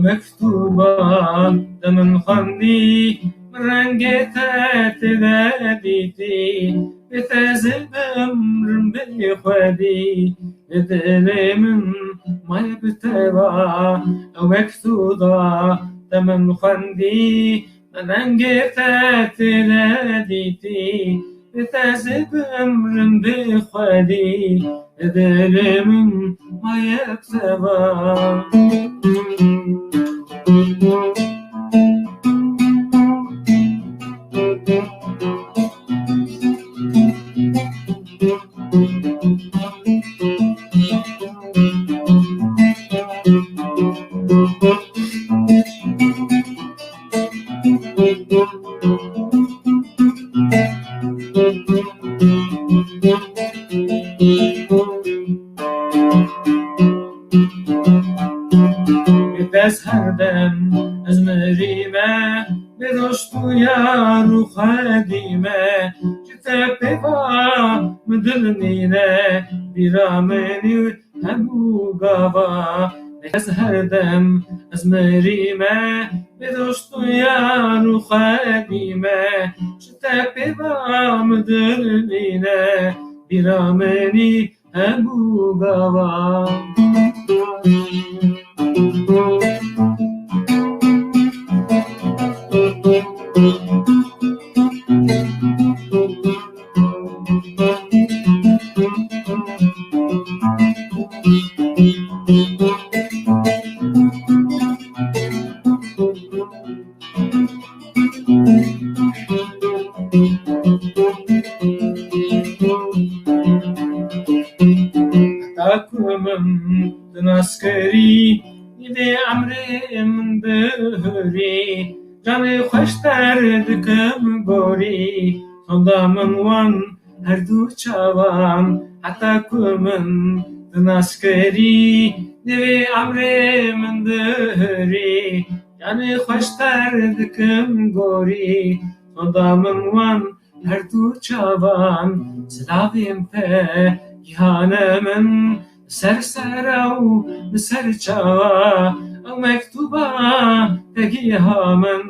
Mektûba te min xwendî, min rengê te tê de dîtî, bi te ez ê bimrim bê xwedî, li dilê min maye bi te va. Ew mektûba te min xwendî, min rengê te tê de dîtî, bi te ez ê bimrim bê xwedî, li dilê min maye bi te va. Bi te ez her dem ez mirî me, bi dost û yar û xwedî me, ji te pê va min dil nîne, bîra min î hemû gava. Bi te ez her dem ez mirî me, bi dost û yar û xwedî me, ji te pê va min dil nîne, bîra min î hemû gava. Heta ku min tu nas kirî, nîvê emrê min bihurî, canê xweş ter dikim gorî, sonda min wan her du çavan. Heta ku min tu nas kirî, nîvê emrê min bihurî, Yanî xweşter dikim gorî, xweda min wan her du çavan, silavên te gihane min ser sera û li ser çawa, ew mektûba te giha min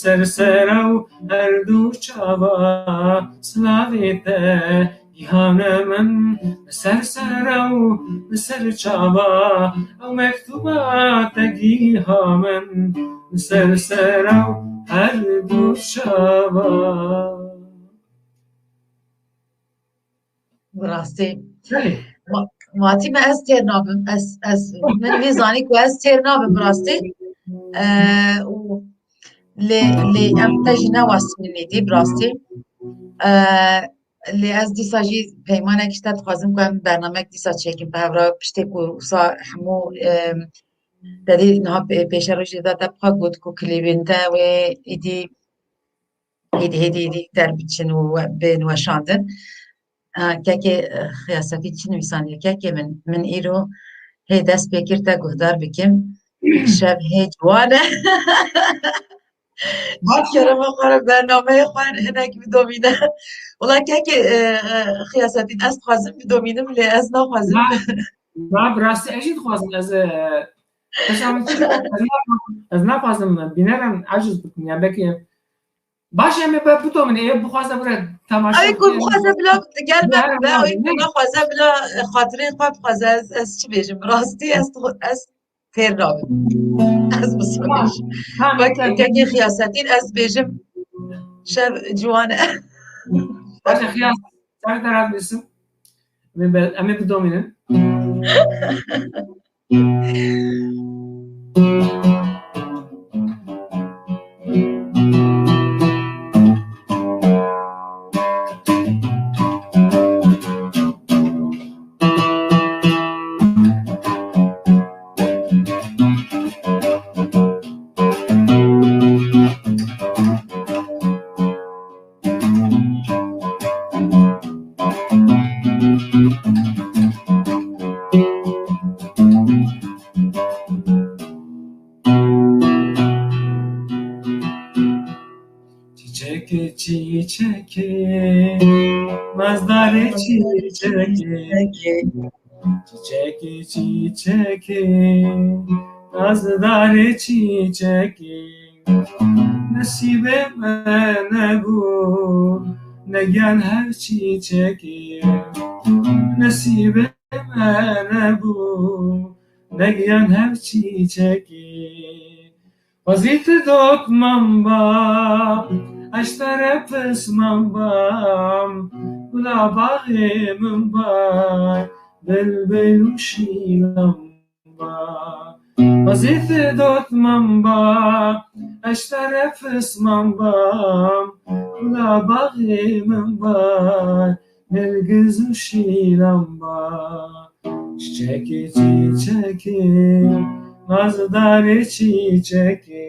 ser sera û her du çawa, silavê te gihane min ser sera û ser çawa, ew mektûba te giha min ser sera û her du çawa. Bi rastî. Belê. Ma-, Matî me ez têr nabim. Ez, ez, min vî zanî ku ez têr nabim bi rastî. Eee, û lê, lê em te jî newesînin êdî bi rastî. Eee, lê ez dîsa jî peymanek ji te dixwazim ku em bernamek dîsa çêkin bi hev re piştê ku wisa hemû, eee, te dî niha pê-, pêşerojê de te bi xwe got ku klîbên te wê êdî hêdî, hêdî, hêdî derbiçin û we-, bên weşandin. Ha, kekê, e, Xiyasetî çi nivîsandiye? Kekê min, min îro hê dest pê kir te guhdar bikim. Şev hê ciwan e. Kerema xwe re bernameyê xwe hinek bidomîne. Wela kekê, e, e, Xiyasetîn, ez dixwazim bidomînim, lê ez naxwazim. Na, na, bi rastî ez jî dixwazim, ez, e, qesa min çi, ez na-, ez naxwazim bîneran aciz bikim, ya belkî Baş em ê be bidomîne, ê bixwaze bire temaşe Ay, ku bike. Bixwaze bila gel me, Bihar me, ay, ne? Bixwaze bila, e, xatirê xwe bixwaze, ez, ez çi bêjim? Rastî ez, ez têr nabim. Ez bi Tamam. Tamam, Bak, tamam. Kekê Xiyasetîn ez bêjim. Şev ciwan e. Baş e, Xiyas, sen de razı mısın? Em ê be-, em ê bidomînin. Çiçekê, çiçekê, nazdarê çiçekê. Çiçekê, çiçekê, nazdarê çiçekê. Nesîbê me nebû, negiyan hev çiçekê. Nesîbê me nebû, negiyan hev çiçekê. Xwezî tu dot min ba, ez ji te re pismam bam, gula baxê min ba, bilbil û şîlan ba. Xwezî tu dot min ba, ez ji te re pismam bam, gula baxê min ba, nergiz û şîlan ba. Çiçekê, çiçekê, nazdarê çiçekê.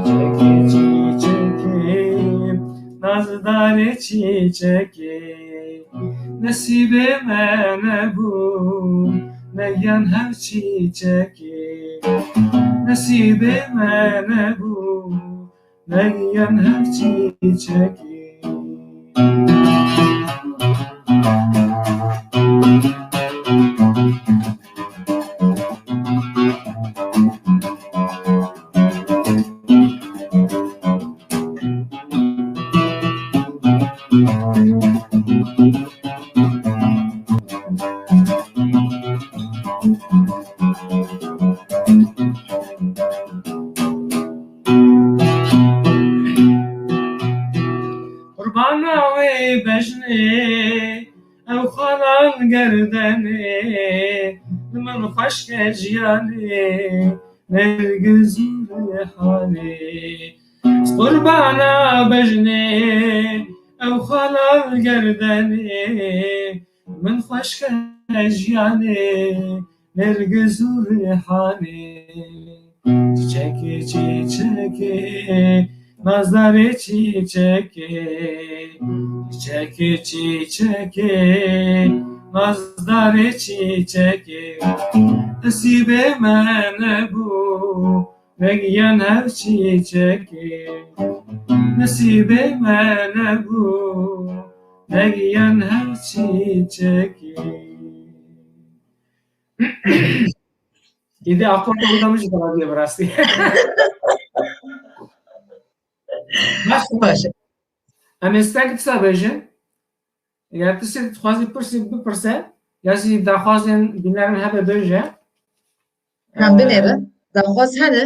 Çiçekê, çiçekê, nazdarê çiçekê. Nesîbê me nebû, negiyan hev çiçekê. Nesîbê me nebû, negiyan hev çiçekê. Qurbana wê bejnê, ew xalal gerdenê, li min xweşke jiyanê, nergiz û rêhanê. Qurbana bejnê, ew xalal gerdenê, min xweşke jiyanê, nergiz û rêhanê. Çiçekê, çiçekê, nazdarê çiçekê. Çiçekê, çiçekê, nazdarê çiçekê. Nesîbê me nebû, Vegiyan her çîçekê, nesîbê me nebû. Vegiyan her çîçekê. Êdî akorda wî de min jî xerabî ye bi rastî. Baş e. Baş e. Em ê stengî tişta bêjin. Eger tiştê dixwazî pirsî bipirse, ya jî daxwazên bînerên hebe bêje. Em binêrin. Daxwaz hene.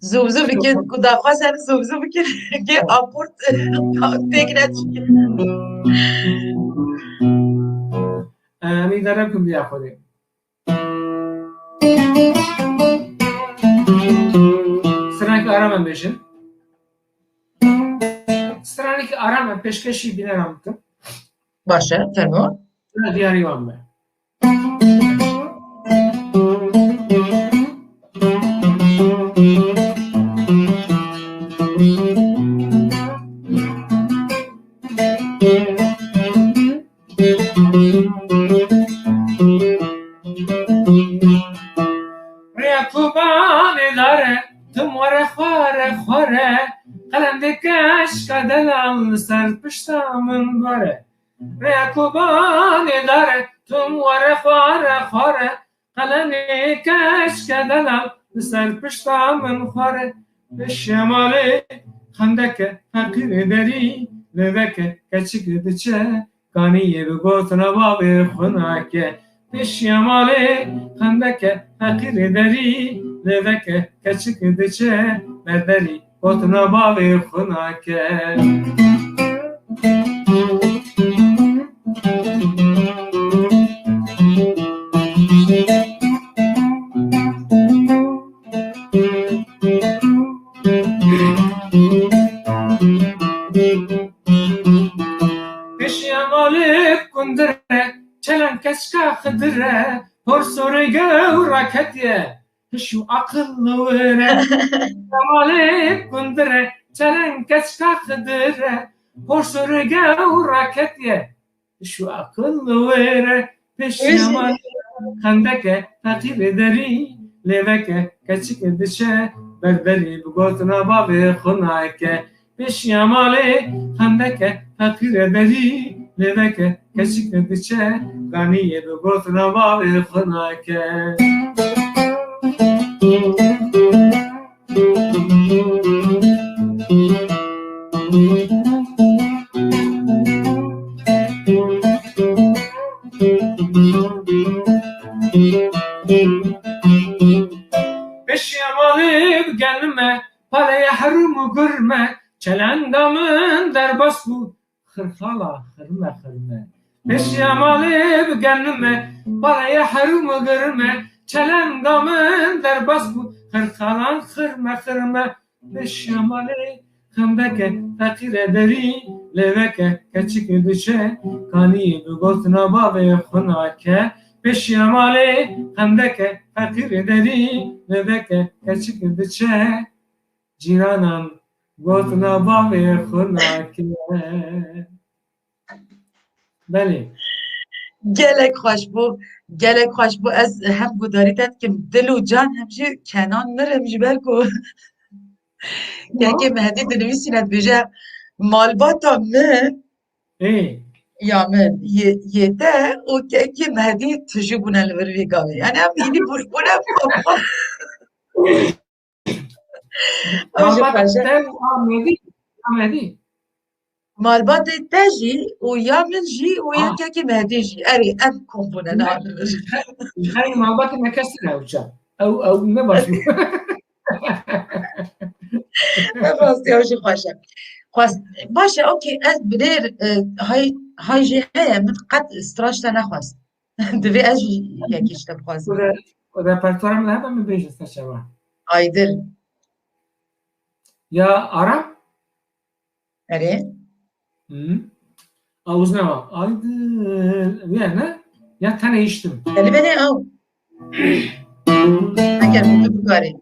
Zû zû bikin, ku daxwaz hene zû zû bikin. Ke aport pêk neçî. Em îdare bikin vîya xwedê. Stranekî aram em bêjin. Stranekî aram em pêşkêşî bîneran bikin. Baş e, fermo. Sira diyarî wan be. Rêya Kobanê dare, tim were xware xware, qelendê keşka delal li ser pişta min bare. Rêya Kobanê dare, tim were xware xware, qelendê keşka delal li ser pişta min xware. Pêşiya malê xendeke feqîrê derî lêveke keçik diçe, kaniyê bi gotina bavê xwe nake. Pêşiya malê xendeke feqîrê derî lêveke keçik diçe, berderî gotina bavê xwe nake. Pêşiya malê kundir e, çelen keçka Xidir e, porsorê gewra ketiye, hiş û aqil li wir e. Pêşiya malê kundir e, çelen keçka Xidir e, porsorê gewra ketiye. Hiş û aqil li wir e, pêşiya malê xendeke feqîrê derî lêveke keçik diçe, berderî bi gotina bavê xwe nake. Pêşiya malê xendeke feqîrê derî lêveke keçik diçe, ganiyê bi gotina bavê xwe nake. Pêşiya malê bi genime, paleye herûm û gurme, çelenda min derbas bû, xirxala xirme xirme. Pêşiya malê bi genime, paleye herûm û gurme, çelenda min derbas bû, xirxalan xirme xirme. Pêşiya malê xendeke feqîre derî, lêveke keçik diçe, kanî bi gotina bavê xwe nake. Pêşiya malê xendeke feqîre derî, lêveke keçik diçe, cîranan gotina bavê xwe nake. Belê. Gelek xweş bû. Gelek xweş bû. Ez hem guhdarî te dikim, dil û can, hem jî Kenan mir, hem ji ber ku kekê Mehedî dinivîsîne, dibêje, malbata min, Ê. ya min, yê, yê te û kekê Mehedî tijî bûne li vir vê gavê. Yani em hînî bû-, bûne papa. Ew jî Malbata xweş e. Te û a Mehedî, a Mehedî. Malbatê te jî û ya min jî û ya Ah. kekê Mehedî jî. Erê, em kom bûne Ne, niha li vir. ji xey-, ji xeyrî malbatê me kes tune ew çav. Ew, ew ne baş bû. Rastî ew jî xweş e. Xwest, baş e, okey, ez binêr, e, hay, hay jî heye, min qet straş te nexwest. Divê ez jî yekî ji te bixwazim. Re-, repertuara min hebe min bêje ser çavan. Aydil. Ya Aram? Erê. Hı. Awuz ne var? Aydil. Ya ne? Ya tane içtim. Belê, belê, aw. Eger tu bikarî.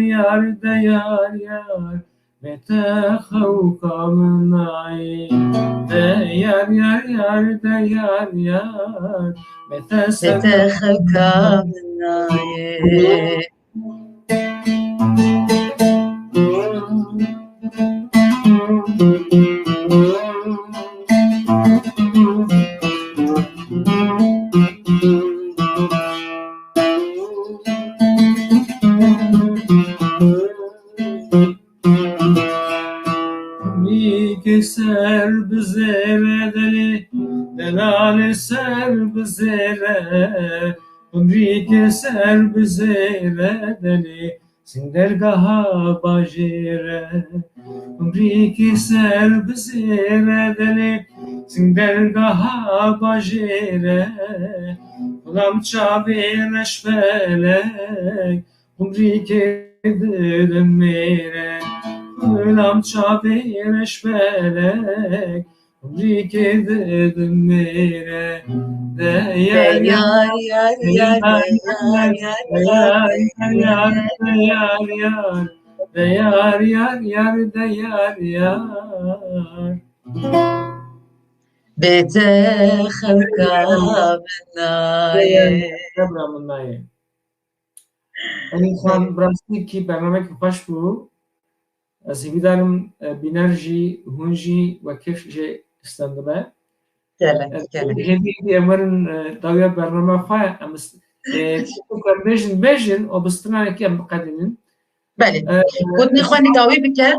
yar de yar yar, bê te xewka min nayê. De yar yar yar, de yar yar, bê te Bê ser te xewka min nayê. Qumrîkê ser bi zêre delê, delalê ser bi zêre, qumrîkê ser bi zêre delê, sîndergeha bajêre. Qumrîkê ser bi zêre delê, sîndergeha bajêre, xulam çavê reşfelek, qumrîkê Didim mêre, gulam çavê reşbelek, umrîkê didim mêre, de yar yar, yar yar yar, de yar yar yar, de yar yar yar, de yar yar yar, de yar yar yar. Bê te xewka min nayê. Xebra min nayê. Elî Xan, bi rastî kî bernamekî xweş bû. Ez hîvîdar im, e, bîner jî, hûn jî we kêf jê stendibe. Gelek, E, gelek. Hêdî, hêdî em werin, e, dawiya bername xwe, em is-, e, em bêjin, bêjin, û bi stranekî em biqedînin. Belê. E, Gotinê xwe nî dawî bike.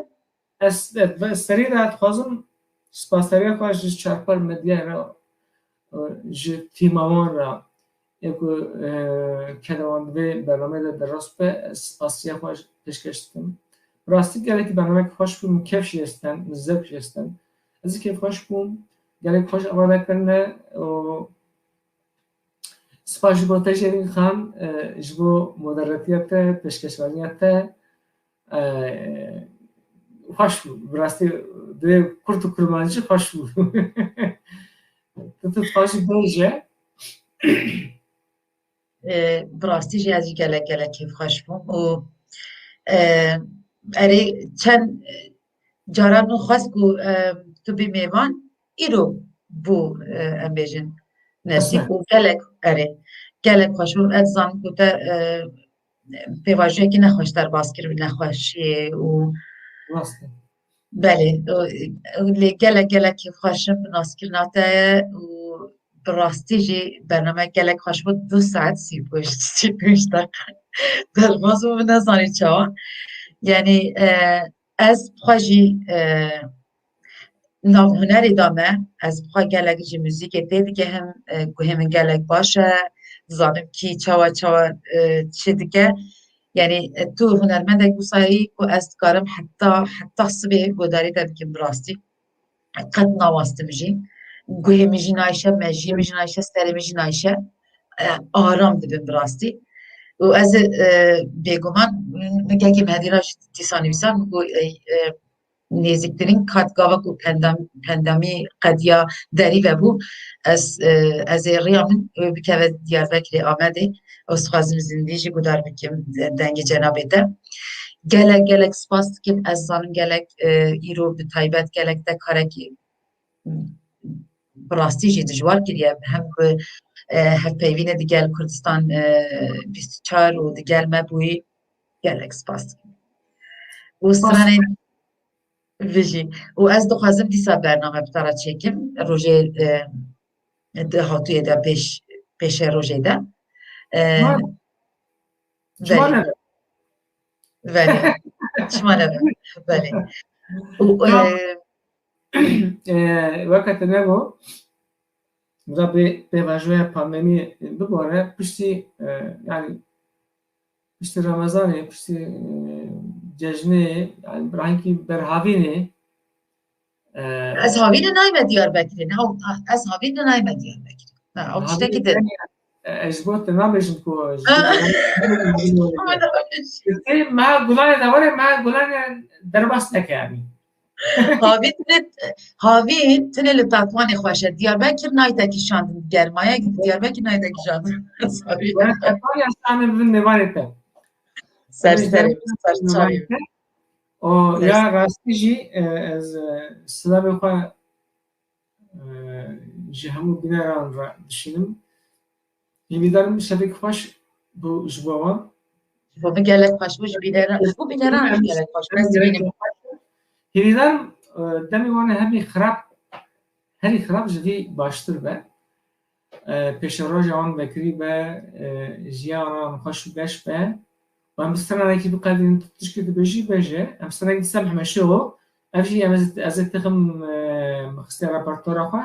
Ez, e, bi serî de dixwazim spasdariya xwe ji çarpar medyayê re, e, ji tîma wan re, yê ku, e, keda wan di vê bernameyê de derast be, ez spasiya xwe pêşkeş dikim. Bi rastî gelekî bernameyek xweş bû, min kêf jê sten, min zevk jê sten. Ez jî kêfxweş bûm, gelek xweş avade kirine û spas ji bo te jî Elî Xan, e, ji bo moderatiya te, pêşkeşvaniya te. E, xweş bû. Bi rastî divê kurt û kurmancî xweş bû. Tu, tu dixwazî bêje. E, bi rastî jî ez jî gelek, gelek kêfxweş bûm û, e, erê çend caran min xwest ku, e, tu bî mêvan, îro bû, e, em bêjin, nesîb û gelek, erê, gelek xweş bû. Ez dizanim ku te, e, pêvajoyekî nexweş derbas kir, nexweşiyê û Rast e. Belê, o, o, lê gelek, gelek kêfxweş im bi naskirina te û bi rastî jî bername gelek xweş bû. Du saet sî û pênc, sî û pênc deqe derbas bû, min nezanî çawa. Yanî, e, ez xwe jî, e, nav hunerê de me, ez bi xwe gelek ji muzîkê tê digihim, e, guhê min gelek baş e, dizanim kî çawa çawa, e, çi dike. Yanî, e, tu hunermendek wisa yî ku ez dikarim heta, heta sibê guhdarî te bikim bi rastî. Qet nawastim jî. Guhê min jî nayşe, mejiyê min jî nayşe, serê min jî nayşe. E, aram dibim bi rastî. Û ez, e, bêguman, min, min kekê min hevî re jî dîsa nivîsand, min got, e, e, nêzîktirîn kat gava ku pendem-, pendemî qediya derî vebû, ez, e, ez ê riya min wê bikeve Diyarbekirê, Amedê. Ez dixwazim zindî jî guhdar bikim, de-, dengê cenabê te. Gelek, gelek spas dikim. Ez zanim gelek, e, îro bi taybet gelek te karekî, m, bi rastî jî dijwar kiriye. Hem bi, e, hevpeyvînê digel Kurdistan, e, bîst û çar û digel me bûyî. Gelek spas dikim. Û Spas. stranê Vijî. Û ez dixwazim dîsa bername bi te re çêkim. Rojê, e, di hatûyê de pêş, pêşerojê de. E, Çima, çima belê. nebe? Belê. Çima nebe? Belê. Û, Tamam. e, E, weke te nego, da pê, pêvajoya pandemiyê bibore, piştî, e, yani, piştî Remezanê, piştî, e, cejnê, yani, bi rengî berhavînê, e, Ez havînê nayme Diyarbekirê, ne, ez havînê nayme Diyarbekirê. Ha, ew havînê tiştekî din. Yani, e, ez ji bo te nabêjim ku ji Ama ne, Tê meha gulanê de were, meha gulanê derbas neke yani. Havîn tine, havîn tine li Tatwanê xweş e. Diyarbekir nayte kişandin germaya, Diyarbekir nayte kişandin. Were Tatwanê, ez tane bibin mêvanê te. Ser serê, ser çavê. O ya rastî jî, e, ez, e, silavê xwe, e, ji hemû bîneran re dişînim. Hîvîdarim şevek xweş bû ji bo wan. Ji bo min gelek xweş bû, ji bîneran, ji bo bîneran jî gelek xweş bû. Ez dibînim. Hîvîdarim, e, demê wan herî xirab, herî xirab ji vî baştir be. E, pêşeroja wan vekirî be, e, jiyana wan xweş û geş be. Wan bi stranekî biqedînin, tu tişkî dibêjî, bêje. Em stranekî dîsa bi hemeşê o. Ev jî em ez, ez ê tixim, e, min xistiye repertuara xwe.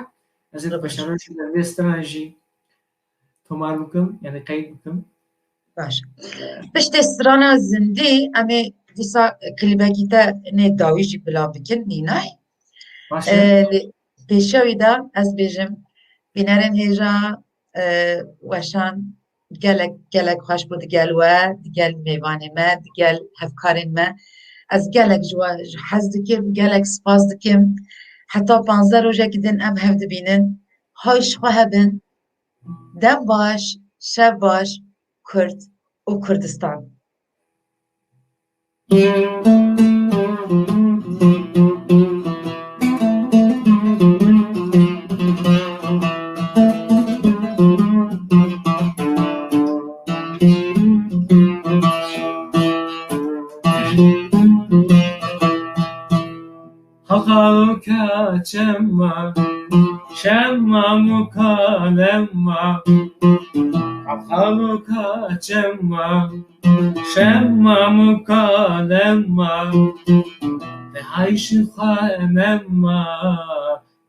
Ez ê pêşerojê de vê stranan jî tomar bikim, yani qeyd bikim. Baş. Piştê strana zindî, em ê dîsa klîbekî te nê dawî jî bila bikin, nînay. Baş e. Ee, pêşiya wî de ez bêjim, bînerên hêja, e, weşan, Gelek, gelek xweş bû digel we, digel mêvanê me, digel hevkarên me. Ez gelek ji we hez dikim, gelek spas dikim. Heta panzdeh rojekî din em hev dibînin. Hay ji xwe hebin. Dem baş, şev baş, Kurd û Kurdistan. Xaxa û kaçem ma, şemam û kalem ma. Xaxa û kaçem ma, şemam û kalem ma. Te hay ji xwe nema,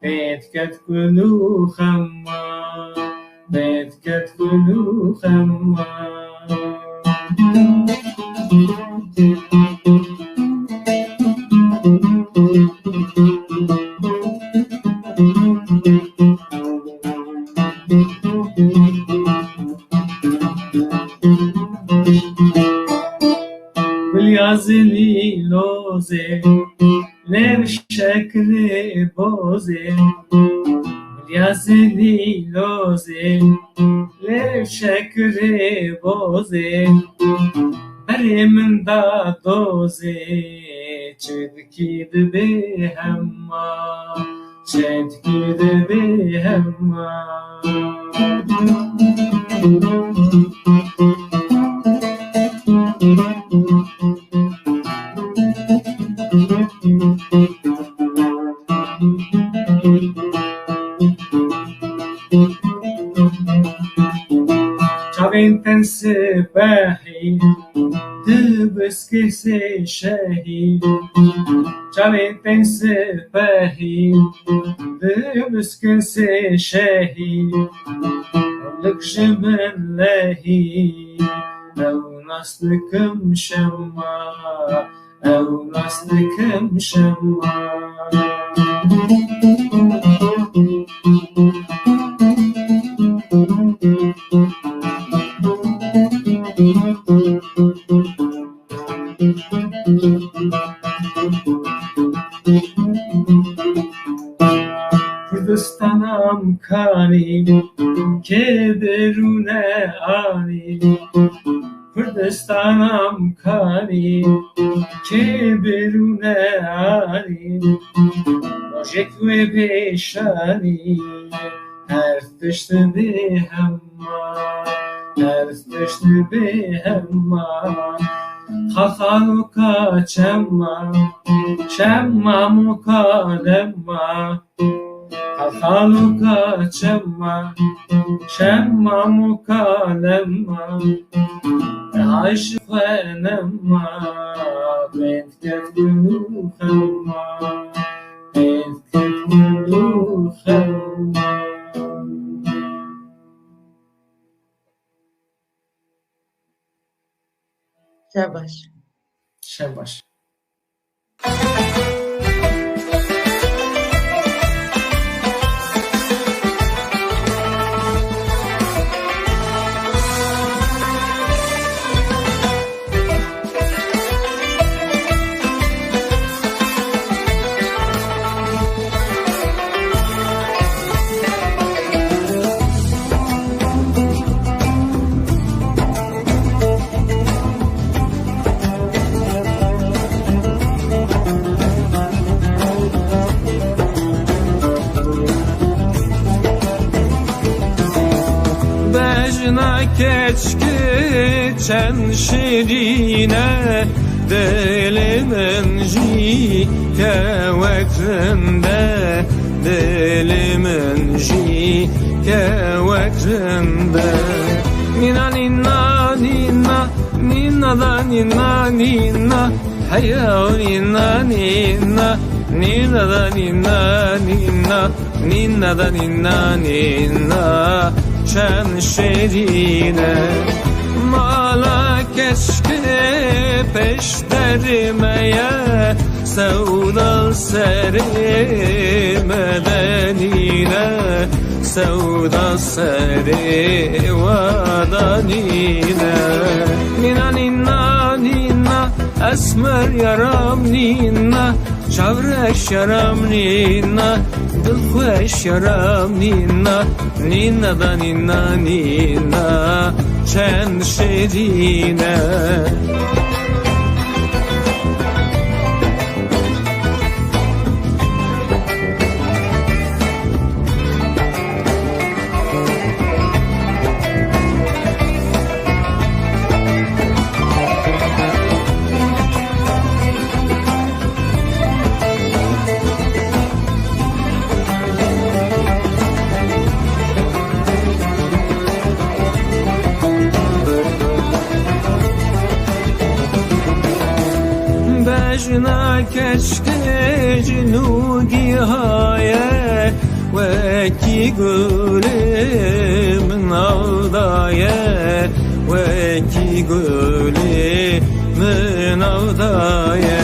pêt ket kul û xem ma. Pêt ket kul û xem ma. Gulya zilî lozê, lê bi şekilê bozê. Gulya zilî lozê, lê bi şekilê bozê. Berê min da dozê, çi dikî dibê hema. Çetki de bê hema. Çavên ten sipehî, di biskê sê şehî. Çavên ten sipehî, di biskê sê şehî. Lik ji min lehî, ew nas dikim şema. Ew nas dikim şema. Kurdistana em kanî, kê birûne anî. Kurdistana em kanî, kê birûne anî. Rojek wê bê şanî, her tişt bê hema, her tişt bê hema. Xaxan û kaçema, şemam û kalema. Xaxan û kaçema, şemam û kalema. Te hay ji xwe nema, pêt ket kul û xema. Pêt ket kul û xema. Şev baş. Şev baş. Bejna keçkê çend şirîn e, dilê min jî kewek rind e, dilê min jî kewek rind e. Nîna, nîna, nîna, nîna da, nîna, nîna, heya, nîna, nîna, nîna da, nîna, nîna, nîna da, nîna, nîna, çend şirîn e. Mala keçkê pêş derê me ye, Sewda serê me de nîne, sewda serê we de nîne. Nîna, nîna, nîna, esmer yaram nîna, çavreş yaram nîna, dilxweş yaram nîna, nîna da nîna, nîna çend şêrîn e. Bejna keçkê cinûgî haye, wekî gulê min avdaye, wekî gulê min avdaye.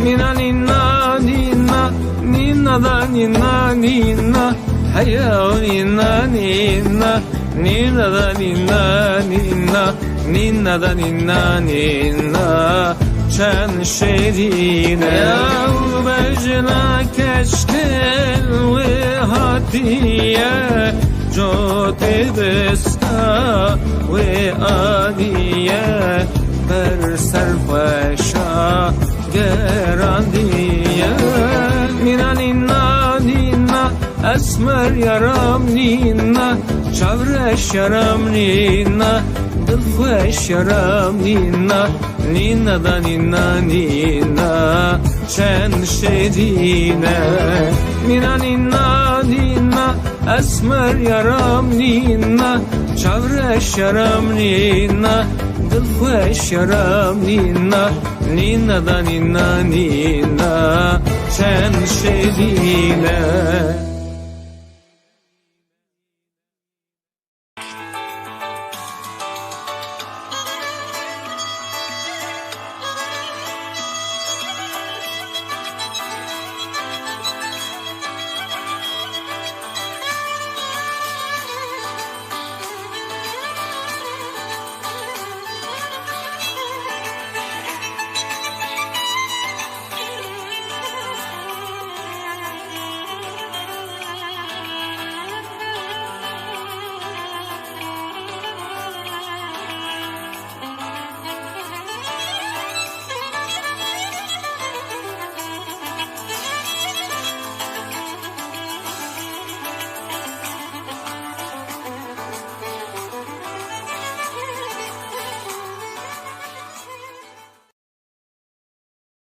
Nîna, nîna, nîna, nîna da nîna, nîna, heya nîna, nîna, nîna da nîna, nîna, nîna da nîna, nîna çend şêrîn e. Ew bejna keçkên wê hatiye, cotê desta wê aniye, ber ser xweşa gerandiye. Nîna, nîna, nîna, esmer yaram nîna, çavreş yaram nîna, dilxweş yaram nîna, nîna da nîna, nîna çend şêrîn e. Nîna, nîna, nîna, esmer yaram nîna, çavreş yaram nîna, dilxweş yaram nîna, nîna da nîna, nîna çend şêrîn e.